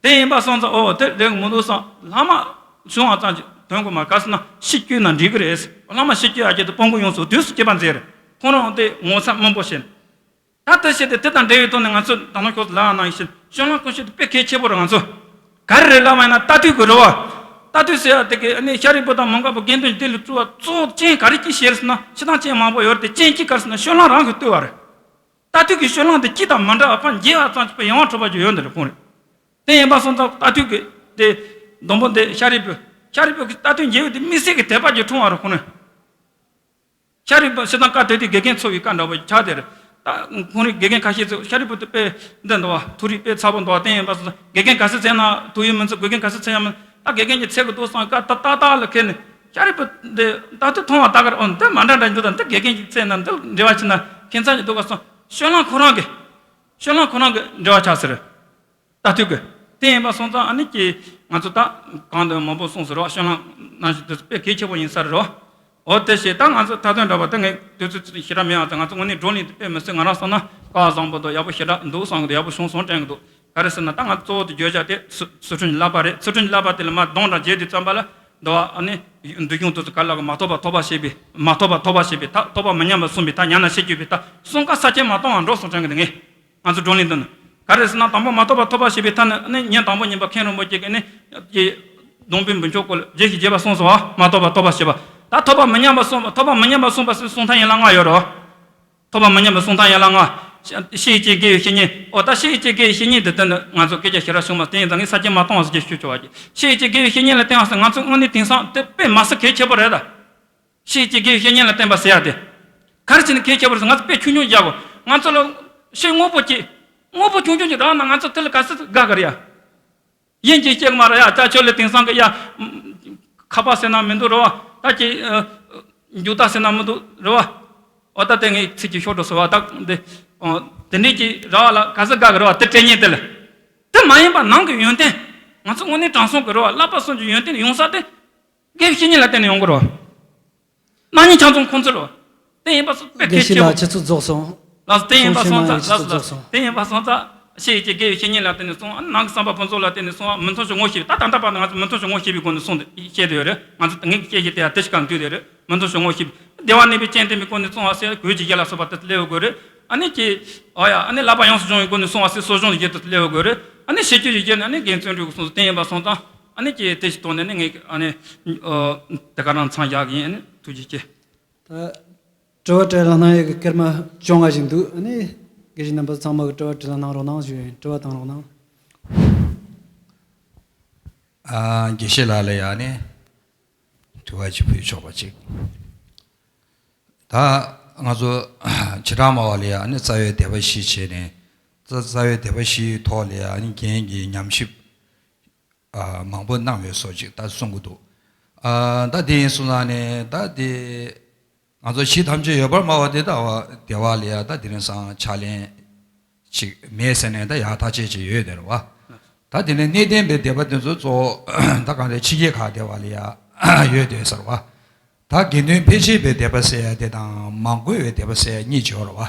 དེ་ཡིན་པ་སོང་ཙང་ཨོ་དེ་རེད་མི་འདུག་བསམ། ལྷག་མ་བྱུང་བ་ཙམ་གྱིས་དོན་དགོས་མ་རེད། ག་ཟེར་ན་ཤི་སྐྱོ་ན་འགྲིག་གི་རེད། ལྷག་མ་ཤི་སྐྱོ་ཡ་ཆེད་དུ་སྤོང་བོ་ཡོངས་སུ་དུས་སུ་སྐྱེ་བ་མཛད་རེད། ཁོང་རང་དེ་ངོ་ཚ་དམན་པོ་བྱས། ད་ལྟ་བཤད་དེ་དེ་དང་འབྲེལ་བའི་ཐོག་ནས་ང་ཚོས་ད་ནང་ཁོག་ལ་ནང་བཞིན་སྤྱོད་ལམ་ཀུན་སྤྱོད་དེ་དཔེ་གལ་ཆེ་པོ་རེད། ང་ཚོ་ག་རེ་རེད་ལབ་པ་ཡིན་ན་ལྟ་དུས་ཀྱི་རེད་བ། ལྟ་དུས་ཟེར་ཡ་དེ་གི་ཨ་ནི་ཤཱ་རིའི་བུ་དང་མོའུ་འགལ་བ་དགེ་འདུན་སྡེ་ལ་བཙུགས་པ་གཙོ་བོ་རྐྱེན་ག་རེ་གྱིས་ཤེས་ཟེར་ན་ཕྱི་ཐང་རྐྱེན་མང་པོ་ཡོད་རེད་དེ་རྐྱེན་གཅིག་ག་རེ་ཟེར་ན་སྤྱོད་ལམ་རང་གིས་བཏུལ་བ་རེད། ལྟ་དུས་ཀྱི་སྤྱོད་ལམ་དེ་སྤྱི་དང་མི་འདྲ་བ་ཕར་འགྱེལ་བ་ཙམ་གྱིས་དཔེ་ཡོངས་གྲུབ་པ་ཅིག་ཡོད་འདི་རེད་ཁོང་རེད། དེ་ཡིན་པ་སོང་ཙང་ལྟ་དུས་ཀྱི་དེ་སྡོང་པོ་འདི་ཤཱ་རིའི་བུ་ ཤཱ་རིའི་བུ་གི་ལྟ་དོན་མཇལ་བའི་དེ་དམིགས་བསལ་གྱི་དད་པ་ཅིག་འཁྲུངས་པ་རེད་ཁོང་ནི། ཤཱ་རིའི་བུ་ཞེ་སྡང་བཀའ་དེ་དེ་དགེ་རྒན་འཚོལ་བའི་བཀའ་འདྲ་བོ་ཆགས་དེ་རེད། ད་ཁོང་རིགས་དགེ་རྒན་ཁ་ཤས་ཚོས་ཤཱ་རིའི་བུ་དེ་དཔེ་འདི་འདུག་བ། ཐུགས་རིག་དཔེ་ཚ་པོ་འདུག་བ། དེ་ཡིན་པ་སོང་ཙང་དགེ་རྒན་ག་ཚོད་བཙལ་ན་ཐུགས་ཡོད་མི་འཚོལ། དགེ་རྒན་ག་ཚོད་བཙལ་ཡང་མི་ད་དགེ་རྒན་གྱིས་འཚོལ་གི་འདུག་བསམ་བཀའ་ཏག་ཏག་ལ་ཁེལ་ནས་ཤཱ་རིའི་བུ་དེ་ད་དུང་མཐོང་བ་ད་གར་འོ་འདི་མ་འདྲ་འདྲ་འདུག་ད་འདི་དགེ་རྒན་གྱིས་བཙལ་ན་འདི་འབྲེལ་བ་ཕྱིན་ན་ཁྱད་མཚར་ཅིག་འདུག་ག་སོང་། སྤྱོད་ལམ་ཁོ་རང་གི་སྤྱོད་ལམ་ཁོ་རང་གི་འབྲེལ་བ་ཆགས་ཟེར། ལྟ་དུས་ཀྱི། དེ་ཡིན་པ་སོང་ཙང་ཨ་ནི་ཀྱི་ང་ཚོ་ད་གང་དུ་མང་པོ་གསུངས་ཟེར་རོ། སྤྱོད་ལམ་ནང་བཞིན་དུ་དཔེ་གལ་ཆེ་པོ་ཡིན་ས་རེད་རོ། འོ་དེ་བྱས་ད་ང་ཚོ་ད་དོན་འདྲ་བ་དེ་ངས་དུས་ཚོད་ཞེ་དྲག་མེད་ཨ། ད་ང་ཚོ་དངོས་གནས་བགྲོ་གླེང་དེ་དཔེ་མི་སྲིད་ང་རང་བསམ་ན་སྐལ་བ་བཟང་པོ་འདུག་ཡག་པོ་ཞེ་དྲག་འདུག་བསམ་གི་འདུག་ཡག་པོ་བྱུང་སོང་དྲན་གི་འདུག་ག་རེ་ཟེར་ན་ད་ང་གཙོ་བོ་དེ་བརྗོད་བྱ་དེ་ཚུལ་ཁྲིམས་ཀྱི་བསླབ་པ་རེད། ཚུལ་ཁྲིམས་ཀྱི་བསླབ་པ་དེ་ལ་མར་གདོང་དྲ་བརྒྱབ་དུས་ཙམ་པ་ལ་འདུག་བ། ཨ་ནི་འདུལ་ཞུགས་དེ་ཚོ་ག་ལ་གི་མ་ཐོབ་པ་ཐོབ་པ་བྱེད་པའི་མ་ཐོབ་པ་ཐོབ་པ་བྱེད་པའི་ཐབས། ཐོབ་པ་མི་ཉམས་པར་བསྲུང་བའི་ཐབས། ཉམས་ན་ཤེས་སྐྱོབ་པའི་ཐབས་གསུམ་ཀ་ས་ཆེན་མ་གཏོང་བར་འགྲོ་སོང་དྲན་གི་འདུག་ངས། ང་ཚོ་བགྲོ་གླེང་འདི་ནི། ག་རེ་ཟེར་ན་དང་པོ་མ་ཐོབ་པ་ཐོབ་པ་ཞེས་པའི་ཐབས་ནི་ཨ་ནི་ཉིན་དང་པོ་ཉིན་པ་མཁན་རིན་པོ་ཆེ་གིས་ནི་ཀྱི་སྡོང་པོའི་འབུ་མཆོག་སྐོར་ལ་རྒྱས་ཤིང་རྒྱས་པར་གསུངས་སོ། མ་ཐོབ་པ་ཐོབ་པ་ཞེས་པ། ད་ཐོབ་པ་མི་ཉམས་པར་གསུངས་པ། ཐོབ་པ་མི་ཉམས་པར་གསུངས་པ་ཟེར་གསུང་ཐབས་ཡན་ལག་ལྔ་ཡོད་རེད། ཐོབ་པ་མི་ཉམས་པར་གསུང་ཐབས་ཡན་ལག་ལྔ། ཤེས་བྱའི་དགེ་བའི་བཤེས་གཉེན། ཨོ་ད་ཤེས་བྱའི་དགེ་བའི་བཤེས་གཉེན་དེ་དོན་དུ་ང་ཚོ་སྐད་ཆ་ཞེ་དྲག་བྱུང་མ་དེ་ཡིན་ཙང་ངས་ས་ཆེན་མ་གཏོང་བ་ཟེར་གྱི་ཞུ་ཆོག་པ་ཅིག་ཤེས་བྱའི་དགེ་བའི་བཤེས་གཉེན་ལ་བརྟེན་བ་ཟེར་ང་ཚོ་དངོས་གནས་དེང་སང་དེ་དཔེ་མ་སྲིད་གལ་ཆེ་པོ་རེད་ད། ཤེས་བྱའི་དགེ་བའི་བཤེས་གཉེན་ལ་བརྟེན་པ་ཟེར་ཡ་དེ། ག་རེ་བྱས་ནས་གལ་ཆེ་བ་རེད་ཟེར། ང་ཚོ་དཔེ་ཆུང་ཆུང་བཞག་གོ། ང་ཚོ་ལ་ཤེས་དངོས་པོ་ཅིག་དངོས་པོ་ཆུང་ཆུང་ཅིག་རག་ན་ང་ཚོ་དེ་ལ་ག་ཚོད་དགའ་གི་རེད་ཡ། ཡིན་གཅིག་སྐྱེ་གི་མ་རེད་ཡ། ད་ཁྱོད་ལ་དེང་སང་གི་ཡ། ཁ་པར་ཟེར་ན་མི་འདུག་རེད་བ། ད་ཀྱི། མཇུག་རྟགས་ཟེར་ན་མི་འདུག་རེད་བ། འོ་ད་དེ་ངས་ཚིག་ཅིག་ཤོར་འགྲོ་སོང་བ། ད་འདི། དེ་འདྲས་ཀྱི་རག་ལ་ག་ཚོད་དགའ་གི་རེད་བ། དེ་སྤྲད་མཁན་དེ་ལ། དེ་མ་ཡིན་པ་ནང་གི་ཡོན་ཏན། ང་ཚོ་དངོས་གནས་དྲང་སྲོང་གི་རེད་བ། བསླབ་པ་གསུམ་གྱི་ཡོན་ཏན་ཡོང་ས་དེ། དགེ་བའི་བཤེས་གཉེན་ལ་བརྟེན་ནས་ཡོང་གི་རེད་བ། སྣང་བརྙན་ཆ་ཚང་ཁོང་ཚོ་རེད་བ། དེ་ཡིན་པ་སོང་དཔེ་དགེ་གལ་བཤེས་ཆེ་བོ། ལགས་ཆུ་ཚོད་རྫོགས་སོང་། ལགས་དེ་ཡིན་པ་སོང་ཙང་། གསུང་གཞི་ལགས་ལགས་དེ་ཡིན་པ་སོང་ཙང་། ཤེས་བྱའི་དགེ་བའི་བཤེས་གཉེན་ལ་བརྟེན་ནས་སོང་། ནང་གི་བསམ་པ་ཕུན་ཚོགས་ལ་བརྟེན་ནས་སོང་། མི་མཐུན་ཕྱོགས་ངོ་ཤེས་པའི། ད་ད་ལྟ་བར་དུ་ང་ཚོ་མི་མཐུན་ཕྱོགས་ངོ་ཤེས་པའི་སྒོ་ནས་སོང་སྟེ་བཤད་དེ་ཡོད་རེད། ང་ཚོ་ངེད་ཀྱི་སྐད་ཆ་དེ་ཡང་དེ་ཞིག་གང་འདུས་དེ་རེད། མི་མཐུན་ཕྱོགས་ངོ་ཤེས་པའི། བདེ་བར་གནས་པའི་སྤྱན་ལྡན་པའི་སྒོ་ནས་སོང་བ་ཟེར་གོས་ཀྱི་ཡིད་ལ་སོགས་པ་དེ་སླེབས་དགོས་རེད། ཨ་ནི་ཀྱི། ཨོ་ཡ། ཨ་ནི་བསླབ་པ་ཡོངས་སུ་སྦྱོང་བའི་སྒོ་ནས་སོང་བ་ཟེར་གསོ་སྦྱོང་གི་ཡིད་དུ་སླེབས་དགོས་རེད། ཨ་ནི་ཤེས་རྒྱུ་ཡི་རྒྱུ་ནི་ཨ་ནི་དགེ་བའི་བརྩོན་འགྲུས་ཀྱི་གསུང་དེ་ཡིན་པ་སོང་ཙང་། ཨ་ནི་ཀྱི་དེ་ཞིག་ཐོག་ནས་ནི་ངས་ཨ་ནི། ཨོ། དེ་ག་རང་མཚམས་བཞག་གི་ཡིན། ཨ་ནི་ཐུགས་རྗེ་ཆེ། ད། དྲི་བ་དྲིས་ལན་གནང་ཡས་ཀྱི་སྐར་མ་བཅོ་ལྔ་ཞིག་འདུག་ཨ་ནི་དགེ་བཤེས་རྣམ་པ་ཚང་མ་གི་དྲི་བ་དྲིས་ལན་གནང་རོགས་གནང་ཞུ་ཡིན། དྲི་བ་བཏང་རོགས་གནང་། ཨ། དགེ་བཤེས་ལགས་ལ་ཡང་ནི་དྲི་བ་ཅིག་ཕུལ་ཆོག་པ་ཅིག་ད་ང་ཚོ་བྱེ་བྲག་སྨྲ་བ་ལ་ཡང་ནི་རྩ་བའི་དད་པ་བཞི་བྱས་ནས། རྩ་རྩ་བའི་དད་པ་བཞིའི་ཐོག་ལ་ཡང་ནི་རྒན་གྱིས་ཉམས་ཞིབ། ཨ། མང་པོ་གནང་བའི་བཟོ་ཅིག་ད་གསུང་གི་འདུག་ཨ། ད་དེ་ཡིན་སོང་ཙང་ནས་ད་དེ། ང་ཚོ་གཞི་ཐམས་ཅད་ཡོད་པར་སྨྲ་བ་དེ་ལྟ་བུ་དེ་བ་ལ་ཡ་ད་དེ་རིང་སང་ཕྱག་ལེན་ཅིག་མེད་ཟེར་ནས་ད་ཡག་ཐག་ཆད་ཅིག་ཡོད་དེ་རེད་བ། ད་དེ་ནས་གནས་བརྟན་པའི་སྡེ་པ་དེ་ཚོ་གཙོ་བོ་ད་གང་རེད། ཕྱི་རྒྱལ་ཁག་དེ་བ་ལ་ཡ་ཡོད་དེ་ཟེར་བ། ད་དགེ་འདུན་ཕལ་ཆེར་པའི་སྡེ་པ་ཟེར་ཡ་དེ་དང་མ་གོས་པའི་སྡེ་པ་ཟེར་ཡ་གཉིས་ཅིག་ཡོད་རེད་བ།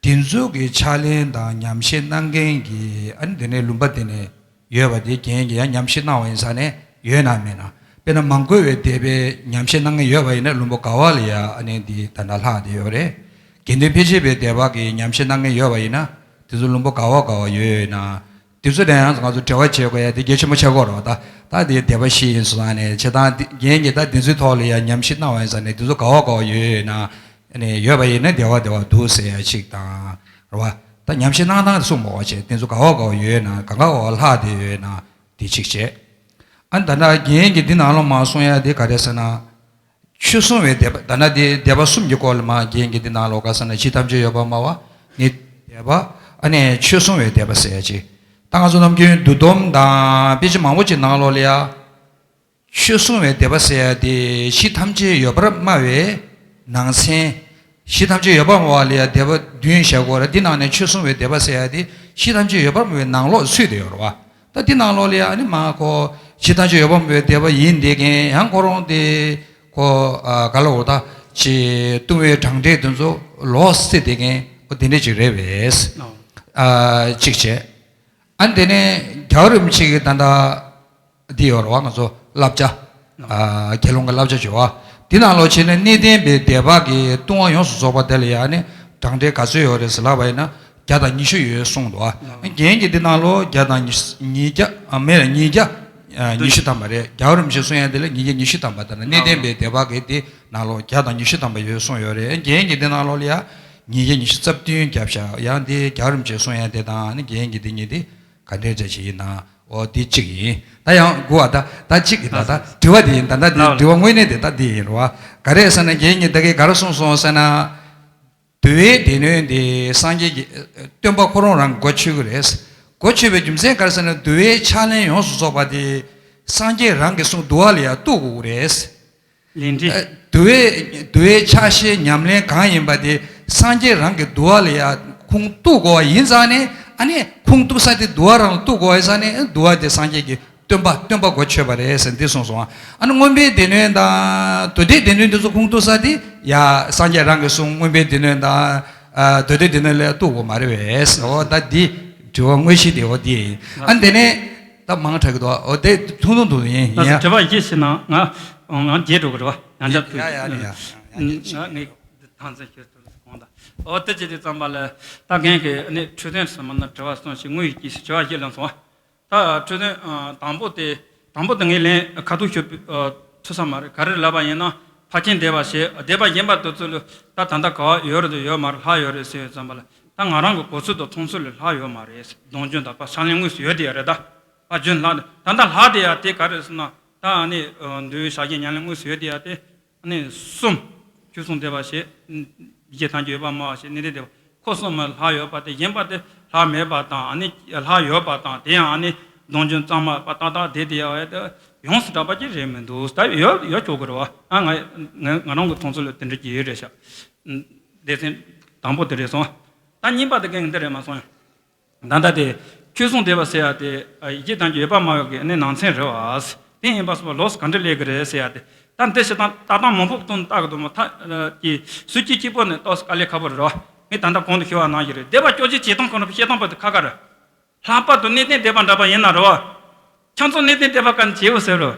དེ་ཚོ་གི་ཕྱག་ལེན་དང་ཉམས་བཞེས་གནང་མཁན་གྱི་ཨ་ནི་དེ་ནས་ལུང་པ་དེ་ནས་ཡོད་པ་དེ་རྒན་གྱིས་ཡང་ཉམས་བཞེས་གནང་བ་ཡིན་ཙང་ནས་ཡོད་ན་མེད་ན། དཔེར་ན་མ་གོས་པའི་སྡེ་པའི་ཉམས་བཞེས་གནང་མཁན་ཡོད་པ་ཡིན་ན་ལུང་པ་ག་བ་ལ་ཡ་ཨ་ནི་འདི་ད་ལྟ་ལྷག་བསྡད་ཡོད་རེད། དགེ་འདུན་ཕལ་ཆེར་པའི་སྡེ་པ་གི་ཉམས་བཞེས་གནང་མཁན་ཡོད་པ་ཡིན་ན་དེ་ཚོ་ལུང་པ་ག་བ་ག་བ་ཡོད་ཡོད་ན། དེ་ཚོ་ལ་ཡང་ང་ཚོ་འབྲེལ་བ་བྱེད་དགོས་ཡ་དེ་གལ་ཆེན་པོ་ཆགས་ཀྱི་ཡོད་རེད་བ། ད་ད་དེ་སྡེ་པ་བཞི་ཡིན་སོང་ཙང་ནས་བྱེད་སྟངས་འདི་རྒན་གྱིས་ད་དེ་ཚོའི་ཐོག་ལ་ཡ་ཉམས་བཞེས་གནང་བ་ཡིན་ཙང་ནས་དེ་ཚོ་ག་བ་ག་བ་ཡོད་ཡོད་ན། ཨ་ནི་ཡོད་པ་ཡིན་ན་བདེ་བ་བདེ་བ་འདུག་ཟེར་ཡ་ཅིག་དང་། རེད་བ། ད་ཉམས་བཞེས་གནང་སྟངས་དེ་གསུངས་མ་བ་བྱས་དེ་ཚོ་ག་བ་ག་བ་ཡོད་ན་གང་ག་བ་ལྷག་བསྡད་ཡོད་ན་དེ་གཅིག་བྱས། ཨ་ནི་ད་ལྟ་རྒན་གྱིས་འདི་ནང་ལོགས་མར་གསུང་ཡ་དེ་ག་རེ་ཟེར་ན། ཆོས་སྲུང་བའི་སྡེ་པ་ད་ལྟ་དེ་སྡེ་པ་གསུམ་གྱི་སྐོར་ལ་མར་རྒན་གྱིས་འདི་ནང་ལོགས་ག་ཟེར་ན་གཞི་ཐམས་ཅད་ཡོད་པར་སྨྲ་བ་ནི་སྡེ་པ། ཨ་ནི་ཆོས་སྲུང་བའི་སྡེ་པ་ཟེར་ཡ་ཅིག་ད་ང་ཚོ་ནམ་རྒྱུན་འདུལ་སྡོམ་དང་དཔེ་ཆ་མང་པོ་ཅིག་ནང་ལོགས་ལ་ཡ། ཆོས་སྲུང་བའི་སྡེ་པ་ཟེར་ཡ་དེ་གཞི་ཐམས་ཅད་ཡོད་པར་སྨྲ་བའི་ནང་ཚན། གཞི་ཐམས་ཅད་ཡོད་པར་སྨྲ་བ་ལ་ཡ་སྡེ་པ་བདུན་བཞག་གོ་ར། འདི་ནང་ནས་ཆོས་སྲུང་བའི་སྡེ་པ་ཟེར་ཡ་དེ་གཞི་ཐམས་ཅད་ཡོད་པར་སྨྲ་བའི་ནང་ལོགས་ཚུད་དེ་ཡོད་རེད་བ། ད་འདི་ནང་ལོགས་ལ་ཡ་ཨ་ནི་མ་ཁོ་གཞི་ཐམས་ཅད་ཡོད་པར་སྨྲ་བའི་སྡེ་པ་ཡིན་བསྡད་མཁན་ཡང་ཁོ་རང་དེ་ཁོ་ཨ་ག་ལ་འོ་ད་ཅི་ལྟུང་བའི་གྲངས་འདྲེན་དེ་ཚོ་ལོག་སྲིད་བསྡད་མཁན་ཁོ་དེ་འདྲ་ཅིག་རེད་པས། ཨ་གཅིག་བྱས། ཨ་ནི་དེ་ནས་རྒྱལ་བ་རིན་པོ་ཆེ་གི་ད་ལྟ་འདི་ཡོད་རེད་བ། ང་ཚོ་བསླབ་བྱ། ཨ་དགེ་སློང་གི་བསླབ་བྱ་བྱེད་པ། འདི་ནང་ལོགས་བྱས་ནས་གནས་བརྟན་པའི་སྡེ་པ་གི་ལྟུང་བ་ཡོངས་སུ་རྫོགས་པ་དེ་ལ་ཡང་ནི་གྲངས་འདྲེན་ག་ཚོད་ཡོད་རེད་ཟེར་ལབ་པ་ཡིན་ན་བརྒྱ་དང་ཉི་ཤུ་ཡོད་གསུངས་འདུག་བ། རྒན་གྱིས་འདི་ནང་ལོགས་བརྒྱ་དང་ཉི་ཤུ་ཉིས་བརྒྱ་ཨ་མེད་ལ་ཉིས་བརྒྱ་ཉི་ཤུ་ཐམ་པ་རེད། རྒྱལ་བ་རིན་པོ་ཆེས་གསུང་ཡ་དེ་ལ་ཉིས་བརྒྱ་ཉི་ཤུ་ཐམ་པ་དང་གནས་བརྟན་པའི་སྡེ་པ་གི་དེ་ནང་ལོགས་བརྒྱ་དང་ཉི་ཤུ་ཐམ་པ་ཡོད་གསུངས་ཡོད་རེད། རྒན་གྱིས་འདི་ནང་ལོགས་ལ་ཡང་ཉིས་བརྒྱ་ཉི་ཤུ་རྩ་བདུན་བརྒྱབ་བཞག་ཡང་དེ་རྒྱལ་བ་རིན་པོ་ཆེས་གསུང་ཡ་དེ་དང་ནི་རྒན་གྱིས་འདི་གཉིས་དེ་ག་འདྲས་བྱས་ཅིག་ཡིན་ན། འོ་དེ་གཅིག་ཡིན། ད་ཡང་དགུ་བ་ད་ད་གཅིག་གི་ད་ད་དྲི་བ་དེ་ཡིན། ད་ད་དེ་ལགས་དྲི་བ་དངོས་གནས་དེ་ད་དེ་ཡིན་རོ། ག་རེ་ཟེར་ན་རྒན་གྱིས་ད་གིན་ག་རེ་གསུངས་སོང་ཟེར་ན། འདུལ་བའི་སྡེ་སྣོད་དེ་སངས་རྒྱས་ཀྱི་སྟོན་པ་ཁོ་རང་རང་གི་སྒོ་ཕྱེ་གི་རེད། སྒོ་ཕྱེ་བའི་རྒྱུ་མཚན་ག་རེ་ཟེར་ན་འདུལ་བའི་ཕྱག་ལེན་ཡོངས་སུ་རྫོགས་པ་དེ་སངས་རྒྱས་རང་གི་གསུང་འདུལ་བ་ལ་ཡང་གཏུག་དགོས་ཀྱི་རེད། ལས་འབྲས། འདུལ་བའི་འདུལ་བའི་ཕྱག་བཞེས་ཉམས་ལེན་གང་ཡིན་པ་དེ་སངས་རྒྱས་རང་གི་འདུལ་བ་ལ་ཡང་ཁུངས་གཏུག་དགོས་པ་ཡིན་ཙང་ནས། ཨ་ནི་ཁུངས་གཏུག་ས་དེ་འདུལ་བ་རང་ལ་གཏུག་དགོས་པ་ཡིན་ཙང་ནས། འདུལ་བ་དེ་སངས་རྒྱས་ཀྱི་སྟོན་པ་སྟོན་པ་སྒོ་ཕྱེ་བ་རེད་ཟེར་འདི་གསུངས་སོང་། ཨ་ནི་མངོན་པའི་སྡེ་སྣོད་དང་མདོ་སྡེའི་སྡེ་སྣོད་འདི་ཚོ་ཁུངས་གཏུག་ས་དེ་ཡ་སངས་རྒྱས་རང་གི་གསུང་མངོན་པའི་སྡེ་སྣོད་དང་། ཨ། མདོ་སྡེའི་སྡེ་སྣོད་ལ་གཏུག་དགོས་མ་རེད་པས། འོ་ད་འདི་དྲི་བ་དངོས་གཞི་དེ་འོ་འདི་ཡིན། ཨ་ནི་དེ་ནས་ད་མང་དྲགས་ཀྱི་འདུག་འོ་དེ་ཐུང་ཐུང་དུ་ཡིན་ཡིན་ཡ། དྲི་བ་བཞི་ཞིག་ནང་ང་ང་བརྗེད་འགྲོ་གི་རེད་བ། ཡང་བསྐྱར་ཡ་ཡ་ཡ་ཡ་ཡ་ཡ་ཡ་ཡ། ང་ངས་འདི་ཐང་ཚན་ཁྱེར་ཐུབ་གོང་དང་། འོ་དེ་བྱེད་དུས་ཙམ་པ་ལ་ད་རྒན་གྱིས་ནི་འཕྲོས་དོན་ཟེར་མ་ན་དྲི་བ་གསུམ་ཞིག་དངོས་ཡོད་ཀྱི་ཞིག་དྲི་བ་བཞི་ལ་སོང་བ། ད་འཕྲོས་དོན་དང་པོ་དེ་དང་པོ་དེ་ངས་ལན་ཁ་ཐུག་ཤོད་ཐུབ་ས་མ་རེད། ག་རེ་ལབ་པ་ཡིན་ན་ཕར་ཕྱིན་བསྡད་པ་ཞེས་བསྡད་པ་ཡིན་པ་དེ་ཚོ་ལ་ད་ད་ལྟ་ག་བ་ཡོད་རེད་དང་ཡོད་མ་རེད། ལྷག་ཡོད་རེད་ཟེར་ཡོད་ཙམ་པ་ལ་ད་ང་རང་གི་གོ་ཚུལ་དང་མཐོང་ཚུལ་ལ་ལྷག་ཡོད་མ་རེད། སྡོམ་རྒྱུན་དང་ཕར་ཕྱག་ལེན་དངོས་སུ་ཡོད་དེ་ཡ་རེད། ད་ཕར་རྒྱུན་ལྷག་ད་ལྟ་ལྷག་དེ་ཡ་དེ་ག་རེ་ཟེར་ན་ད་ནི་འདུལ་བའི་ཕྱག་རྒྱ་ཉམས་ལེན་དངོས་སུ་ཡོད་དེ་ཡ་དེ། ཨ་ནི་གསུམ། ཁྱོད་གསུང་བསྡད་པ་ཞེས། ཡིད་ཐམས་ཅད་ཡོད་པར་སྨྲ་བ་ཞེས་ནི་དེ་བསྡད་པ། ཁོ་གསུམ་མ་ལྷག་ཡོད་པ་དེ་ཡིན་པ་དེ་ལྷག་མེད་པ་དང་། ཨ་ནི་ལྷག་ཡོད་པ་དང་། དེ་ཡང་ཨ་ནི་སྡོམ་རྒྱུན་གཙང་མ་པ་ཏག་ཏག་དེ་དེ་ཡ་བས་དེ་ཡོངས་སུ་གྲགས་པ་ཅིག་རེད་མི་འདུག་ད་ཡོད་ཡོད་ཆོག་གི་རེད་བ། ཨ་ང་ང་ང་རང་གི་མཐོང་ཚུལ་ལ་དེ་འདྲ་ཅིག་ཡོད་རེད་ཤག་སྡེ་ཚན་དང་པོ་དེ་རེད་སོང་། ད་གཉིས་པ་དེ་གན་འདི་རེད་མ་སོང་ཡང་། ད་ལྟ་དེ། ཁྱོད་གསུང་བསྡད་པ་ཟེར་ཡ་དེ། ཡིད་ཀྱི་དང་གྱི་ཡོད་པར་སྨྲ་བའི་གི་ནི་ནང་ཚན་རེད་བ། དེ་ཡིན་པ་སོགས་ལོགས་སུ་ག་འདྲ་སླེབས་ཀྱི་རེད་ཟེར་ཡ་དེ། ད་འདི་ཞིག་དང་ལྟ་སྟངས་མང་པོ་གཏོང་བཏགས་ཀྱི་འདུག་མ་ཐག་གི་སུ་གཅིག་གཅིག་པོ་ནི་ཏོག་ཙམ་དཀའ་ལས་ཁག་པོ་རེད་བ། ངས་ད་ལྟ་གོང་དུ་ཞུ་བ་ནང་བཞིན་རེད། སྡེ་པ་བཅོ་བརྒྱད་བྱེད་སྟངས་ཁོ་ན་བཤད་སྟངས་པོ་དེ་ཁག་ཁག་རེད། ལྷག་པར་དུ་གནས་བརྟན་སྡེ་པ་འདྲ་པོ་ཡིན་ན་རེད་བ། ཁྱོད་ཚོ་གནས་བརྟན་སྡེ་པ་ག་ནས་བྱེད་འོ་ཟེར་རོ།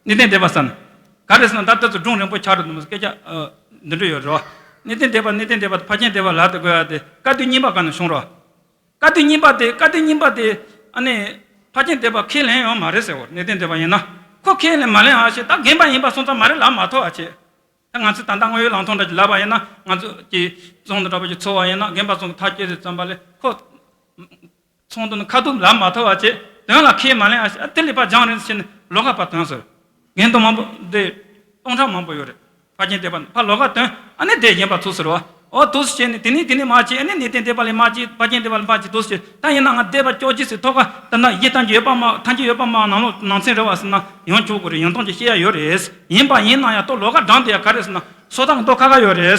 གནས་བརྟན་སྡེ་པ་ཟེར་ན། ག་རེ་ཟེར་ན་ད་ལྟ་ཚོ་སྒྲུང་རིང་པོ་ཆགས་འགྲོ་འདུག་མ་སྐད་ཆ། འདི་འདྲ་ཡོད་རེད་བ། གནས་བརྟན་སྡེ་པ་གནས་བརྟན་སྡེ་པ་དང་ཕར་ཕྱིན་སྡེ་པ་ལབ་དུ་དགོས་ཡ་དེ་བཀའ་བསྡུ་གཉིས་པ་ག་ནས་བྱུང་རོ། བཀའ་བསྡུ་གཉིས་པ་དེ་བཀའ་བསྡུ་གཉིས་པ་དེ་ཨ་ནི་ཕར་ཕྱིན་སྡེ་པ་ཁས་ལེན་ཡོད་མ་རེད་ཟེར་བ། གནས་བརྟན་སྡེ་པ་ཡིན་ན་ཁོ་ཁས་ལེན་མ་ལེན་ཨ་ཞེ་ད་རྒན་པ་ཡིན་པ་སོང་ཙང་མ་རེད་ལབ་མ་ཐུབ་ཨ་ཅེ། ད་ང་ཚོས་ད་ལྟ་དངོས་ཡོད་ལམ་ཐོག་འདྲ་ཅིག་ལབ་པ་ཡིན་ན་ང་ཚོ་གི་ཚོང་དང་འདྲ་པོ་ཅིག་འཚོལ་བ་ཡིན་ན་རྒན་པ་ཚོ་གི་ཐག་བཅད་དུས་ཙམ་པ་ལས་ཁོ། ཚོང་དུ་ནི་ཁ་ཐུག་ལབ་མ་ཐུབ་པ་བྱས། དོན་ལ་ཁས་མ་ལེན་ཨ་ཞེ་ཨ་དེ་ལས་ཕར་སྦྱངས་རེད་ཟེར་ནས་ལོགས་ཀ་ཕར་དོན་ཟེར། རྒན་དུ་མང་པོ་འདི་སྟོང་ཕྲག་མང་པོ་ཡོད་རེད། ཕར་ཕྱིན་སྡེ་པ་ནི་ཕར་ལོགས་ཀ་དོན་ཨ་ནི་དེ་གཞན་པ་ཚུགས་ཟེར་བ། ཨོ་དུས་སུ་བྱས་ནས་དེ་ནས་དེ་ནས་མ་བྱས། ཨ་ནི་གནས་བརྟན་སྡེ་པ་ལས་མ་བྱས། ཕར་ཕྱིན་སྡེ་པ་ལས་མ་བྱས། དུས་སུ་བྱས་ད་ཡིན་ན་ང་སྡེ་པ་བཅོ་བརྒྱད་ཟེར་ཐོག་ཁ་ད་ན་ཡིད་ཐམས་ཅད་ཡོད་པར་སྨྲ་ཐམས་ཅད་ཡོད་པར་སྨྲ་ནང་ལོགས་ནང་ཚན་རེད་བ་ཟེར་ན་ཡང་ཆོག་གི་རེད། ཡང་སྟོང་ཅིག་བཤད་ཡ་ཡོད་རེད། ཡིན་པ་ཡིན་ན་ཡང་ལྟོ་ལོགས་ཀ་འགྲངས་དེ་ཡ་ག་རེད་ཟེར་ན་སོ་ཐར་གི་མདོ་ཁ་ཁ་ཡོད་རེད།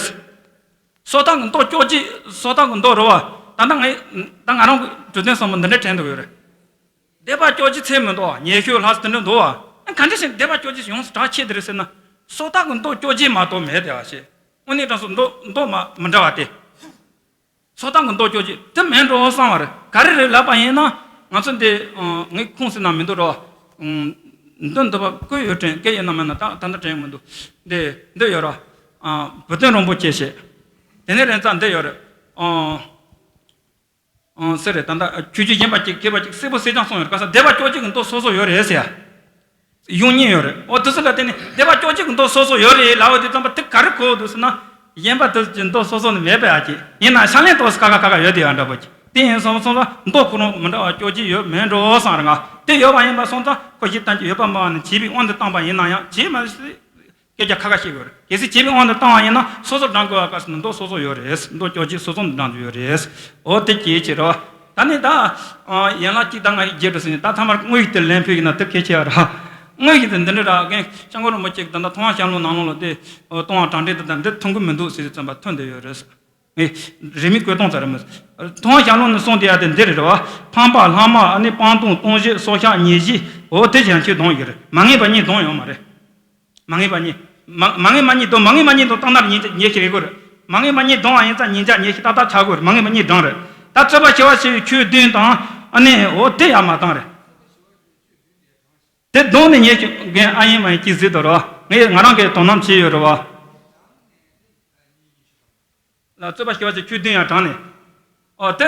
སོ་ཐར་གི་མདོ་བཅོ་བརྒྱད། སོ་ཐར་གི་མདོ་རེད་བ། ད་ལྟ་ངས་ད་ང་རང་གི་འབྲུ་དོན་གསུམ་པོ་འདི་འདྲ་དྲན་འདུག་ཡོད་རེད། སྡེ་པ་བཅོ་བརྒྱད་ཚད་མི་འདུག་བ། ཉེ་ཤོས་ལྷག་ཙམ་དེ་འདྲ་འདུག་བ། ཨ་ག་འདྲ་ཞིག་སྡེ་པ་བཅོ་བརྒྱད་ཡོངས་སུ་གྲགས་ཆེ་དེ་རེད་ཟེར་ན། སོ་ཐར་གི་མདོ་བཅོ་བརྒྱད་མ་གཏོགས་མེད་དེ་བ་ཞེས། དངོས་གནས་དྲང་སོ་མདོ་མདོ་མ་མི་འདྲ་བ་སྟེ། སོ་ཐར་གི་མདོ་བཅོ་བརྒྱད་དེ་མིན་འགྲོ་བསམ་པ་རེད། ག་རེ་རེད་ལབ་པ་ཡིན་ན། ང་ཚོ་འདི་ངས་ཁུངས་ཟིན་ན་མི་འདུག་རོ། འདི་འདི་བ་བཀོད་ཡོད་དྲན་སྐད་ཡོད་ན་མེད་ན་ད་ད་ལྟ་དྲན་མི་འདུག་འདི་འདི་ཡོད་ར། བུ་སྟོན་རིན་པོ་ཆེ་ཞེས། དེ་ནས་རེས་གཟའ་འདི་ཡོད་རེད། ཨང་། ཨང་། ཟེར་རེད། ད་ལྟ་ཆོས་བརྒྱུད་གཞན་པ་གཅིག་མཁས་པ་གཅིག་གསལ་པོ་གསལ་རྐྱང་གསུངས་ཡོད་རེད། ག་ས་སྡེ་པ་བཅོ་བརྒྱད་ཀྱི་མདོ་སོ་སོ་ཡོད་རེད་ཟེར་ཡ། གཞུང་གཉིས་ཡོད་རེད། འོ་དེ་ཚོ་ལ་བརྟེན་ནས་སྡེ་པ་བཅོ་བརྒྱད་ཀྱི་མདོ་སོ་སོ་ཡོད་རེད་ལབ་པ་དེ་ཙམ་པ་དེ་ག་རེ་གོ་འདུག་ཟེར་ན། གཞན་པ་དེ་ཚོ་གི་མདོ་སོ་སོ་ནི་མེད་པའི་ཨ་ཅེ། ཡིན་ན་ཕྱག་ལེན་ཏོག་ཙམ་ཁ་ཁ་ཁ་ཁ་ཡོད་དེ་ཡང་འདྲ་པོ་ཅིག་དེ་ཡིན་སོང་སོང་ལ་མདོ་ཁོ་རང་མི་འདྲ་བ་བཅོ་བརྒྱད་ཡོད་མེད་འགྲོ་བསམ་རེད། ང་དེ་ཡོད་པ་ཡིན་པ་སོང་ཙང་ཁོ་ཞིག་ཐམས་ཅད་ཡོད་པ་སྨྲ་བ་ནི་བྱིས་པའི་དབང་དུ་བཏང་པ་ཡིན་ན་ཡང་བྱིས་མ་སྲིད། སྐད་ཆ་ཁ་ཁ་བཤད་དགོས་རེད། གལ་སྲིད་བྱིས་པའི་དབང་དུ་བཏང་བ་ཡིན་ན་སོ་སོར་བགྲང་དགོས་པ་ག་ཟེར་ན་མདོ་སོ་སོ་ཡོད་རེད། མདོ་བཅོ་བརྒྱད་སོ་སོ་ནས་བགྲང་རྒྱུ་ཡོད་རེད། འོ་དེ་གལ་ཆེ་རེད་བ། ད་ནི་ད། ཡན་ལག་གཅིག་ད་ང་ཡི་རྗེས་འགྲོ་ཟིན་ནས་ད་ཐ་མར་དངོས་ཤིག་དེ་ལན་ཕུལ་ཡིན་ན་དེ་གལ་ཆེ་བ་རེད། དངོས་ཤིག་དེ་འདི་འདྲ་ར་རྒན་སྐྱབས་མགོན་རིན་པོ་ཆེ་གི་ད་ལྟ་ཐུབ་དབང་ཞལ་ལུང་ནང་ལོགས་ལ་དེ། ལྟུང་བ་གྲངས་འདྲེན་དེ་དང་འདི་མཐུན་དེ་ཡོད་རེད། ངས་རིན་མེད་བཀོད་སྟངས་ཙམ་རེད་མོད། ཐུབ་དབང་ཞལ་ལུང་ནས་གསུངས་དེ་ཡ་དེ་འདི་རེད་བ། ཕམ་པ་ལྷག་མ་ཨ་ནི་སྤང་ལྟུང་ལྟུང་བཤགས་སྲོག་ཆགས་ཉེས་བྱས་འོ་དེ་བཞིན་ཁྱོད་གདོང་ཡོད་རེད། མ་ངེས་པ་གཉིས་གདོང་ཡོད་མ་རེད། མ་ངེས་པ་གཉིས། མ་མ་ངེས་པ་གཉིས་དང་མ་ངེས་པ་གཉིས་དང་བཏང་ན་ཉེས་ཉེས་ཤིག་རེད་གོ་རེད། མ་ངེས་པ་གཉིས་གདོང་བ་ཡིན་ཙང་ཉེས་བྱ་ཉེས་ཤིག་ཏག་ཏག་ཆགས་གོ་རེད། མ་ངེས་པ་གཉིས་གདོང་རེད། ད་རྩོད་པ་ཞི་བ་ཞི་བའི་ཆོས་བདུན་དང་ཨ་ནི་འོ་དེ་ཡང་མ་བཏང་རེད། དེ་གདོང་ནས་ཉེས་ཤིག་རྒན་ཨ་ཡིན་མ་ཡིན་གྱིས་གཟིགས་དོ་རེད་བ། ངས་ང་རང་གིས་དོ་སྣང་བྱས་ཡོད་རེད་བ། ལ་རྩོད་པ་ཞི་བ་ཞི་ཆོས་བདུན་ཡང་དྲངས་ནས། ཨོ་དེ་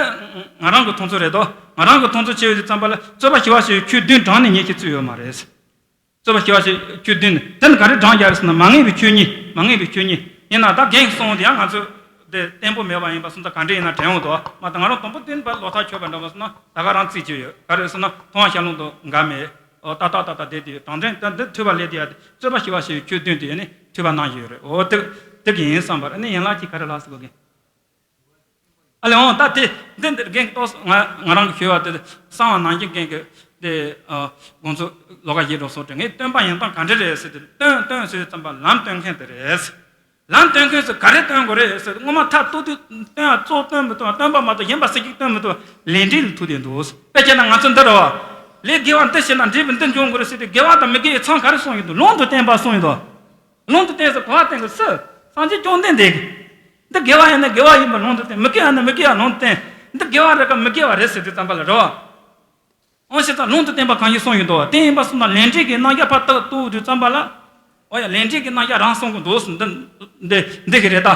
ང་རང་གི་མཐོང་ཚུལ་རེད་དོ། ང་རང་གི་མཐོང་ཚུལ་བྱས་ཡོད་དུས་ཙམ་པ་ལ་རྩོད་པ་ཞི་བ་ཞི་ཆོས་བདུན་དྲངས་ནས་ཉེས་ཤིག་བཙུགས་ཡོད་མ་རེད། རྩོད་པ་ཞི་བ་ཞི་ཆོས་བདུན་ནི་དེ་ནི་ག་རེ་དྲངས་རྒྱག་རེད་ཟེར་ན་མ་ངེས་པའི་ཆོས་ཉིད། མ་ངེས་པའི་ཆོས་ཉིད་ཡིན་ན་ད་རྒན་གསུངས་དེ་ཡང་ང་ཚོས་ དེ་བརྟན་པོ་མེད་པ་ཡིན་པ་སོང་ཙང་ག་འདྲ་ཡིན་ན་དྲན་འོང་དོ། མ་ད་ང་རང་དང་པོ་དེ་འདྲ་ལོག་ཐག་ཆོད་པ་འདྲ་བ་སོང་ན་ད་ག་རང་རྩིས་ཀྱི་ཡོད། ག་རེ་སོང་ན་མཐོང་བ་ཤར་ལུང་དུ་འགའ་མེད། ཨོ་ཏག་ཏག་ཏག་ཏག་བསྡད་དེ་ཡོད། དྲང་དྲན་ད་འདི་ཐོས་པ་ལས་དེ་ཡ་རྩོད་པ་ཞི་བ་ཞེས་ཆོས་བདུན་དེ་ཡ་ནི་ཐོས་པ་གནང་བཞིན་ཡོད་རེད། ཨོ་དེ་དེ་གི་ཡིན་བསམ་པར་ཨ་ནི་ཡན་ལག་གི་ག་རེ་ལགས་སུ་གོ་གི། ཨ་ལེ་ཨོ་ད་དེ་འདི་འདིར་རྒན་ཏོག་ང་ང་རང་གི་ཞུ་བ་དེ་གསང་བ་ནང་བཞིན་རྒན་གི་དེ་དགོངས་ཚུལ་ལོགས་ཀ་བཞེས་འགྲོ་སོང་དྲན། ངས་སྟོན་པ་ཡིན་སྟངས་ག་འདྲ་རེད་ཟེར་དུས་སྟོན་སྟོན་ཟེར་ཙམ་པ་ལམ་སྟོན་མཁན་དེ་རེད། ལམ་སྟོན་མཁན་ཟེར་ག་རེ་སྟོན་དགོས་རེད་ཟེར་དུས་སྔོན་མ་མཐར་ཐུག་དུས་སྟོན་ཡ་གཙོ་སྟོན་མི་ཐུབ་པ་སྟོན་པ་མ་གཏོགས་གཞན་པ་ཟེར་གྱི་སྟོན་མི་ཐུབ་པ་ལས་འབྲས་ལ་ཐུག་བསྡད་འདུག་དཔེ་བྱས་ན་ང་ཚོ་འདི་རེད་བ། ལས་དགེ་བ་འདི་བྱས་ན་འབྲས་བུ་འདི་འབྱུང་དགོས་རེད་ཟེར་དུས་དགེ་བ་དང་མི་དགེ་བའི་མཚམས་ག་རེ་སོང་ཡོད་འདུག་ལུང་དུ་བསྟན་པ་གསུངས་ཡོད་འདུག་ལུང་དུ་བསྟན་ཟེར་ག་བ་བསྟན་གི་སུ། སངས་རྒྱས་བཅོམ་ལྡན་འདས་ཀྱིས། འདི་དགེ་བ་ཡིན་ན་དགེ་བ་ཡིན་པ་ལུང་དུ་བསྟན། མི་དགེ་བ་ཡིན་ན་མི་དགེ་བ་ལུང་དུ་བསྟན། འདི་དགེ་བ་རེད་ག་མི་དགེ་བ་རེད་ཟེར་དུས་ཙམ་པ་ལ་རེད་བ། འོ་ཞེས་ད་ལུང་དུ་བསྟན་པ་གང་ཞིག་གསུངས་ཡོད་དོ། དེ་ཡིན་པ་སོང་ན་ལས་འབྲས་ཀྱི་རྣམ་གཞག་ཕར་ཏག་ཏུ་དུས་ཙམ་པ་ལ། འོ་ཡ་ལས་འབྲས་ཀྱི་རྣམ་གཞག་རང་གསུང་གི་འདུག་ཟེར་འདི་འདི་འདི་གི་རེད་ད།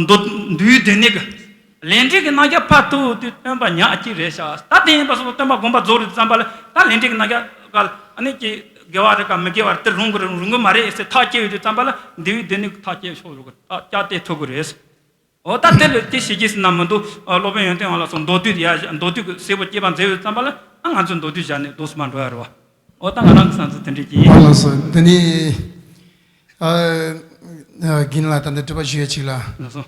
མདོ་མདོའི་སྡེ་སྣོད་ཀྱི། ལས་འབྲས་ཀྱི་རྣམ་གཞག་ཕར་ཏུ་དུས་སྟོན་པ་ཉག་གཅིག་རེད་ཤག་ད་དེ་ཡིན་པ་སོང་ན་སྟོན་པ་དགོངས་པ་རྫོགས་རེད་ཙམ་པ་ལ་ད་ལས་འབྲས་ཀྱི་རྣམ་གཞག་ག་ལ་ཨ་ནི་ཀྱི་དགེ་བ་རེད་ག་མི་དགེ་བ་རེད་དེ་རུང་གི་རེད་རུང་གི་མ་རེད་ཟེར་ཐག་བཅད་ཡོད་དུས་ཙམ་པ་ལ་མདོའི་སྡེ་སྣོད་ཀྱི་ཐག་བཅད་ཆོག་རུང་གི་ཐག་བཅད་དེ་ཐུག་གི་རེད། འོ་ད་དེ་ལ་དེ་ཤེས་ཀྱི་ཟེར་ན་མི་འདུག་སློབ་དཔོན་ཡོན་ཏན་དབང་ལ་སོགས་མདོ་སྡུད་ཡ་མདོ་སྡུད་ཀྱི་གསལ་པོ་དཔྱད་པ་མཛད་ཡོད་ཙམ་པ་ལ་ཨ་ང་ཚོས་མདོ་སྡུད་བཞག་ནས་འདུག་སེ་མ་འགྲོ་ཡ་རེད་བ། འོ་ད་ང་རང་གི་བསམ་ཚུལ་དེ་འདྲ་ཅིག་ཡིན། ལགས་སོ། དེ་ནི་ཨ་རྒན་ལགས་ད་ལྟ་དྲི་བ་ཞུ་ཡ་ཅིག་ལ། ལགས་སོ།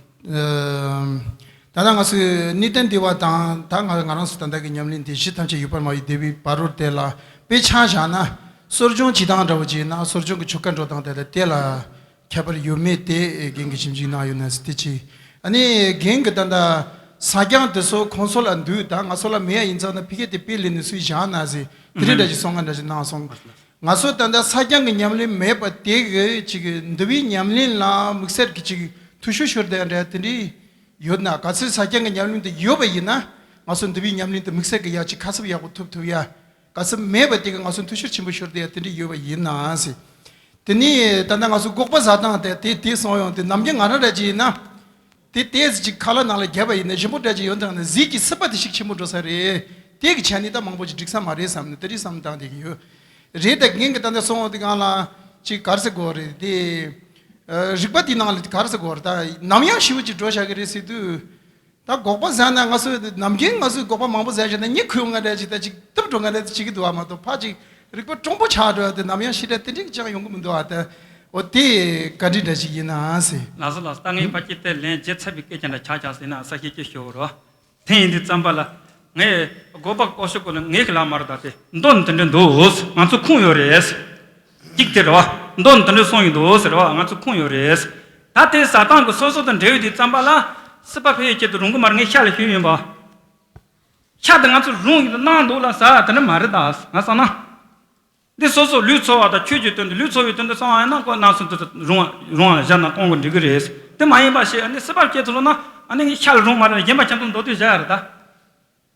ཨ་ད་ལྟ་ང་ཚོས་གནས་བརྟན་སྡེ་བ་དང་ད་ང་ང་རང་ཚོ་ད་ལྟ་གི་ཉམས་ལེན་དེ་གཞི་ཐམས་ཅད་ཡོད་པར་སྨྲ་བའི་སྡེ་པའི་བར་རོལ་དེ་ལ་དཔེ་ཆ་བཞག་ན་གསོ་སྦྱོང་བྱེད་སྟངས་འདྲ་བོ་ཅིག་ཡིན་ན་གསོ་སྦྱོང་གི་ཆོ་ག་འགྲོ་སྟངས་དེ་ལ་དེ་ལ། ཁྱད་པར་ཡོད་མེད་དེ་རྒན་གྱིས་ཞིབ་འཇུག་གནང་ཡོད་ན་ཟེར་དེ་གཅིག་ཨ་ནི་རྒན་གྱིས་ད་ལྟ་ས་སྐྱོང་དེ་ཚོ་ཁོང་ཚོ་ལ་འདུག་ད་ང་ཚོ་ལ་མེད་ཡ་ཡིན་ཙང་ན་ཕ་གི་དེ་དཔེ་ལེན་ནས་སུས་བཞག་ན་ཟེར་དེ་རིགས་འདྲ་ཞིག་གསུང་ང་འདྲ་ཞིག་གནང་སོང་། ང་ཚོ་ད་ལྟ་ས་སྐྱོང་གི་ཉམས་ལེན་མེད་པ་དེ་གི་ཅིག་འདུལ་བའི་ཉམས་ལེན་ལ་དམིགས་བསལ་གྱི་ཅིག་འཐུས་ཤོར་ཤོར་བསྡད་འདྲ་དེ་འདྲའི་ཡོད་ན་ག་ཚོད་ས་སྐྱོང་གི་ཉམས་ལེན་དེ་ཡོད་པ་ཡིན་ན་ང་ཚོ་འདུལ་བའི་ཉམས་ལེན་དེ་དམིགས་བསལ་གྱི་ཡ་ཅིག་ཁ་གསབ་ཡག་པོ་ཐོབ་ཐུབ་ཡ། ག་ཚོད་མེད་པ་དེ་ག་ང་ཚོ་འཐུས་ཤོར་ཆེན་པོ་ཤོར་བསྡད་ཡ་དེ་འདྲ་ཡོད་པ་ཡིན་ན་ཟེར། དེ་ནས་ད་ལྟ་ང་ཚོ་འགོག་པ་ཟ་སྟངས་དེ་དེ་དེ་སོང་ཡོང་དེ་ནམ་རྒྱུན་ང་རང་འདྲ་ཅིག་ཡིན་ན། དེ་དེ་ཟིག་ཅིག་ཁ་ལག་ནང་ལ་བརྒྱབ་པ་ཡིན་ན་ཞིམ་པོ་འདྲ་ཅིག་ཡོང་དང་ནི་ཟིག་གི་སྲིད་པ་དེ་ཞིག་ཆེན་པོ་འགྲོ་ས་རེད། དེ་གི་ཆ་ནས་ད་མང་པོ་ཅིག་འགྲིག་ས་མ་རེད་བསམ་ནས་དེ་རིགས་བསམ་བཏང་བསྡད་ཀྱི་ཡོད། རེད་ད་རྒན་གི་ད་ལྟ་སོང་འོང་དེ་གང་ལ་ཅིག་ག་རེ་ཟེར་དགོས་རེད་དེ། རིག་པ་དེ་ནང་ལ་ག་རེ་ཟེར་དགོས་རེད་ད་ནམ་ཡང་ཞི་བ་ཅིག་འགྲོ་བཞག་གི་རེད་ཟེར་དུས། ད་འགོག་པ་ཟ་ན་ང་ཚོས་ནམ་རྒྱུན་ང་ཚོས་འགོག་པ་མང་པོ་ཟ་བཞག་ན་མྱི་ཁུ་ང་འདྲ་ཅིག་ད་ཅིག་གཏུབ་འགྲོ་ང་འདྲ་ཅིག་བྱེད་ཀྱི་འདུག་བ་མ་གཏོགས་ཕར་ཅིག་རིག་པ་གྲུང་པོ་ཆགས་འགྲོ་ཡ་དེ་ནམ་ཡང་ཞེ་དྲག་དེ་འདྲ་ཅིག་ཅང་ཡོང་གི་མི་འདུག་བ་ད། འོ་དེ་བཀའ་དྲིན་འདྲ་ཅིག་ཡིན་ན་ཟེར། ལགས་སོ་ལགས་སོ། ད་ངས་ཕ་གི་དེ་ལན་བརྒྱ་ཚར་བའི་སྐད་ཆ་འདྲ་ཆགས་ཆགས་ཟེར་ན་ས་ཤེས་ཀྱི་ཤོར་རོ། དེ་ཡིན་དུས་ཙམ་པ་ལ་ངས་འགོག་པ་ལྐོག་ཤོ་སྐོར་ལ་ངས་ཁི་ལ་མར་ད་དེ་མདོ་འདི་འདྲ་འདུག་ང་ཚོ་ཁུངས་ཡོད་རེད། གཅིག་དེ་རེད་བ། མདོ་འདི་འདྲ་གསུངས་ཡོད་འདུག་ཟེར་བ་ང་ཚོ་ཁུངས་ཡོད་རེད། ད་དེ་ཟ་སྟངས་ཀྱི་སོ་སོ་དང་འབྲེལ་ཡོད་དུས་ཙམ་པ་ལ་སྲིད་པ་ཕལ་ཡོད་ཆེད་དུ་རུང་གི་མར་ངས་ཤ་ལ་ཞུས་ཡིན་པ། ཤ་དེ་ང་ཚོ་རུང་ཡིན་དུ་གནང་འདུག་ལ་ཟ་དེ་འདྲ་མ་རེད་ད་ང་བསམ་ན། འདི་སོ་སོ་ལུས་འཚོ་བ་དང་ཆོས་ཀྱི་དོན་དུ་ལུས་འཚོ་བའི་དོན་དུ་བསམ་བ་ཡིན་ན་ཁོ་ནང་སོ་དུ་རུང་བ་རུང་བ་ལ་བཞག་ན་གཏོང་དགོས་འགྲིག་གི་རེད། དེ་མ་ཡིན་པ་ཞིག་ཨ་ནི་སྲིད་པ་སྐྱེ་ཚུལ་ལ་ན་ཨ་ནི་ཤ་ལ་རུང་མ་རེད་གཞན་པ་ཁྱེད་ཚོ་མདོ་སྡུད་བཞག་ཡ་རེད་ད།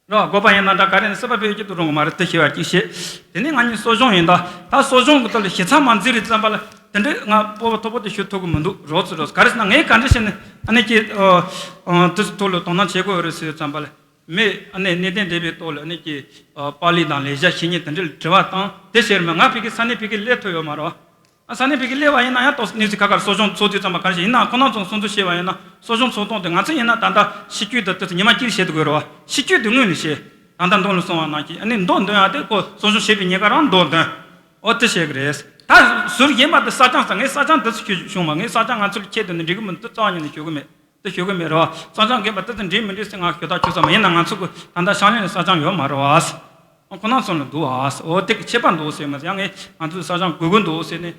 རོ་འགོག་པ་ཡིན་ན་འདྲ་ག་རེ་ནི་སྲིད་པ་ཕལ་ཡོད་ཀྱི་དུ་རུང་མ་རེད་དེ་ཤེས་པ་གཅིག་བྱེད། དེ་ནི་ང་གཉིས་གསོ་སྦྱོང་ཡིན་ད། ད་གསོ་སྦྱོང་གི་ཐོག་ལ་ཞིབ་ཚགས་མ་འཛིན་རེད་ཙམ་པ་ལ་དེ་འདྲའི་ང་སྤོབས་པ་མཐོ་པོ་དེ་ཞུ་ཐུབ་ཀྱི་མི་འདུག་རོགས་ཚོ་རོགས་ག་རེ་ཟེར་ན་ངས་ག་འདྲ་བྱས་ནས་ཨ་ནི་ཀྱི་དེ་ཚོ་ཐོག་ལ་དོ་སྣང་བྱེད་དགོས་རེད་ཟེར་ཙམ་པ་ལ་མི་ཨ་ནི་གནས་བརྟན་སྡེ་པའི་ཐོག་ལ་ཨ་ནི་ཀྱི་པཱ་ལི་དང་ལེགས་སྦྱར་བཤེས་གཉེན་དེ་འདྲ་ལ་དྲི་བ་བཏང་དེ་བྱས་རེད་མ་ང་ཕ་གི་ས་གནས་ཕ་གི་སླེབས་ཐུབ་ཡོད་མ་རེད། ཨ་ས་གནས་ཕ་གི་སླེབས་པ་ཡིན་ན་ཡང་ཏོག་གནས་ཚུལ་ཁ་ཁར་གསོ་སྦྱོང་ཚོགས་དུས་ཙམ་པ་ག་རེ་ཞིག་ཡིན་ན་ཁོ་ན་ཚོ་སོང་ཚུལ་བཤད་པ་ཡིན་ན་གསོ་སྦྱོང་ཚོགས་སྟངས་དེ་ང་ཚོ་ཡིན་ན་ད་ལྟ་ཤི་བཅོས་དང་དེ་ཚོ་ཉི་མ་གཅིག་བྱེད་དགོས་རེད་བ། ཤི་བཅོས་དེ་སྔོན་ནས་བྱེད། ད་ལྟ་མདོ་ལ་གསུངས་པ་ནང་བཞིན་ཨ་ནི་མདོ་འདོན་ཡ་དེ་ཁོ་གསོ་སྦྱོང་བྱེད་པའི་ཉེན་ཁ་རང་མདོ་འདོན། ཨོ་དེ་བྱེད་གི་རེད། ད་ཟུར་གཞན་པ་དེ་ས་ཆང་ས་ངས་ས་ཆང་དེ་ཚོ་ཁྱོད་བྱུང་བ་ངས་ས་ཆང་ང་ཚོ་ལ་ཁྱེད་དེ་ནི་འགྲིག་གི་མི་འདུག་རྩ་བ་ཉིད་ནས་ཞུ་གི་མེད། དེ་ཞུ་གི་མེད་རེད་བ། ས་ཆང་རྒན་པ་དེ་ཚོ་འགྲིག་མི་འགྲིག་ཟེར་ང་ཞུ་ཐག་ཆོད་ས་མ་ཡིན་ན་ང་ཚོ་གི་ད་ལྟ་ཤང་ལེན་ལ་ས་ཆང་ཡོད་མ་རེད་བ། ཁོ་ན་ཚོ་ལ་འདུག་ཨ། འོ་དེ་གི་ཆད་པ་འདུག་ཟེར་མ་ཟེར་ཡང་ངས་ང་ཚོའི་ས་ཆང་དགོས་ཀྱི་འདུག་ཟེར་ནས་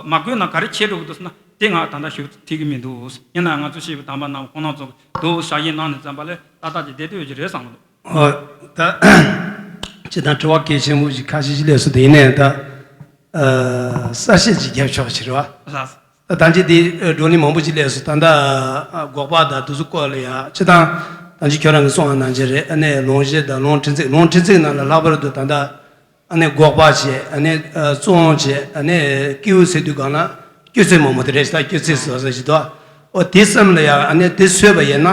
མ་དགོས་ན་ག་རེ་བྱེད་འགྲོ་གི་འདུག་ཟེར་ན་དེ་ང་ད་ལྟ་ཞུ་ཐུབ་ཀྱི་མི་འདུག་ཡིན་ན་ང་ཚོ་ཤེས་པའི་དམ་པ་རྣམས་ཁོ་ན་ཚོ་གི་འདུག་ཞག་བཞི་གནང་ནས་ཙམ་པ་ལས་ཏག་ཏག་ཅིག་བསྡད་དུས་ཀྱི་རེད་བསམ་གི་འདུག་འོ་ད་སྤྱིར་བཏང་དྲི་བ་གལ་ཆེན་པོ་ཞིག་ཁ་ཤས་ཤིག་སླེབས་སོང་དེ་ཡིན་ནའི་ད་གསལ་བཤད་ཅིག་རྒྱབ་ཆོག་ཕྱིར་བ། ལགས། ད་ལྟ་དེ་བགྲོ་གླེང་མང་པོ་ཅིག་སླེབས་སོང་ད་ལྟ་འགོག་པ་དང་དེ་ཚོ་སྐོར་ལ་ཡ་སྤྱིར་བཏང་ད་ཅི་ཁྱོད་རང་གིས་གསུངས་པ་ནང་བཞིན་རེད། ཨ་ནི་ལོངས་སྤྱོད་དང་ལོངས་སྤྲུལ་ཚིག་ལོངས་སྤྲུལ་ཚིག་ནང་ལ་ལྷག་པར་དུ་ད་ལྟ་ཨ་ནི་འགོག་པ་བྱས་ཨ་ནི་བཙོང་བྱས་ཨ་ནི་སྐྱེའུ་ཟེར་དུས་གང་ལ་སྐྱོ་ཚད་མང་པོ་དེ་རེད་ད་སྐྱོ་ཚད་ཟེར་ཟེར་ཞིག་འདུག་འོ་དེ་སེམས་ལ་ཡ་ཨ་ནི་དེ་སོས་པ་ཡིན་ན་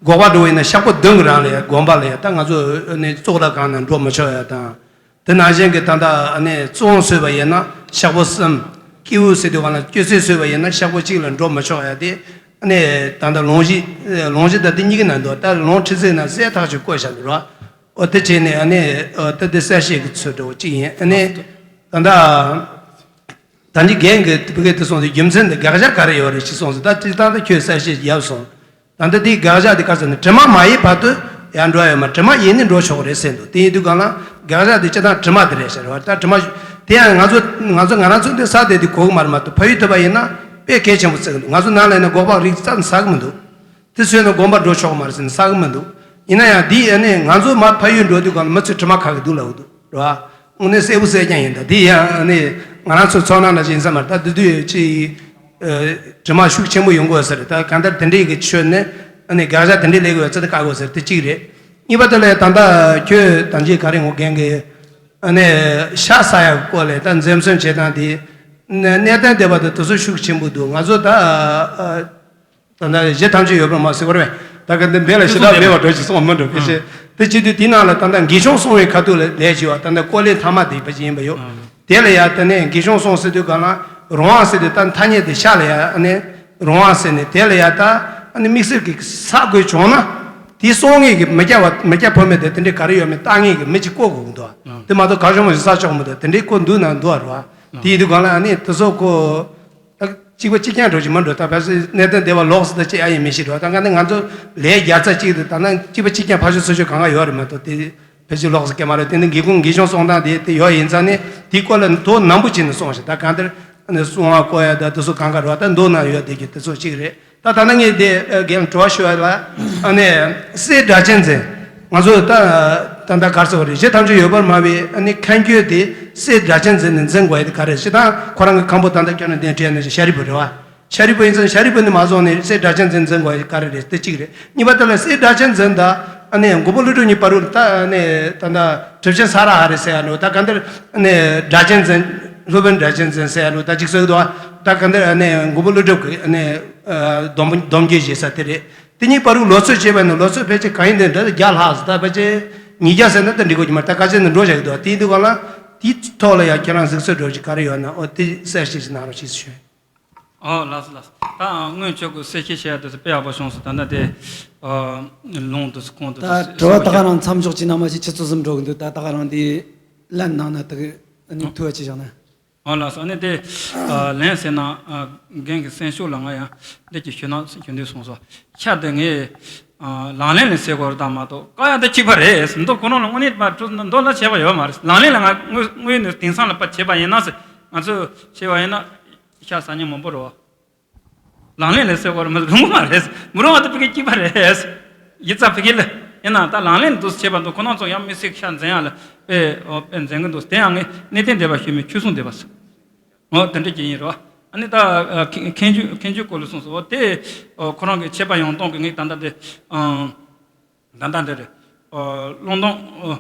འགོག་པ་འགྲོ་བ་ཡིན་ན་ཤག་པོ་བདུན་གི་རང་ལ་ཡ་སྒོམ་པ་ལ་ཡ་ད་ང་ཚོ་ཨ་ནི་བཙོག་ར་གང་ན་འགྲོ་མི་ཆོག་ཡ་དང་། དེ་ནང་བཞིན་གྱི་ད་ལྟ་ཨ་ནི་བཙོང་ཟོས་པ་ཡིན་ན་ཤག་པོ་གསུམ། སྐྱེའུ་ཟེར་དུས་གང་ལ་སྐྱོ་ཚད་ཟོས་པ་ཡིན་ན་ཤག་པོ་གཅིག་ལ་འགྲོ་མི་ཆོག་ཡ་དེ་ ཨ་ནི་ད་ལྟ་ལུང་གཞི་ལུང་གཞི་ད་དེ་གཉིས་ཀྱི་ནང་དུ་ད་ལུང་ཁྲི་བརྩེགས་ན་གསལ་ཐག་ཆོད་བཀོད་བཞག་འདུག་ར། ཨོ་དེ་བྱས་ནས་ཨ་ནི་ཨོ་ད་དེ་གསལ་བཤད་ཀྱི་ཚུལ་འདྲ་བོ་གཅིག་ཡིན། ཨ་ནི་ད་ལྟ་ད་ནི་རྒན་གྱིས་བོད་སྐད་དུ་གསུངས་ཏེ་རྒྱུ་མཚན་དེ་དགག་བཞག་ག་རེ་ཡོད་རེད་ཅེས་གསུངས་སོང་། ད་དེ་ད་ལྟ་ཁྱོད་གསལ་བཤད་ཡབ་སོང་། ད་ལྟ་དེའི་དགག་བཞག་དེ་ག་ཚོད་ནི་དྲི་མ་མ་ཡིན་བར་དུ་ཡང་འགྲོ་ཡོད་མ་དྲི་མ་ཡིན་ནི་འགྲོ་ཆོག་རེད་ཟེར་འདུག་དེ་ཡིན་དུས་གང་ལ་དགག་བཞག་དེ་སྤྱིར་བཏང་དྲི་མ་དེ་རེད་ཟེར་བ། ད་དྲི་མ་དེ་ཡང་ང་ཚོ་ང་ཚོ་ང་རང་ཚོ་འདི་ས་དེ་དེ་གོ་གི་མ་རེད་མ་གཏོགས་ཕ་ཡུལ་ཐུབ་པ་ཡིན་ན་དཔེ་གལ་ཆེན་པོ་བརྩི་གི་འདུག་ང་ཚོ་ནང་ལ་ཡིན་ན་སྒོག་པ་རིགས་རྩ་ནས་ཟ་གི་མི་འདུག་དེ་ཚོས་ནི་དགོན་པ་འགྲོ་ཆོག་མ་རེད་ཟེར་ནས་ཟ་གི་མི་འདུག་ཡིན་ན་ཡང་འདི་ཨ་ནི་ང་ཚོ་མར་ཕ་ཡུལ་འགྲོ་དུས་གང་ལ་མི་ཚོས་དྲི་མ་ཁ་གི་འདུག་ལབ་གི་འདུག་རེད་བ། དངོས་གནས་གསལ་པོ་གསལ་རྐྱང་ཡིན། ད་འདི་ཡང་ཨ་ནི་ང་རང་ཚོ་ཚོར་སྣང་ལ་ཡིན་ས་མ་རེད། ད་འདི་དུས་ཅི་ཨ་དྲི་མ་ཤུགས་ཆེན་པོ་ཡོང་གི་ཡོད་ས་རེད། ད་གང་ལྟར་དེ་འདྲའི་གི་ཆོས་ནི་ཨ་ནི་དགག་བཞག་དེ་འདྲའི་ལས་གི་ཡོད་ཚད་དེ་བཀག་དགོས་ས་རེད། དེ་གཅིག་རེད། གཉིས་པ་དེ་ལ་ད་ལྟ་ཁྱོད་ད་ཅི་ག་རེ་ངོ་རྒན་གི་ཨ་ནི་ཤ་ཟ་ཡག་སྐོར་ལ་ད་འཛེམ་ཟོན་བྱེད་སྟངས་དེ་གནས་གནས་སྟངས་བསྡད་པ་དང་དེ་ཚོ་ཤུགས་ཆེན་པོ་འདུག་ང་ཚོ་ད་ཨ། ད་ལྟ་གཞི་ཐམས་ཅད་ཡོད་པར་མ་ཟེར་བར་བས། ད་ག་འདི་འདི་ལ་ཞེ་དྲག་མེད་པ་འགྲོ་ཞིག་སོང་མི་འགྲོ་ཕལ་ཆེར་དེ་བྱེད་དུས་དེའི་ནང་ལ་ད་ལྟ་དགེ་སློང་སོང་བའི་ཁ་ཐུག་ལ་ལས་བྱེད་པ་ད་ལྟ་ཀོ་ལེ་ཐ་མ་དེ་ཕལ་ཆེར་ཡིན་པ་ཡོད། དེ་ལ་ཡ་ད་ནས་དགེ་སློང་སོང་ཟེར་དུས་གང་ལ་རང་དབང་ཟེར་དུས་ད་ཐ་སྙད་དེ་ཤ་ལ་ཡ་ཨ་ནི་རང་དབང་ཟེར་ནས་དེ་ལ་ཡ་ད་ཨ་ནི་དམིགས་བསལ་གྱི་ས་དགོས་བྱུང་ན་དེ་སོང་ངེས་ཀྱི་མི་སྐྱ་བ་མི་སྐྱ་ཕོ་མོ་དེ་དེ་འདྲའི་ག་རེ་ཡོད་མེད་ལྟ་ངེས་ཀྱི་མི་གཅིག་བསྐོ་དགོས་ཀྱི་འདུག་དེ་མ་གཏོགས་གར་ཤོང་མ་ཞིག་ས་ཆོག་མི་འདུག་དེ་འདྲའི་བསྐོ་འདུག་ན་འདུག་བ་རེད་བ། དེ་ཡིན་དུས་གང་ལ་ཨ་ནི་དེ་ཚོ་ཁོ། ད་གཅིག་པ་གཅིག་རྐྱང་འགྲོ་གི་མ་འགྲོ། ད་ཕལ་ཆེར་གནས་སྟངས་བདེ་བ་ལོགས་སུ་ད་ཅི་ཨ་ཡིན་མི་ཤེས་རོགས། ད་ག་ནི་ང་ཚོ་ལས་རྒྱལ་ཚ་གཅིག་ཏུ་ད་ནང་གཅིག་པ་གཅིག་རྐྱང་ཕ་ཤོ་སོ་ཤོ་གང་ག་ཡོད་རེད་མ་གཏོགས་དེ་ཕལ་ཆེར་ལོགས་སུ་སྐྱེ་མ་རེད། དེ་ནི་དགེ་སློང་དགེ་སློང་སོང་སྟངས་དེ་དེ་ཡོད་ཡིན་ཙང་ནི་དེའི་སྐོར་ལ་དོ་ནན་པོ་བྱས་ནས་སོང་ཞིག་ད་གང་ལྟར་ཨ་ནི་གསུང་བ་བསྐོར་ཡ་ད་དེ་ཚོ་གང་ག་རོགས་ད་མདོ་ན་ཡོད་དེ་གི་དེ་ཚོ་གཅིག་རེད། ད་ད་ནང་ངས་དེ་རྒན་དྲི་བ་ཞུ་བ་ལ་ཨ་ནི་སྲས་སྒྲ་གཅན་འཛིན། ང་ཚོ་ད་ད་ལྟ་གར་སོང་རེད། གཞི་ཐམས་ཅད་ཡོད་པར་སྨྲ་བའི་ཨ་ནི་མཁན་ཆོས་དེ་སྲས་སྒྲ་གཅན་འཛིན་ནས་འཛིན་དགོས་ཡ་དེ་ག་རེ་ཞེ་ད་ཁོ་རང་གི་ཁང་པོ་ད་ལྟ་སྐྱོན་ནས་གདན་སྤྲད་ནས་ཤཱ་རིའི་བུ་རེད་བ། ཤཱ་རིའི་བུ་ཡིན་ཙང་ཤཱ་རིའི་བུ་ནི་མ་བཟུང་ནས་སྲས་སྒྲ་གཅན་འཛིན་འཛིན་དགོས་ཡ་ག་རེ་རེད། དེ་གཅིག་རེད། གཉིས་པ་དེ་ལ་སྲས་སྒྲ་གཅན་འཛིན་དང་ཨ་ནི་མགོན་པོ་ཀླུ་སྒྲུབ་གཉིས་བར་དུ་ད་ཨ་ནི་ད་ལྟ་གྲུབ་ཆེན་ས་ར་ཧ་རེ་ཟེར་ཡ་ནོ་ད་ག་འདིར་ཨ་ནི་སྒྲ་གཅན་འཛིན་སློབ་དཔོན་སྒྲ་གཅན་འཛིན་ཟེར་ཡ་ནོ་ད་གཅིག་ཟེར་གི་འདུག་ད་ག་འདིར་ཨ་ནི་མགོན་པོ་ཀླུ་སྒྲུབ་ཀྱི་ཨ་ནི་སྡོམ་སྡོམ་རྒྱུན་བཞེས་ས་དེ་རེད། དེ་གཉིས་བར་དུ་ལོ་ཚོད་བྱས་པ་ནི་ལོ་ཚོད་ཕལ་ཆེར་གང་ཡིན་དེ་འདྲ་བརྒྱ་ལྷག་ཟེར། ད་ཕལ་ཆེར་ཉིས་བརྒྱ་ཟེར་ན་ད་འགྲིག་གོ་གི་མ་རེད། ད་ག་ཚད་ནས་འགྲོ་བཞག་གི་འདུག་དེ་ཡིན་དུས་གང་ལ་དེའི་ཐོག་ལ་ཡང་ཁྱེད་རང་གཟིགས་ཚོད་འགྲོ་གི་ག་རེ་ཡོད་ན་ཨོ་དེ་གསལ་བཤད་ཅིག་གནང་རོགས་ཞེས་ཞུ། ཨོ་ལགས་སོ་ལགས་སོ། ད་སྔོན་ཆོག་གི་གསལ་བཤད་བྱས་ཡ་དེ་ཚོ་དཔེ་ཡག་པོ་བྱུང་སོང་། ད་ལྟ་དེ་ཨ་ལུང་དེ་ཚོ་ཁུངས་དེ་ད་ཚོ་དྲི་བ་ད་ག་རང་མཚམས་འཇོག་བྱས་ན་མ་གཞི་ཆུ་ཚོད་གསུམ་འགྲོ་གི་འདུག་ད་ད་ག་རང་དེ་ལན་གནང་ན་ད་གི་ཨ་ནི་ཐུགས་རྗེ་ཆེ་བཞག་ན། ཨོ་ལགས་སོ། ཨ་ནི་དེ་ཨ་ལན་ཟེར་ན་ཨ་རྒན་གྱི་གསན་ཤུགས་ལ་ང་ཡང་འདི་གི་ཞུ་ན་ཞུ་འདོད་སོང་སོ། ཤ་དེ་ངས་ཨ་ལག་ལེན་ལ་ཟེར་དགོས་རེད་ད་མ་གཏོགས་བཀག་ཡ་དེ་གཅིག་པ་རེད། མདོ་ཁོ་རང་ལ་དངོས་གནས་མ་གྲུ་མདོ་ལ་བྱས་པ་ཡོད་མ་རེད། ལག་ལེན་ལ་ང་དངོས་དངོས་ནས་དེང་སང་ལ་ཕར་བྱས་པ་ཡིན་ན་ཟེར་ང་ཚོས་བྱས་པ་ཡིན་ན་ཤ་ཟ་མཁན་མང་པོ་རེད་བ། ལག་ལེན་ལ་ཟེར་དགོས་རེད་མ་རུང་བ་རེད། མི་རུང་བ་དེ་ཕ་གི་གཅིག་པ་རེད། ཡིག་ཚགས་ཕ་གི་ལ་ཡིན་ན་ད་ལག་ལེན་དུ་བྱས་པ་འདུག་ཁོ་རང་ཚོ་ཡང་མི་སྲིད་ཤ་འཛིན་ཡ་ལ་དཔེ་ཨོ་དཔེ་འཛིན་གི་འདུག་དེ་ཡང་ངས་གནས་བརྟན་སྡེ་པ་ཞུས་མི་ཆོས་སྲུང་སྡེ་པ་ཟེར། ཨོ་དེ་འདྲ་ཅིག་ཡིན་རོ། ཨ་ནི་ད་ཨ་ཁེ་ཁེངས་ཆོས་ཁེངས་ཆོས་སྐོར་ལ་གསུངས་སོ། ཨོ་དེ་ཨོ་ཁོ་རང་གི་ཆད་པ་ཡང་གཏོང་གི་ངས་ད་ལྟ་དེ་ཨང་། ད་ལྟ་འདི་རེད། ཨོ་བློན་སྡོང་ཨོ་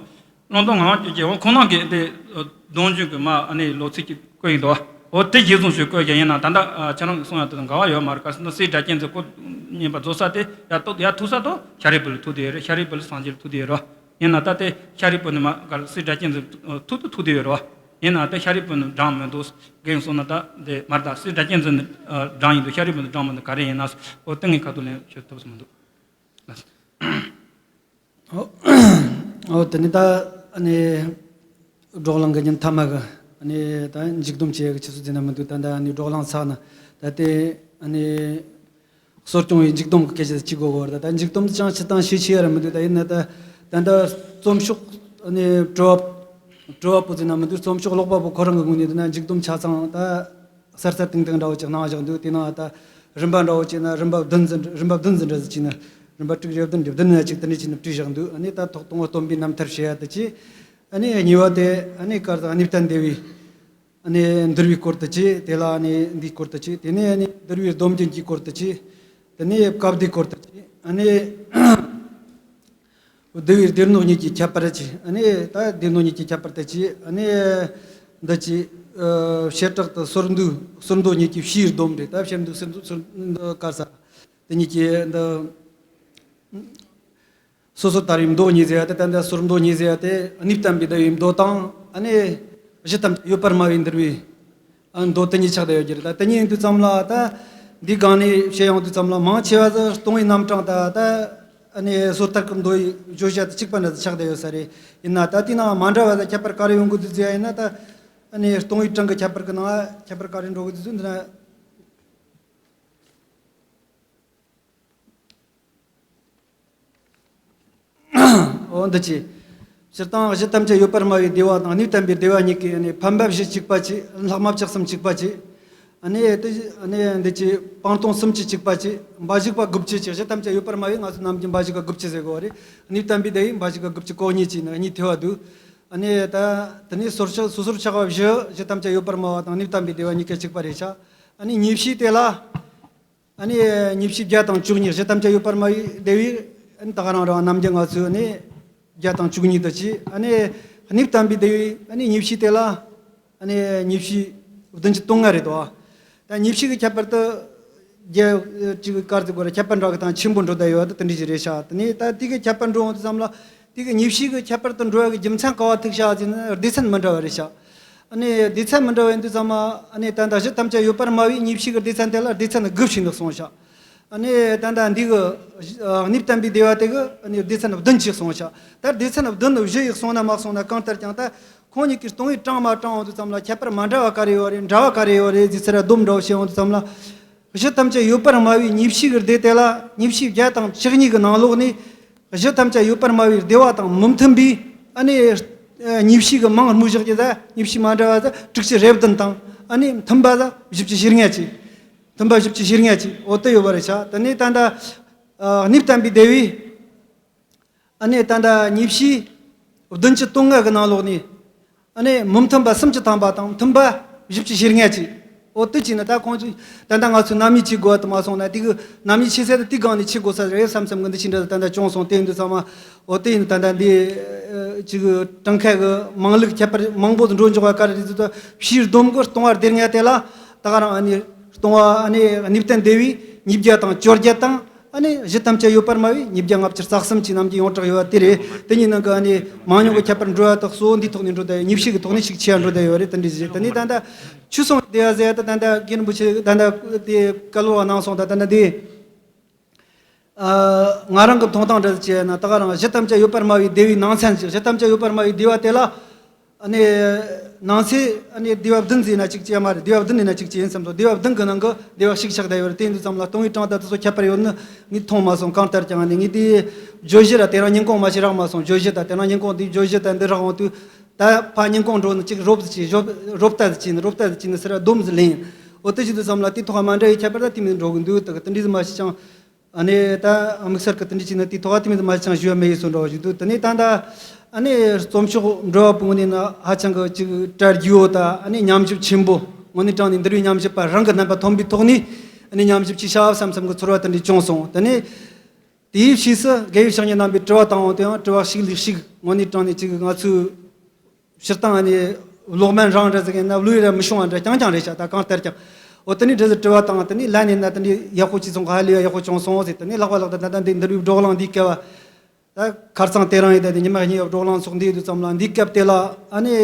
བློན་སྡོང་ངག་དབང་ཆོས་རྒྱལ་འོ་ཁོང་རྣམ་གྱིས་དེ་ཨོ་སྡོམ་རྒྱུན་གྱི་མ་ཨ་ནི་ལོ་ཚིགས་ཀྱི་བཀོད་ཡིན་འདུག་ཨོ་དེ་གཞིར་བཟུང་ཞུས་བཀོད་ཀྱང་ཡིན་ན་ད་ལྟ་ཨ་ཁྱེད་རང་གིས་གསུངས་ཡ་དེ་དང་འགལ་བ་ཡོད་མ་རེད། ག་ཟེར་ན་སྲས་སྒྲ་གཅན་འཛིན་ཁོ་བསྙེན་པར་རྫོགས་ས་དེ་ཡར་ཐུག་ཡར་ཐུག་ས་དོ་ཤཱ་རིའི་བུ་ལ་ཐུག་བསྡད་ཡོད་རེད། ཤཱ་རིའི་བུ་ལ་སངས་རྒྱས་ལ་ཐུག་བསྡད་ཡོད་རེད། ཡིན་ན་ད་དེ་ཤཱ་རིའི་བུ་ནི་མ་ག་ལ་སྲས་སྒྲ་གཅན་འཛིན་ཐུག་ཏུ་ཐུག་བསྡད་ཡོད་རེད། ཡིན་ན་ད་ཤཱ་རིའི་བུ་ནི་བགྲང་མི་འདུག་རྒན་གསུངས་ན་ད་དེ་མ་རེད། ད་སྲས་སྒྲ་གཅན་འཛིན་ནི་ཨ་བགྲང་ཡིན་འདུག་ཤཱ་རིའི་བུ་ནི་བགྲང་མི་འདུག་ག་རེ་ཡིན་ན་ཨོ་ཏིང་ངའི་ཁ་ཐུག་ལན་ཤོད་ཐུབ་ས་མི་འདུག་ཨོ། ཨོ་དེ་ནི་ད་ཨ་ནི་བགྲོ་གླེང་གི་ཉིན་མཐའ་མ་གི་ཨ་ནི་ད་མཇུག་སྡོམ་བྱེད་ཡག་གི་ཆུ་ཚོད་ཟིན་ན་མི་འདུག་ད་ད་ཨ་ནི་བགྲོ་གླེང་ཚར་ན་ད་དེ་ཨ་ནི་གསོ་སྐྱོང་བའི་མཇུག་སྡོམ་གི་སྐད་ཆ་གཅིག་གོ་གོ་ར། ད་ད་མཇུག་སྡོམ་དེ་ཅང་ཆི་ཏང་ཤེས་ཆེ་ཡ་ར་མི་འདུག་ད་ཡིན་ན་ད་ད་ད་རྩོམ་ཤོག་ཨ་ནི་དྲི་བ་དྲི་བ་པོ་ཟིན་ན་མི་འདུག་རྩོམ་ཤོག་ཀློག་པ་པོ་ཁོ་རང་གི་ངོས་ནས་ད་ན་མཇུག་སྡོམ་ཆ་ཚང་ད། གསར་གསར་ཏིང་ཏིང་འདྲ་བོ་ཅིག་གནང་བཞག་འདུག་དེ་ནང་ད་རིམ་པ་འདྲ་བོ་ཅིག་ན་རིམ་པ་བདུན་ཙམ་རིམ་པ་བདུན་ཙམ་འདྲ་ཟིག་ཅིག་ན་རིམ་པ་དྲུག་རེ་བདུན་རེ་བདུན་ན་ཅིག་དེ་འདྲ་ཅིག་ན་བྲིས་བཞག་འདུག་ཨ་ནི་ད་ཐོག་དང་པོ་སྟོན་པའི་རྣམ་ཐར་བཤད་ཡ་དེ་ཅིག་ཨ་ནི་གཉིས་པ་དེ་ཨ་ནི་སྐལ་བཟང་གནས་བརྟན་སྡེ་བའི་ཨ་ནི་འདུལ་བའི་སྐོར་དེ་ཅིག་དེ་ལ་ཨ་ནི་འདིའི་སྐོར་དེ་ཅིག་དེ་ནས་ཨ་ནི་འདུལ་བའི་སྡོམ་རྒྱུན་གྱི་སྐོར་དེ་ཅིག་དེ་ནས་བཀའ་སྡེའི་སྐོར་དེ་ཅིག་ཨ་ནི། སྡེ་བའི་སྡེ་སྣོད་གཉིས་ཀྱི་ཁྱད་པར་གྱིས་ཨ་ནི་ད་སྡེ་སྣོད་གཉིས་ཀྱི་ཁྱད་པར་དེ་གྱིས་ཨ་ནི་འདི་ཀྱི་ཨ་བྱེ་བྲག་ཏུ་སོར་འདུས་སོར་མདོ་གཉིས་ཀྱི་ཕྱིའི་སྡོམ་རེད། ད་བྱེ་འདུས་སོར་འདུས་སོར་འདུས་ག་ས་དེ་གཉིས་ཀྱི་འདི་སོ་སོར་ཐར་བའི་མདོ་གཉིས་ཟེར་ཡ་དེ་ད་འདི་སོར་མདོ་གཉིས་ཟེར་ཡ་དེ་གནས་བརྟན་པའི་ཟླ་བའི་མདོ་དང་ཨ་ནི་གཞི་ཐམས་ཅད་ཡོད་པར་སྨྲ་བའི་འདུལ་བའི། ཨ་མདོ་དེ་གཉིས་ཆགས་བསྡད་ཡོད་ཀྱི་རེད། ད་དེ་གཉིས་ཡིན་དུས་ཙམ་ལ་ད་ འདི་སྒང་ནས་བཤད་ཡོང་དུས་ཙམ་ལ་མང་ཆེ་བ་ཟིག་སྟོང་བའི་རྣམ་གྲངས་དང་ད་ཨ་ནི་སོ་ཐར་གྱི་མདོ་ཡི་བརྗོད་བྱ་དང་གཅིག་པ་འདྲ་ཆགས་བསྡད་ཡོད་ས་རེད། ཡིན་ན་ད་དེའི་ནང་མ་འདྲ་བ་ཟིག་ཁྱད་པར་ག་རེ་ཡོང་གི་འདུག་ཟེར་ཡ་ཡིན་ན། ད་ཨ་ནི་སྟོང་བའི་གྲངས་ཀྱི་ཁྱད་པར་གྱི་ནང་ཁྱད་པར་ག་རེ་འགྲོ་གི་འདུག་ཟེར་ན། འོ་འདི་ཅི། སྤྱིར་བཏང་གཞི་ཐམས་ཅད་ཡོད་པར་སྨྲ་བའི་སྡེ་པ་དང་གནས་བརྟན་པའི་སྡེ་པ་གཉིས་ཀྱིས་ནི་འཕེན་པ་བཞི་གཅིག་པ་གཅིག་ལྷག་མ་བཅུ་གསུམ་གཅིག་པ་གཅིག་ཨ་ནི་དེ་ཨ་ནི་འདི་ཅི་སྤང་ལྟུང་སུམ་ཅུ་གཅིག་པ་གཅིག་འབའ་ཞིག་པ་དགུ་བཅུ་གཅིག་གཞི་ཐམས་ཅད་ཡོད་པར་སྨྲ་བའི་ང་ཚོ་ནམ་རྒྱུན་འབའ་ཞིག་པ་དགུ་བཅུ་ཟེར་གོ་རེད། གནས་བརྟན་པའི་སྡེ་པའི་འབའ་ཞིག་པ་དགུ་བཅུ་གོ་གཉིས་ཅིག་ནི་གཉིས་ཐེ་བ་འདུག་ཨ་ནི་ད་དེ་ནས་སོར་ཆགས་སོ་སོར་ཆགས་པ་བཞི་གཞི་ཐམས་ཅད་ཡོད་པར་སྨྲ་བ་དང་གནས་བརྟན་པའི་སྡེ་པ་གཉིས་ཀ་གཅིག་པ་རེད་ཤག་ཨ་ནི་ཉེས་བྱས་དེ་ལ། ཨ་ནི་ཉེས་བྱས་བརྒྱ་དང་བཅུ་གཉིས་གཞི་ཐམས་ཅད་ཡོད་པར་སྨྲ་བའི་སྡེ་པས་ཨ་ནི་ད་ག་རང་རང་ནམ་རྒྱུན་ང་ཚོས་ཨ་ནི་བརྒྱ་དང་བཅུ་གཉིས་དུ་བྱས། ཨ་ནི་གནས་བརྟན་པའི་སྡེ་པས་ཨ་ནི་ཉེས་བྱས་དེ་ལ་ཨ་ནི་ཉེས་བྱས་བདུན་ཅུ་དོན་ལྔ་རེད་དོ། ད་ཉེས་བྱས་ཀྱི་ཁྱད་པར་དུ་རྒྱ་ཅིག་དཀར་ཟིག་གོ་ར་ཁྱད་པར་འདྲ་གི་དང་ཆེན་པོ་འགྲོ་བསྡད་ཡོད་ད་དེ་འདྲ་ཞིག་རེད་ཤག་དེ་ནས་ད་དེ་གི་ཁྱད་པར་འགྲོ་འོང་དུས་ཙམ་ལ་དེ་གི་ཉེས་བྱས་ཀྱི་ཁྱད་པར་དུ་འགྲོ་བ་གི་རྒྱུ་མཚན་ག་བ་ཐུག་ཤག་ཟེར་ན་སྡེ་ཚན་མི་འདྲ་བ་རེད་ཤག་ཨ་ནི་སྡེ་ཚན་མི་འདྲ་བ་ཡིན་དུས་ཙམ་ཨ་ནི་ད་ལྟ་གཞི་ཐམས་ཅད་ཡོད་པར་སྨྲ་བའི་ཉེས་བྱས་ཀྱི་སྡེ་ཚན་དེ་ལ་སྡེ་ཚན་དགུ་ཞིག་ནི་གསུངས་ཤག་ཨ་ནི་ད་ལྟ་འདི་གི་གནས་བརྟན་པའི་སྡེ་པ་དེ་གི་ཨ་ནི་སྡེ་ཚན་བདུན་ཅིག་གསུངས་ཤག་ད་སྡེ་ཚན་བདུན་བཞི་ཡིག་གསུངས་ན་མ་གསུངས་ན་གང་ལྟར་ཀྱང་ད་ཁོང་གཉིས་ཀྱི་སྟོང་པའི་གྲངས་མ་དྲངས་འོང་དུས་ཙམ་ལ་ཁྱད་པར་མ་འདྲ་བ་ག་རེ་ཡོད་རེད་འདྲ་བ་ག་རེ་ཡོད་རེད་ཟེར་ཚུལ་སྡོམ་འདྲ་བོ་བྱེད་འོང་དུས་ཙམ་ལ། གཞི་ཐམས་ཅད་ཡོད་པར་སྨྲ་བའི་ཉེས་བྱས་ཀྱི་སྡེ་དེ་ལ་ཉེས་བྱས་བརྒྱ་དང་བཅུ་གཉིས་ཀྱི་ནང་ལོགས་ནས། གཞི་ཐམས་ཅད་ཡོད་པར་སྨྲ་བའི་སྡེ་པ་དང་མི་མཐུན་པའི་ཨ་ནི་ཉེས་བྱས་ཀྱི་མིང་སྨོས་བཞག་རྒྱུ་ད་ཉེས་བྱས་མ་འདྲ་བ་ད་དྲུག་ཅུ་རེ་བདུན་དང་ཨ་ནི་མཐུན་པ་ད་བཞི་བཅུ་ཞེ་ལྔ་ཅིག་མཐུན་པ་བཞི་བཅུ་ཞེ་ལྔ་ཅིག་འོ་དེ་ཡོད་པ་རེད་ཤག་དེ་ནས་ད་ལྟ་གནས་བརྟན་པའི་སྡེ་པས་ཨ་ནི་ད་ལྟ་ཉེས་བྱས་བདུན་ཅུ་དོན་ལྔ་གི་ནང་ལོགས་ནས། ཨ་ནི་མི་མཐུན་པ་སུམ་ཅུ་ཐམ་པ་དང་མཐུན་པ་བཞི་བཅུ་ཞེ་ལྔ་ཅིག་འོ་དེ་བྱས་ན་ད་ཁོང་ཚོས་ད་ལྟ་ང་ཚོས་རྣམ་དབྱེ་ཕྱེ་དགོས་པ་དུ་མ་སོང་ན་དེ་གི་རྣམ་དབྱེ་ཕྱེ་ས་དེ་དེ་སྒང་ནས་ཕྱེ་དགོས་ས་རེད་བསམ་བསམ་གི་འདི་ཕྱི་འདྲ་ད་ལྟ་བྱུང་སོང་དེ་ཡིན་དུས་ཚང་མ་འོ་དེ་ཡིན་ད་ལྟ་འདི་ཅིག་གྲངས་ཁ་གི་མང་ལུགས་ཁྱད་པར་མང་པོ་དུ་འགྲོ་འཇོག་པ་ག་རེ་རེད་ཟེར་དུས་ཕྱིའི་སྡོམ་གི་ལྟུང་བ་སྡེ་ལྔ་དེ་ལ་ད་ག་རང་ཨ་ནི་ལྟུང་བ་ཨ་ནི་གནས་བརྟན་སྡེ་པས་ཉིས་བརྒྱ་དང་བཅོ་བརྒྱད་དང་། ཨ་ནི་གཞི་ཐམས་ཅད་ཡོད་པར་སྨྲ་བས་ཉིས་བརྒྱ་ལྔ་བཅུ་རྩ་གསུམ་གྱི་རྣམ་འགྱུར་ཡོངས་གྲགས་ཡོད་པ་དེ་རེད། དེ་གཉིས་ནང་གི་ཨ་ནི་མང་ཉུང་གི་ཁྱད་པར་འགྲོ་བ་དག་གཙོ་བོ་འདིའི་ཐོག་ནས་འགྲོ་བསྡད་ཡོད། ཉེས་བྱས་ཀྱི་ཐོག་ནས་ཤུགས་ཆེ་བ་འགྲོ་བསྡད་ཡོད་རེད། དེ་འདྲ་ཞིག་དེ་ནས་ད་ལྟ་ཆོས་སྲུང་སྡེ་བ་ཟེར་ཡ་ད་ད་ལྟ་རྒན་རིན་པོ་ཆེ་ད་ལྟ་དེ་བཀའ་སློབ་གནང་སོང་ད་ད་ལྟ་འདི་ང་རང་གི་མཐོང་སྟངས་འདྲ་བྱས་ན་ད་ག་རང་གཞི་ཐམས་ཅད་ཡོད་པར་སྨྲ་བའི་སྡེ་པའི་ནང་ཚན་ཞིག་གཞི་ཐམས་ཅད་ཡོད་པར་སྨྲ་བའི་སྡེ་པ་དེ་ལ། ཨ་ནི། ནང་གསེས་ཨ་ནི་སྡེ་པ་བདུན་ཟེར་ན་གཅིག་ཅེས་མ་རེད། སྡེ་པ་བདུན་ཡིན་ན་གཅིག་ཅེས་ཡིན་བསམ་སོང་། སྡེ་པ་བདུན་གི་ནང་གི་སྡེ་པ་ཞིག་ཆགས་བསྡད་ཡོད་རེད། དེ་ཡིན་དུས་ཙམ་ལ་ལྟུང་བའི་གྲངས་དང་དེ་ཚོ་ཁྱད་པར་ཡོད་ནི་ངས་མཐོང་མ་སོང་། གང་ལྟར་ཀྱང་ཨ་ནི་ངས་དེའི་བརྗོད་གཞི་ར་དེ་རིང་སྙིང་ཁོང་མ་ཞིག་རག་མ་སོང་། བརྗོད་གཞི་དང་དེ་རིང་སྙིང་ཁོང་དེའི་བརྗོད་གཞི་དང་འདི་རག་འོང་དུས་ད་ཕ་སྙིང་ཁོང་འགྲོ་ནི་གཅིག་རོབ་ཙམ་གྱིས་རོབ་རོབ་ལྟ་ཙམ་གྱིས་ནི་རོབ་ལྟ་ཙམ་གྱིས་ནི་ཟེར་ར་སྡོམ་ཟིག་ལེན། འོ་དེ་བྱེད་དུས་ཙམ་ལ་དེ་ཐོག་མ་འདྲ་བའི་ཁྱད་པར་ད་དེ་མི་འགྲོ་གི་འདུག་ད་གི་དེ་འདྲའི་ཟིག་མ་ཞིག་ཀྱང་། ཨ་ནི་ད་དམིགས་བསལ་གྱི་དེ་འདྲ་བྱས་ན་དེའི་ཐོག་དེ་མི་མ་ཅང་ཞུ་བ་མེད་ཡིན་སོང་འདྲ་བ་ཞིག་འདུག་དེ་ནས་ད་ལྟ་ཨ་ནི་རྩོམ་ཕྱོགས་འགྲོ་བ་པོ་ངོས་ནས་ན་ཧ་ཅང་གི་ཅིག་གྲ་རྒྱས་པོ་དང་ཨ་ནི་ཉམས་ཞིབ་ཆེན་པོ་ངོས་ནས་དྲངས་ནས་འདུལ་བའི་ཉམས་ཞིབ་པ་རང་གི་རྣམ་པ་ཐོན་པའི་ཐོག་ནས་ཨ་ནི་ཉམས་ཞིབ་ཅིག་བྱ་བསམ་བསམ་གི་ཚོར་བ་དེ་འདྲ་བྱུང་སོང་། དེ་ནས་དེའི་ཕྱིས་སུ་དགེ་བའི་བཤེས་གཉེན་རྣམ་པས་དྲི་བ་བཏང་འོང་དུས་ཡང་དྲི་བ་ཞིག་ལས་ཞིག་ངོས་ནས་དྲངས་ནས་ཅིག་ང་ཚོའི། སྤྱིར་བཏང་ཨ་ནི་གློག་སྨན་རང་འདྲ་ཟིག་ཡིན་ན་བློ་ཡིད་ར་མི་ཤོང་བ་འདྲ་རྐྱང་རྐྱང་རེད་ཤག་ད་གང་ལྟར་ཀྱང་། འོ་དེ་ནས་འདྲ་ཟིག་དྲི་བ་བཏང་དེ་ནས་ལན་ཡིན་ན་དེ་ནས་ཡག་པོ་ཅིག་སོང་ག་ཧ་ལས་ཡག་པོ་བྱུང་སོང་ཟེར། དེ་ནས་ལྷག་པ་ལྷག་ཏུ་ད་ལྟ་འདི་འདུལ་བའི་བགྲོ་གླེང་འདིའི་སྐབས་ད་ཁ་རྩང་དེ་རིང་ཡིན་ད་དེ་ཉི་མ་གཉིས་བགྲོ་གླེང་ཚོགས་འདི་དུས་ཙམ་ལ་འདིའི་སྐབས་དེ་ལ་ཨ་ནི་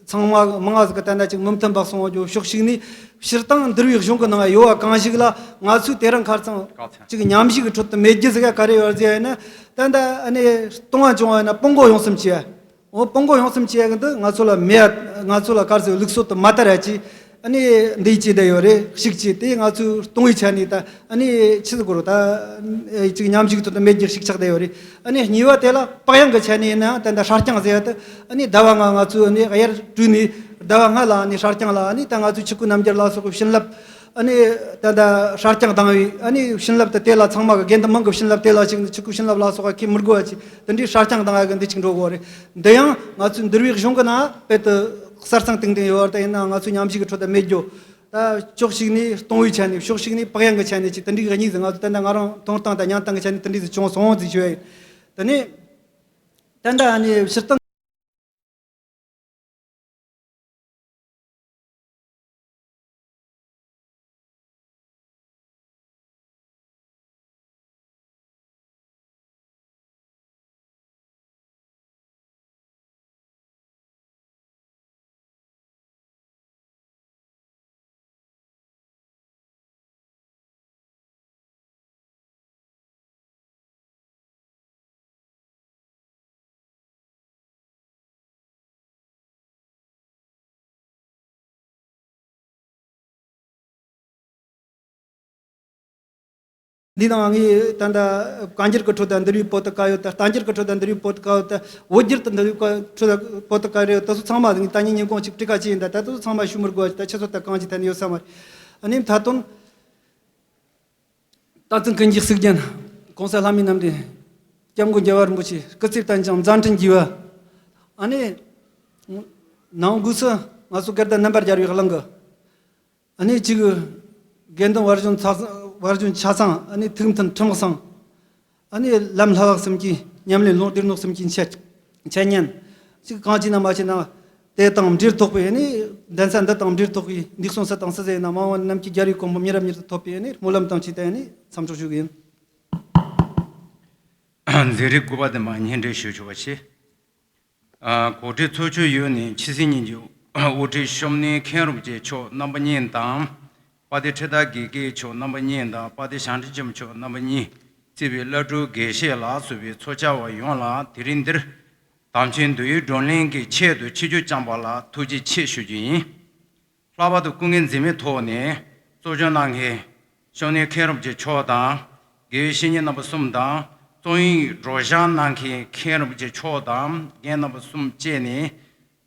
ཚང་མ་མང་ང་ཟིག་གི་ད་ལྟ་ཅིག་མུ་མཐུད་འབག་སོང་བ་ཕྱོགས་ཤིག་ནས་སྤྱིར་བཏང་འདུལ་བའི་གཞུང་གི་ནང་ཡོད་པ་གང་ཞིག་ལ་ང་ཚོས་དེ་རིང་ཁ་རྩང་ཅིག་ཉམས་ཞིབ་ཀྱི་ཁྲོད་དུ་མེད་རྒྱུ་ཟིག་ག་རེ་ཡོད་ཟེར་ཡ་ཡིན་ན་ད་ལྟ་ཨ་ནི་ལྟུང་བ་བྱུང་བ་ཡིན་ན་སྤོང་གོ་ཡོང་སེམས་བྱས། འོ་སྤོང་གོ་ཡོང་སེམས་བྱེད་ཡ་གི་འདི་ང་ཚོ་ལ་མེད་ཡ། ང་ཚོ་ལ་གར་སོགས་ལུགས་སྲོལ་དུ་མ་དར་ཡ་ཅིག་ཨ་ནི་འདི་བྱེད་བསྡད་ཡོད་རེད། ཞིག་བྱས་དེ་ང་ཚོའི་སྟོང་བའི་ཆ་ནས་ད་ཨ་ནི་ཆི་ཟིག་གོ་རོ་ད་ཅིག་ཉམས་ཞིག་ཐོག་ཏུ་མེད་རྒྱུ་ཞིག་ཆགས་བསྡད་ཡོད་རེད། ཨ་ནི་གཉིས་པ་དེ་ལ་བག་ཡངས་ཀྱི་ཆ་ནས་ཡིན་ནའང་ད་ལྟ་སྲ་རྐྱང་ཟེར་ཡ་དེ་ཨ་ནི་ཟླ་བ་ལྔ་ང་ཚོས་ཨ་ནི་གཡར་བྲུས་ནས་ཟླ་བ་ལྔ་ལ་ཨ་ནི་སྲ་རྐྱང་ལ་ཨ་ནི་ད་ང་ཚོའི་ཆོས་སྐུ་རྣམ་རྒྱལ་ལ་སོགས་པའི་བྱིན་རླབས། ཨ་ནི་ད་ལྟ་སྲ་རྐྱང་བཏང་བའི་ཨ་ནི་བྱིན་རླབས་དེ་དེ་ལ་ཚང་མ་གི་དགེ་འདུན་མང་གི་བྱིན་རླབས་དེ་ལ་ཞིག་ནི་ཆོས་སྐུ་བྱིན་རླབས་ལ་སོགས་པ་ཁས་མི་དགོས་པ་ཅིག་དེ་འདྲའི་སྲ་རྐྱང་བཏང་བ་གི་འདི་ཅིག་འགྲོ་དགོས་རེད། འདི་ཡང་ང་ཚོའི་འདུལ་བའི་གཞུང་གི་ནང་དཔེ་དུ་གསལ་ཚང་ཏིང་ཏིང་ཡོད་བར་དུ་ཡིན་ན་ང་ཚོའི་ཉམས་ཞིབ་ཀྱི་ཁྲོད་དུ་མེད་རྒྱུ། ད་ཕྱོགས་ཤིག་ནས་སྟོང་བའི་ཆ་ནས་ཕྱོགས་ཤིག་ནས་བག་ཡངས་ཀྱི་ཆ་ནས་ཅིག་དེ་འདྲའི་གཉིས་སུ་ང་ཚོ་ད་ལྟ་ང་རང་མཐོང་སྟངས་དང་མྱང་སྟངས་ཀྱི་ཆ་ནས་དེ་འདྲའི་སུ་བྱུང་སོང་ཟིག་ཞུ་ཡ་ཡིན། དེ་ནས་ད་ལྟ་ཨ་ནི་སྤྱིར་བཏང་། འདི་ནང་ངས་ད་ལྟ་བཀའ་འགྱུར་གྱི་ཁྲོད་དུ་འདུལ་བའི་པོ་ཏི་ག་ཡོད་དེ། བསྟན་འགྱུར་གྱི་ཁྲོད་དུ་འདུལ་བའི་པོ་ཏི་ག་ཡོད་དེ། བོད་འགྱུར་དུ་འདུལ་བའི་ཁྲོད་དུ་པོ་ཏི་ག་རེ་ཡོད་དེ། སོ་ཚང་མ་ངས་ད་ནི་ཉིན་གུང་ཅིག་བྲིས་ཀ་ཅི་ཡིན་ད། ད་དེ་ཚོ་ཚང་མ་ཞུ་མི་དགོས། ད་ཁྱེད་ཚོ་ད་གང་ཅི་ད་ནི་ཡོད་ས་མ་རེད། ཨ་ནི་མཐའ་དོན། སྟག་འཚེར་ཀུན་གྱི་གཙུག་རྒྱན། གོང་ས་ལྷ་མིའི་རྣམ་འདྲེན། སྐྱབས་མགོན་རྒྱལ་བ་རིན་པོ་ཆེ་སྐུ་ཚེ་བརྟན་ཅིང་མཛད་འཕྲིན་རྒྱས་པ། ཨ་ནི། ནང་སྒོས་སུ་ང་ཚོ་སྐལ་ལྡན་རྣམ་པར་རྒྱལ་བའི་གླིང་གི། ཨ་ནི་གཅིག་དགེ་འདུན་དབར་གཞུང་ཚ་དབར་གཞུང་ཆ་ཚང་། ཨ་ནི་ཐུགས་མཐུན་ཁྲིམས་གཙང་། ཨ་ནི་ལམ་ལྷ་བག་གསུམ་གྱི་ཉམས་ལེན། ལུང་སྡེ་སྣོད་གསུམ་གྱི་འཆད་འཆད་ཉན། གཅིག་གང་བྱས་ན་མ་བྱས་ན་དེ་དང་འབྲེལ་ཐོགས་པའི། ཨ་ནི་གདན་ས་འདི་དང་འབྲེལ་ཐོགས་པའི་འདུག་སོང་ས་དང་སུ་ཟེར་ན་མ་འོངས་རྣམས་ཀྱི་རྒྱལ་བའི་གོ་འཕང་མི་རབས་མྱུར་དུ་ཐོབ་པའི། ཨ་ནི་སྨོན་ལམ་དང་བཅས་ཏེ་ཨ་ནི་མཚམས་འཇོག་ཞུ་གི་ཡིན། མཛད་རིམ་དགུ་པ་དེ་མ་སྙན་སྒྲོན་ཞུ་ཆོག་པ་བྱེད། ཨ། གོ་སྒྲིག་ཚོགས་ཆུང་ཡོངས་ནས་ཕྱི་ཚེས་ཉིན་གྱི་དབུ་ཁྲིད་ཤོམ་ནི་མཁན་རིན་པོ་ཆེ་མཆོག་རྣམ་པ་གཉིས་དང་། དཔལ་ལྡན་ཁྲི་ཐར་དགེ་རྒན་མཆོག་རྣམ་པ་གཉིས་དང་། དཔལ་ལྡན་ཞང་ཁྲི་ཆེན་པོ་མཆོག་རྣམ་པ་གཉིས་གཙོས་པའི་བླ་སྤྲུལ་དགེ་བཤེས་ལ་སོགས་པའི་ཚོགས་བཅར་བ་ཡོངས་ལ་དེ་རིང་འདིར་དམ་ཆོས་འདུལ་བའི་བགྲོ་གླེང་གི་ཆེད་དུ་ཆིབས་བསྒྱུར་བསྐྱངས་པ་ལ་ཐུགས་རྗེ་ཆེ་ཞུ་རྒྱུ་ཡིན། ལྷག་པར་དུ་སྐུ་ངལ་འཛེམས་མེད་ཐོག་ནས་གཙོ་སྐྱོང་གནང་མཁན་ཤོམ་ནི་མཁན་རིན་པོ་ཆེ་མཆོག་དང་། དགེ་བའི་བཤེས་གཉེན་རྣམ་པ་གསུམ་དང་། རྩོམ་ཡིག་སྒྲོག་སྦྱང་གནང་མཁན་མཁན་རིན་པོ་ཆེ་མཆོག་དང་རྒན་རྣམ་པ་གསུམ་བཅས་ནས་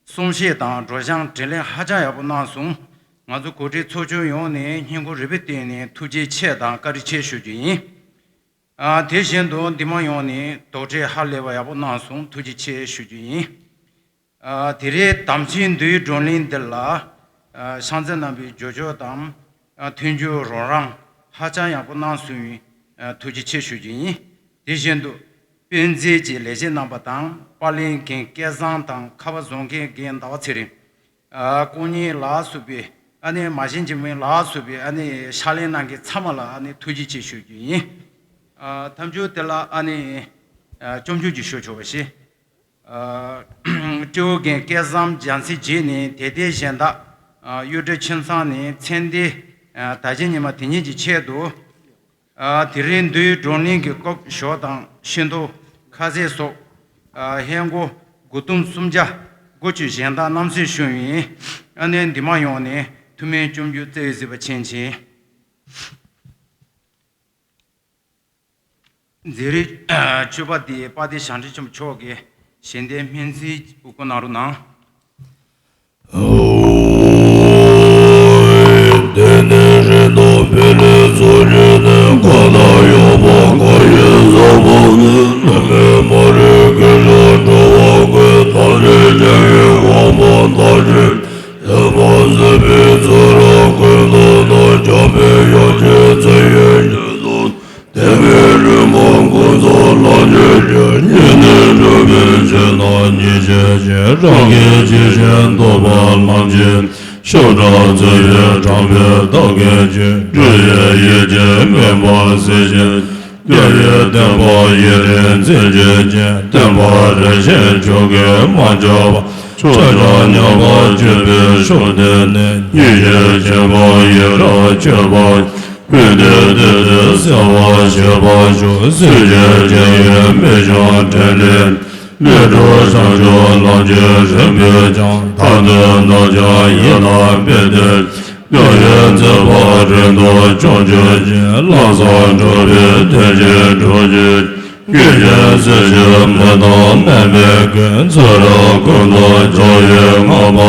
གསུང་བཤད་དང་སྒྲོག་སྦྱང་དྲིན་ལན་ཧ་ཅང་ཡག་པོ་གནང་སོང་། ང་ཚོ་གོ་སྒྲིག་ཚོགས་ཆུང་ཡོངས་ནས་སྙིང་ཁོང་རུས་པའི་གཏིང་ནས་ཐུགས་རྗེ་ཆེ་དང་བཀའ་དྲིན་ཆེ་ཞུ་རྒྱུ་ཡིན། ཨ། དེ་བཞིན་དུ་འདི་མ་ཡོངས་ནས་དོགས་འདྲི་ཧ་ལས་པ་ཡག་པོ་གནང་སོང་། ཐུགས་རྗེ་ཆེ་ཞུ་རྒྱུ་ཡིན། ཨ། དེ་རིང་དམ་ཆོས་འདུལ་བའི་བགྲོ་གླེང་འདི་ལ། ཨ། ཤང་རྩེ་རྣམ་པའི་རྒྱབ་སྐྱོར་དང་། ཨ། མཐུན་འགྱུར་རོགས་རམ་ཧ་ཅང་ཡག་པོ་གནང་སོང་བས། ཨ། ཐུགས་རྗེ་ཆེ་ཞུ་རྒྱུ་ཡིན། དེ་བཞིན་དུ་དཔོན་རྩེ་གྱི་ལས་བྱེད་རྣམ་པ་དང་། པར་ལེན་མཁན་སྐལ་བཟང་དང་། ཁ་པར་བཟོ་མཁན་རྒན་ཟླ་བ་ཚེ་རིང་། ཨ། སྐུ་ངལ་ལ་སོགས་པའི། ཨ་ནི་མ་བྱན་གྱི་མིང་ལ་སོགས་པའི། ཨ་ནི་ཕྱག་ལས་གནང་མཁན་ཚང་མ་ལ་ཨ་ནི་ཐུགས་རྗེ་ཆེ་ཞུ་རྒྱུ་ཡིན། ཨ། མཐའ་མཇུག་དེ་ལ་ཨ་ནི། ཨ། སྐྱབས་འཇུག་ཅིག་ཞུ་ཆོག་པ་བྱེད། ཨ། སྤྲེའུ་རྒན་སྐལ་བཟང་རྒྱལ་མཚན་བརྒྱུད་ནས་དད་ལྡན་གཞན་དག། ཨ། གཡུ་སྒྲ་ཁྱིམ་ཚང་ནས་མཚན་ལྡན། ཨ། དར་ཆེན་ཉི་མ་དེ་ཉིད་ཀྱི་ཆེད་དུ། ཨ། དེ་རིང་འདུལ་བའི་བགྲོ་གླེང་གི་སྐབས་ཞོ་དང་ཤིང་ཏོག་ཁ་ཟས་སོགས། ཨ། ཧན་གོ་དགུ་སྟོང་སུམ་བརྒྱ་དགུ་བཅུ་གཞན་དག་རྣམ་གསུམ་ཞུ་ཡིན། ཨ་ནི་འདི་མ་ཡོང་ནས་ཐུགས་སྨོན་སྐྱབས་འཇུག་བསྩལ་ཡོད་ཟེར་བ་ཆེན་ཆེན། མཛད་རིམ་བཅུ་པ་དེ་དཔལ་ལྡན་ཞང་ཁྲི་ཆེན་པོ་མཆོག་གིས་ཞལ་འདེབས་སྨོན་ཚིག་འབོད་སྐུལ་གནང་རོགས་གནང་། དེ་ནས་རིན་ཐང་འཕེལ་ལས་ཚོགས་ཀྱི་ནི་ཀ་ན་ཡོད་པ་ཀ་ཡེ་བཟང་པོ་ནི་ནི་མི་མ་རིག་གི་རང་འགྲོ་བ་ཀུན་ཐམས་ཅད་རྒྱལ་བའི་དབང་པོ་ཐམས་ཅད་ཡོད་པ་ཟིན་པའི་ཚུལ་ལ་ཀུན་ཏུ་ནི་སྐྱབས་པའི་ཡོན་ཏན་ཚུལ་ཡོན་ཏན་དང་། དད་པའི་ལུས་ངག་ཀུན་ཚང་ལ་ཉེ་ཞིང་ཉེ་ནས་འགྲོ་བའི་ཕྱིར་ན་ཉེ་ཤེས་ཀྱི་རང་གི་ཇི་བཞིན་ཐོབ་པ་ལམ་གྱི་ཤུགས་དྲག་ཚུལ་གྱིས་དྲངས་པའི་བདག་གིས་ཀྱང་འགྲོ་བའི་ཡིད་ཀྱི་མུན་པ་སེལ་ཞིང་འདོད་པའི་བདེན་པ་ཡུན་རིང་འཛིན་བྱེད་ཅིང་བདེན་པ་རིམ་བཞིན་ཆོས་ཀྱིས་མ་ཆགས་པ། ཕྱོགས་བཅུ་མཉམ་པར་སྤྱོད་པའི་ཕྱོགས་དེ་ནི་ཉེ་ཞིང་མཁྱེན་པ་ཡེ་ར་མཆོད་པ། ཀུན་ཏུ་བདེ་སྟེ་གསལ་བར་བྱེད་པ་མཆོག་སྲིད་ཞིའི་སྤྱན་གྱིས་མི་ཤིགས་དྲིན་ལས་ལས་གྲུབ་བྱང་ཆུབ་ལམ་གྱི་རིམ་པས་ཀྱང་མཐར་ཐུག་ནམ་ཞིག་ཡིད་ལ་འཕེལ་ཏེ། འདོད་ཡོན་མཛད་པ་རིན་དུ་ཕྱུག་གྱུར་ཅིང་། ལམ་ཟབ་འགྲོ་བའི་དོན་ཆེན་གྲུབ་ཕྱིར། ཀུན་མཁྱེན་སྲས་ཀྱི་མེ་ཏོག་མནན་པའི་ཀུན། ཚུ་རོལ་ཀུན་ཏུ་འཇོག་པའི་སྔགས་པ།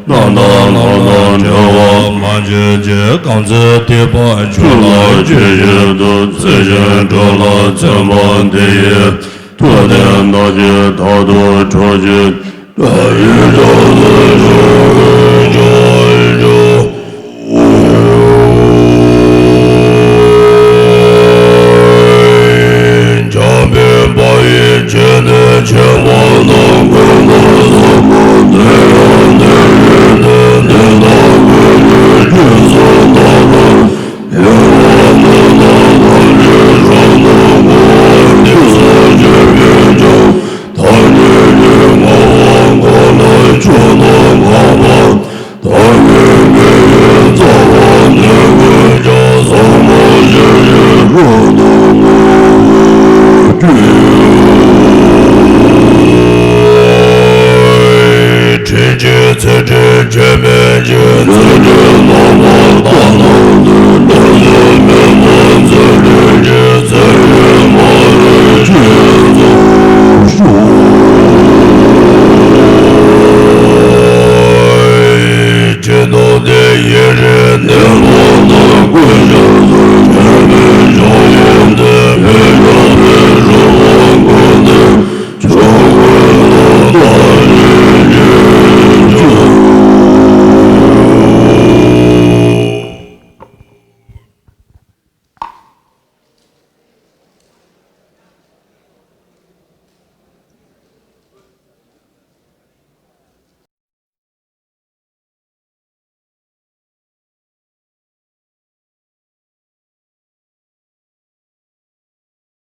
རྣམ་དག་ལམ་དང་བྲལ་བ་མ་བྱོན་ཅིག། གང་ཚེ་ཐེག་པ་ཆོས་ལ་སྤྱོད་བཞིན་དུ། ཚུལ་བཞིན་འགྲོ་ལ་བརྩོན་པ་དེ་ཡི། ཐུབ་བསྟན་བདག་གིས་རྟག་ཏུ་འཕྲོག་ཕྱིར།